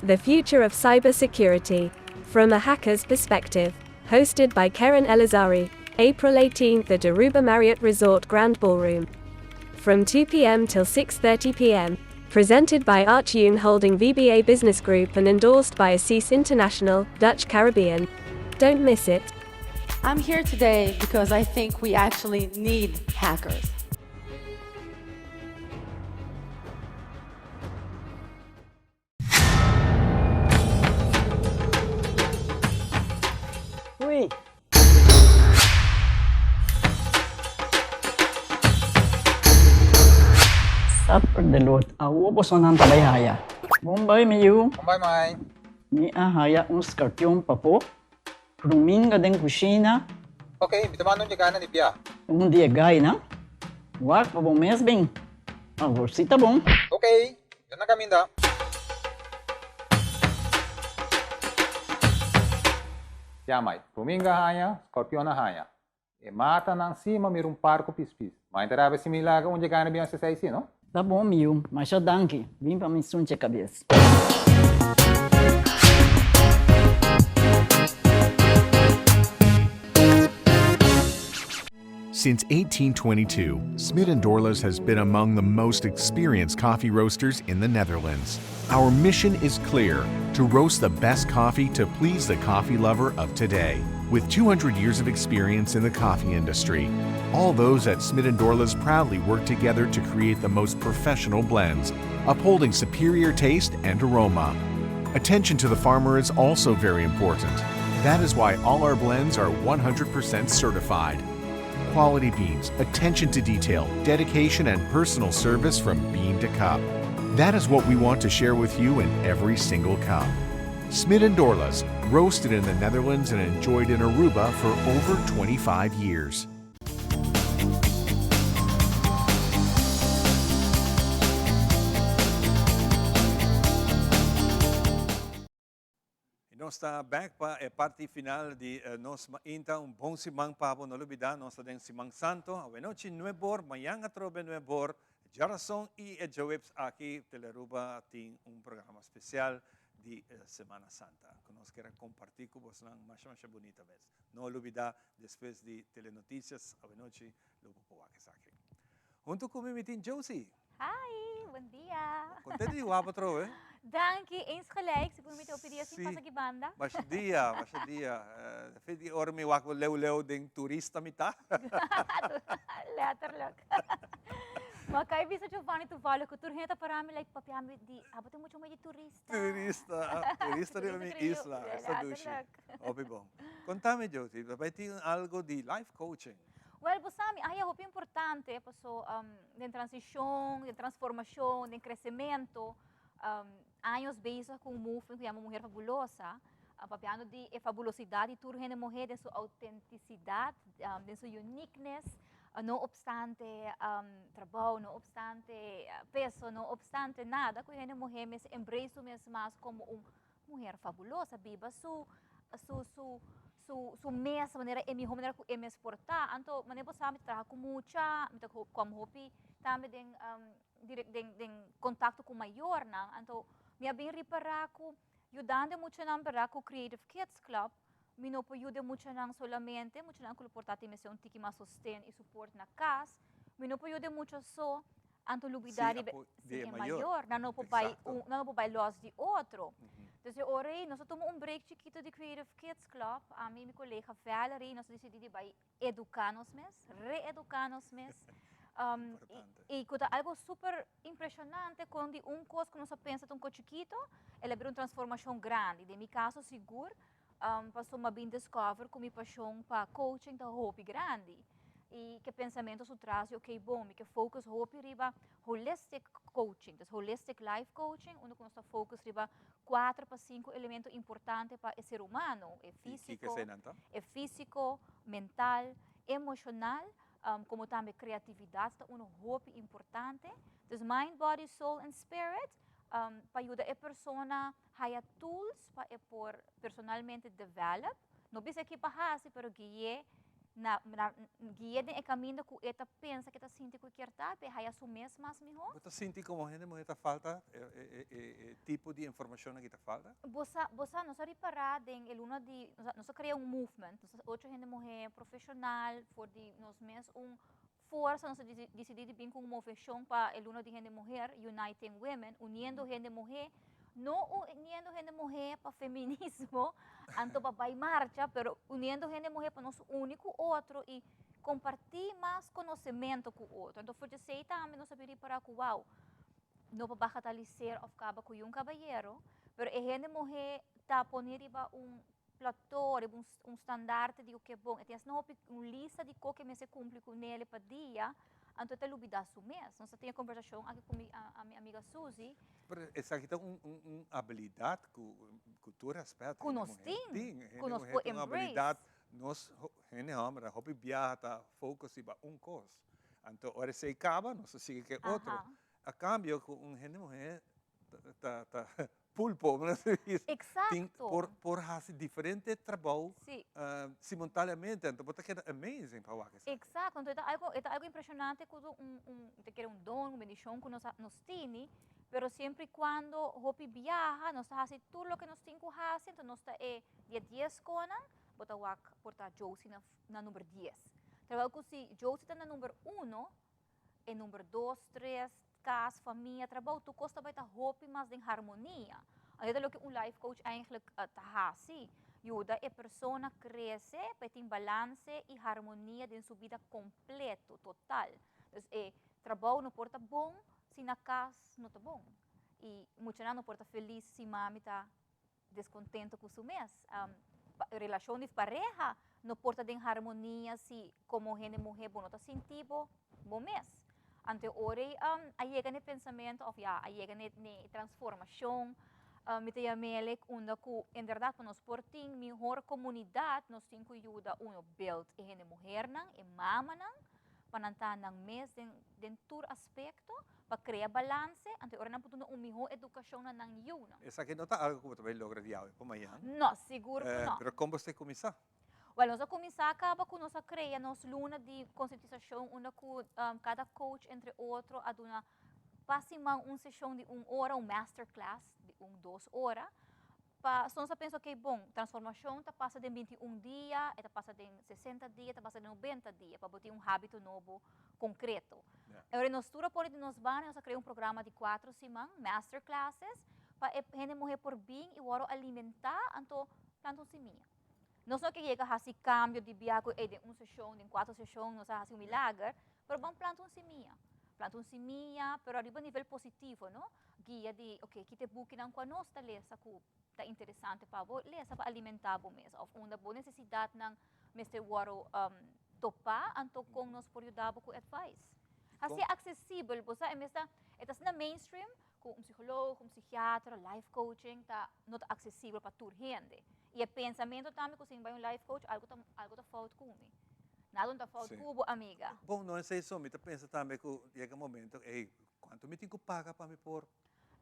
The Future of Cybersecurity. From a Hacker's Perspective. Hosted by Karen Elazari. April 18th at Aruba Marriott Resort Grand Ballroom. From 2 p.m. till 6:30 p.m. Presented by Archune Holding VBA Business Group and endorsed by Assis International, Dutch Caribbean. Don't miss it. I'm here today because I think we actually need hackers. Ui. Supper de lot. Awo bosonan tabay haya. Bombay mi yu. Bombay mai. Mi a haya un scorpion papo. Ruminga den cucina. Ok, mi ta manda un yegana di bia. Un dia gai na. Wak pa bon mes bin. Awor si ta bon. Ok, mi ta na caminda. Ya mai, ruminga haña, scorpion a haña. E matanan si m'a mira un par cu pispis. Ma inta rabia si mi laga un yegana bin haci esey si, no? Ta bon mi yu, masha danki. Bin pa mi sunche cabes. Since 1822, Smit & Dorlas has been among the most experienced coffee roasters in the Netherlands. Our mission is clear to roast the best coffee to please the coffee lover of today. With 200 years of experience in the coffee industry, all those at Smit & Dorlas proudly work together to create the most professional blends, upholding superior taste and aroma. Attention to the farmer is also very important. That is why all our blends are 100% certified. Quality beans, attention to detail, dedication, and personal service from bean to cup. That is what we want to share with you in every single cup. Smit and Dorlas, roasted in the Netherlands and enjoyed in Aruba for over 25 years. Y nos ta back pa e parti final di nos mainta. Un bon siman pa bo. No lubida, nos ta den Siman Santo. Awenochi nuebor, mañan atrobe nuebor, djarason y e djaweps aki Telearuba tin un programa special di Semana Santa cu nos kier a comparti cu bosnan masha masha bunita mes. No lubida, despues di Telenoticias awenochi lo bo por wak esaki. Hunto cu mi mi tin Josie. Hi, bon dia. Contento di wak atrobe. Danki, eens gelijk. Segun mi ta hopi dia sin pasa ki banda. Masha dia, masha dia. Fe di ora mi wak leu leu den turista mi ta. Letterlijk. Ma kai bisa Giovanni toevallig ku tur hende ta para mi like papia mi di abo tin mucho mei di turista. Turista, turista riba mi isla, esta dushi. Hopi bon. Contami Joti, ta bai tin algo di life coaching? Wel bo sa mi a haya hopi importante paso den transicion, den transformacion, den crecemento, años bezig cu un movement cu yama Mujer Fabulosa, papiando di e fabulosidad di tur hende muher den su autenticidad, den su uniqueness, no obstante trabou, no obstante peso, no obstante nada, cu hende muher mester embrace su mes mas como un muher fabulosa, biba su su su su su mes manera e miho manera cu e mes por ta. Anto manera bo sa mi ta traha cu mucha, mi ta kom hopi tambe den den den contacto cu mayornan, anto mi a bin ripara cu yudando e muchanan berdad cu Creative Kids Club, mi no por yuda e muchanan solamente, muchanan cu lo por ta tin mester un tiki mas sosten y support na cas, mi no por yuda e mucha so, anto lubida Sin riba apo sin di e e mayor. mayor, nan no por bai Exacto. un, nan no por bai los di otro. Dus e ora ei nos a tuma un break chikito di Creative Kids Club, ami y mi colega Valerie, nos a dicidi di bai educa nos mes, reeduca nos mes. Importante. Y cu ta algo super impresionante con di un cos cu nos a pensa ta un cos chikito, el a bira un transformacion grandi. Den mi caso sigur, pasobra mi a bin discover cu mi pasion pa coaching ta hopi grandi. Y cu e pensamento su tras di ok bon, mi ke focus hopi riba holistic coaching, dus holistic life coaching, unda cu nos ta focus riba cuater pa cinco elemento importante pa e ser humano, e Y kiko fisico, eseinan ta? e fisico, mental, emocional, como tambe creatividad ta uno hopi importante. Dus mind, body, soul and spirit, pa yuda e persona haya tools pa e por personalmente develop. No bisa ki pa haci, pero gui'é na, na, gui'é den e caminda cu e ta pensa, cu e ta sinti cu e kier ta, pa e haya su mes mas miho. Bo ta sinti como hende muher ta falta e, e, e, e tipo di informacion aki ta falta? Bo sa, bo sa, nos a ripara den e luna di, nos a, nos a crea un movement, nos a ocho hende muher profesional for di nos mes un forsa, nos a dicidi di bin cu un movecion pa e luna di hende muher, Uniting Women, uniendo hende muher, no uniendo hende muher pa feminismo, anto pa bay marcha, pero uniendo hende muher pa nos uni cu otro y comparti mas conocemento cu otro. Anto for djesey tambe nos a bin ripara cu wow, no pa bagataliser of caba cu yun cabayero, pero e hende muher ta pone riba un plató, riba un un standarte di oke bon, e tin asina hopi un lista di koke mester kumpli ku nele pa dia, anto e ta lubidá su mes. Nos a tin e kombersashon aki ku mi mi amiga Suzy. Pero esaki ta un un un abilidat ku ku tur rèspèt Ku hende nos muhé tin, tin. ku Hende nos muhé por tin un embrace. abilidat, nos hende hòmber a hopi biaha ta focus riba un kos. Anto ora esei kaba nos ta sigui ku e otro. A kambio ku un hende muhé ta ta pulpo, mi ta bisa. Tin Exacto. por por hasi diferente trabou Sí. simultaneamente, anto bo ta keda amazing pa wak esaki. Exacto, anto e ta algo e ta algo impresionante ku un un mi ta kere un don, un bendicion ku nos a nos tini, pero siempre y cuando hopi biaha nos ta hasi tur loke nos tin ku hasi, anto nos ta e di e dies konan, bo ta wak por ta Josie na na number dies. Terwijl ku si Josie ta na number uno, E number dos, tres, kas, famia, trabou, tur kos ta bai ta hopi mas den harmonia. Anto ta loke un life coach eigenlijk ta hasi, yuda e persona krese pa e tin balanse i harmonia den su bida kompleto, total. Dus e trabou no por ta bon si na kas no ta bon. I muchanan no por ta felis si mami ta descontento cu su mes. Relacion di pareha no por ta den harmonia si como hende muhe bo no ta sinti bo bo mes. Anto e ora ei a yega n'e pensamento of ya a yega n'e transformacion, mi ta yam'el unda cu inderdaad pa nos por tin mihor comunidad nos tin cu yuda uno build e hende muhernan, e mamanan, pa nan ta nan mes den den tur aspecto, pa crea balance, anto e ora nan por duna un miho educacion na nan yiunan. Esaki no ta algo cu bo ta bay logra di awe pa mañan. No, sigur cu no. Pero con bo estai cuminsa? Wel, nos a cuminsa caba cu nos a crea nos luna di concientisacion unda cu cada coach entre otro a duna pa siman un sesion di un ora, un masterclass di un dos ora, Pa so nos a pensa ok bon, transformacion ta pasa den 21 dia, e ta pasa den 60 dia, e ta pasa den 90 dia pa bo tin un habito nobo concreto. E ora nos tur a pone di nos banda nos a crea un programa di cuatro siman, master classes, pa e hende muher por bin y worde alimenta anto planta un simia. Nos no ke yega haci cambio di bia cu ey den un sesion, den cuatro sesion nos a haci un milager, pero ban planta un simia. Planta un simia, pero ariba nivel positivo, no? Guia di, ok, ki ta e bukinan ku anos ta lesa ku ta interesante pa bo lesa pa alimentá bo mes òf unda bo nesesidatnan mester wòrdu topá, anto kon nos por yuda bo ku advice. Hasié aksesibel, bo sa e mes ta, e ta asina mainstream ku un psikoloog, un psikiatra, life coaching ta no ta aksesibel pa tur hende. I e pensamentu tambe ku si mi bai un life coach algu ta algu ta fout ku mi. Nada no ta fout ku bo amiga. Bon, no esei so, mi ta pensa tambe ku yega un momento, ey, kuantu mi tin ku paga pa mi por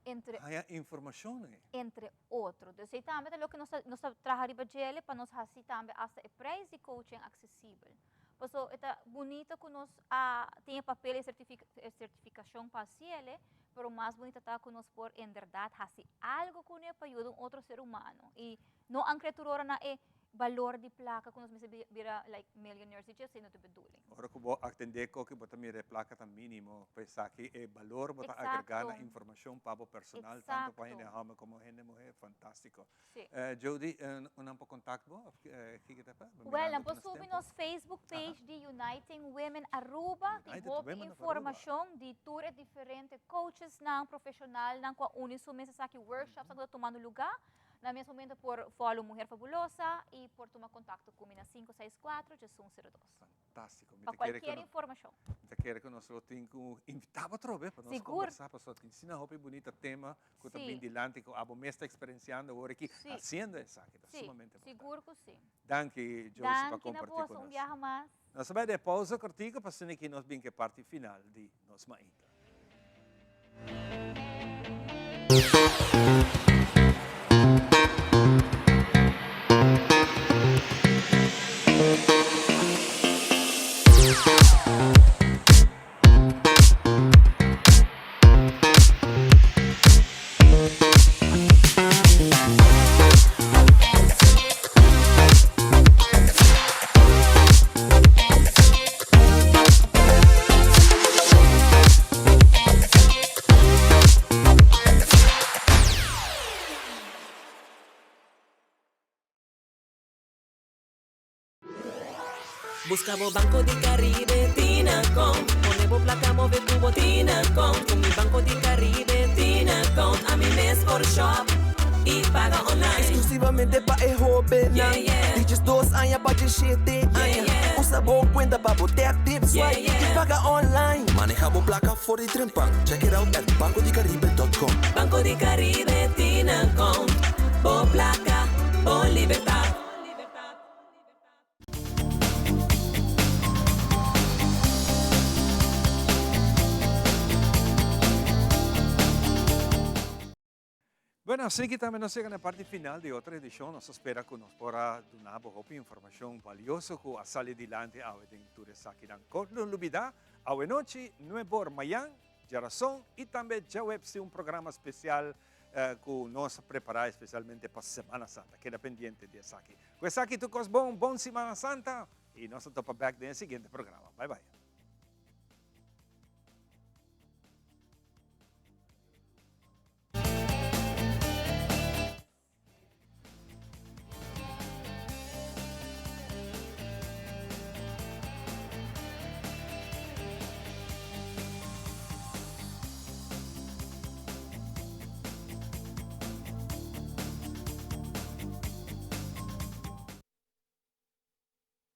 Entre haña informashon ei? Entre otro. Dus ei tambe ta loke nos ta nos ta traha riba djele pa nos hasi tambe asta e prijs di coaching aksesibel. Paso e ta bunita ku nos a tin e papel e sertifikashon pa hasiele, pero mas bunita ta ku nos por inderdat hasi algu kuné pa yuda un otro ser humano. I no ankre tur ora na e balor di plaka ku nos mester bira like millionaires di dje, esei no ta bedoeling. Ora ku bo atendé koki bo ta mira e plaka ta mínimo, pa esaki e balor bo ta agregá na informashon pa bo personal, tantu pa hende hòmber komo hende muhé, fantástiko. Jody, nan por kontakt bo òf kiko ta pa? Wèl, nan por subi nos Facebook page di Uniting Women Aruba, tin hopi informashon di tur e diferente coachesnan, profeshonalnan ku a uni su mes esaki workshopsnan ku ta tumando lugá. Na mes momento por follow Mujer Fabulosa y por tuma contacto cu mi na 564 1102. Fantástico. Pa cualkier informacion. Mi ta kere cu nos lo tin cu invita bo atrobe pa nos conversa pasobra tin asina hopi bunita tema cu ta bin dilanti cu abo mes ta experienciando awor aki haciendo esaki. Ta sumamente importante. Sigur cu si. Danki Josie pa comparti cu nos. Danki na boso un biaha mas. Nos ta bai den pausa cortico pa asina aki nos bin cu e parti final di nos mainta. Busca bo Banco di Caribe Tinacom Pone bo placa move cu bo Tinacom Cu mi Banco di Caribe Tinacom Ami mes por shop y paga online Exclusivamente pa e hobennan Di 12 aña pa 17 aña Usa bo cuenta pa bo tap tip swipe y paga online Maneha bo placa for di trempan Check it out at bancodicaribe.com Banco di Caribe Tinacom Bo placa, bo libertad. Bueno, así ki tambe nos yega na e parti final di otro edicion. Nos ta spera cu nos por a duna bo hopi informacion valioso cu a sali dilanti awe den tur esakinan. Con no lubida, awe nochi, nuebor mayan, djarason y tambe djaweps tin un programa special cu nos a prepara especialmente pa Semana Santa. Keda pendiente di esaki. Cu esaki tur cos bon, bon Simana Santa y nos ta topa bek den e siguiente programa. Bye bye.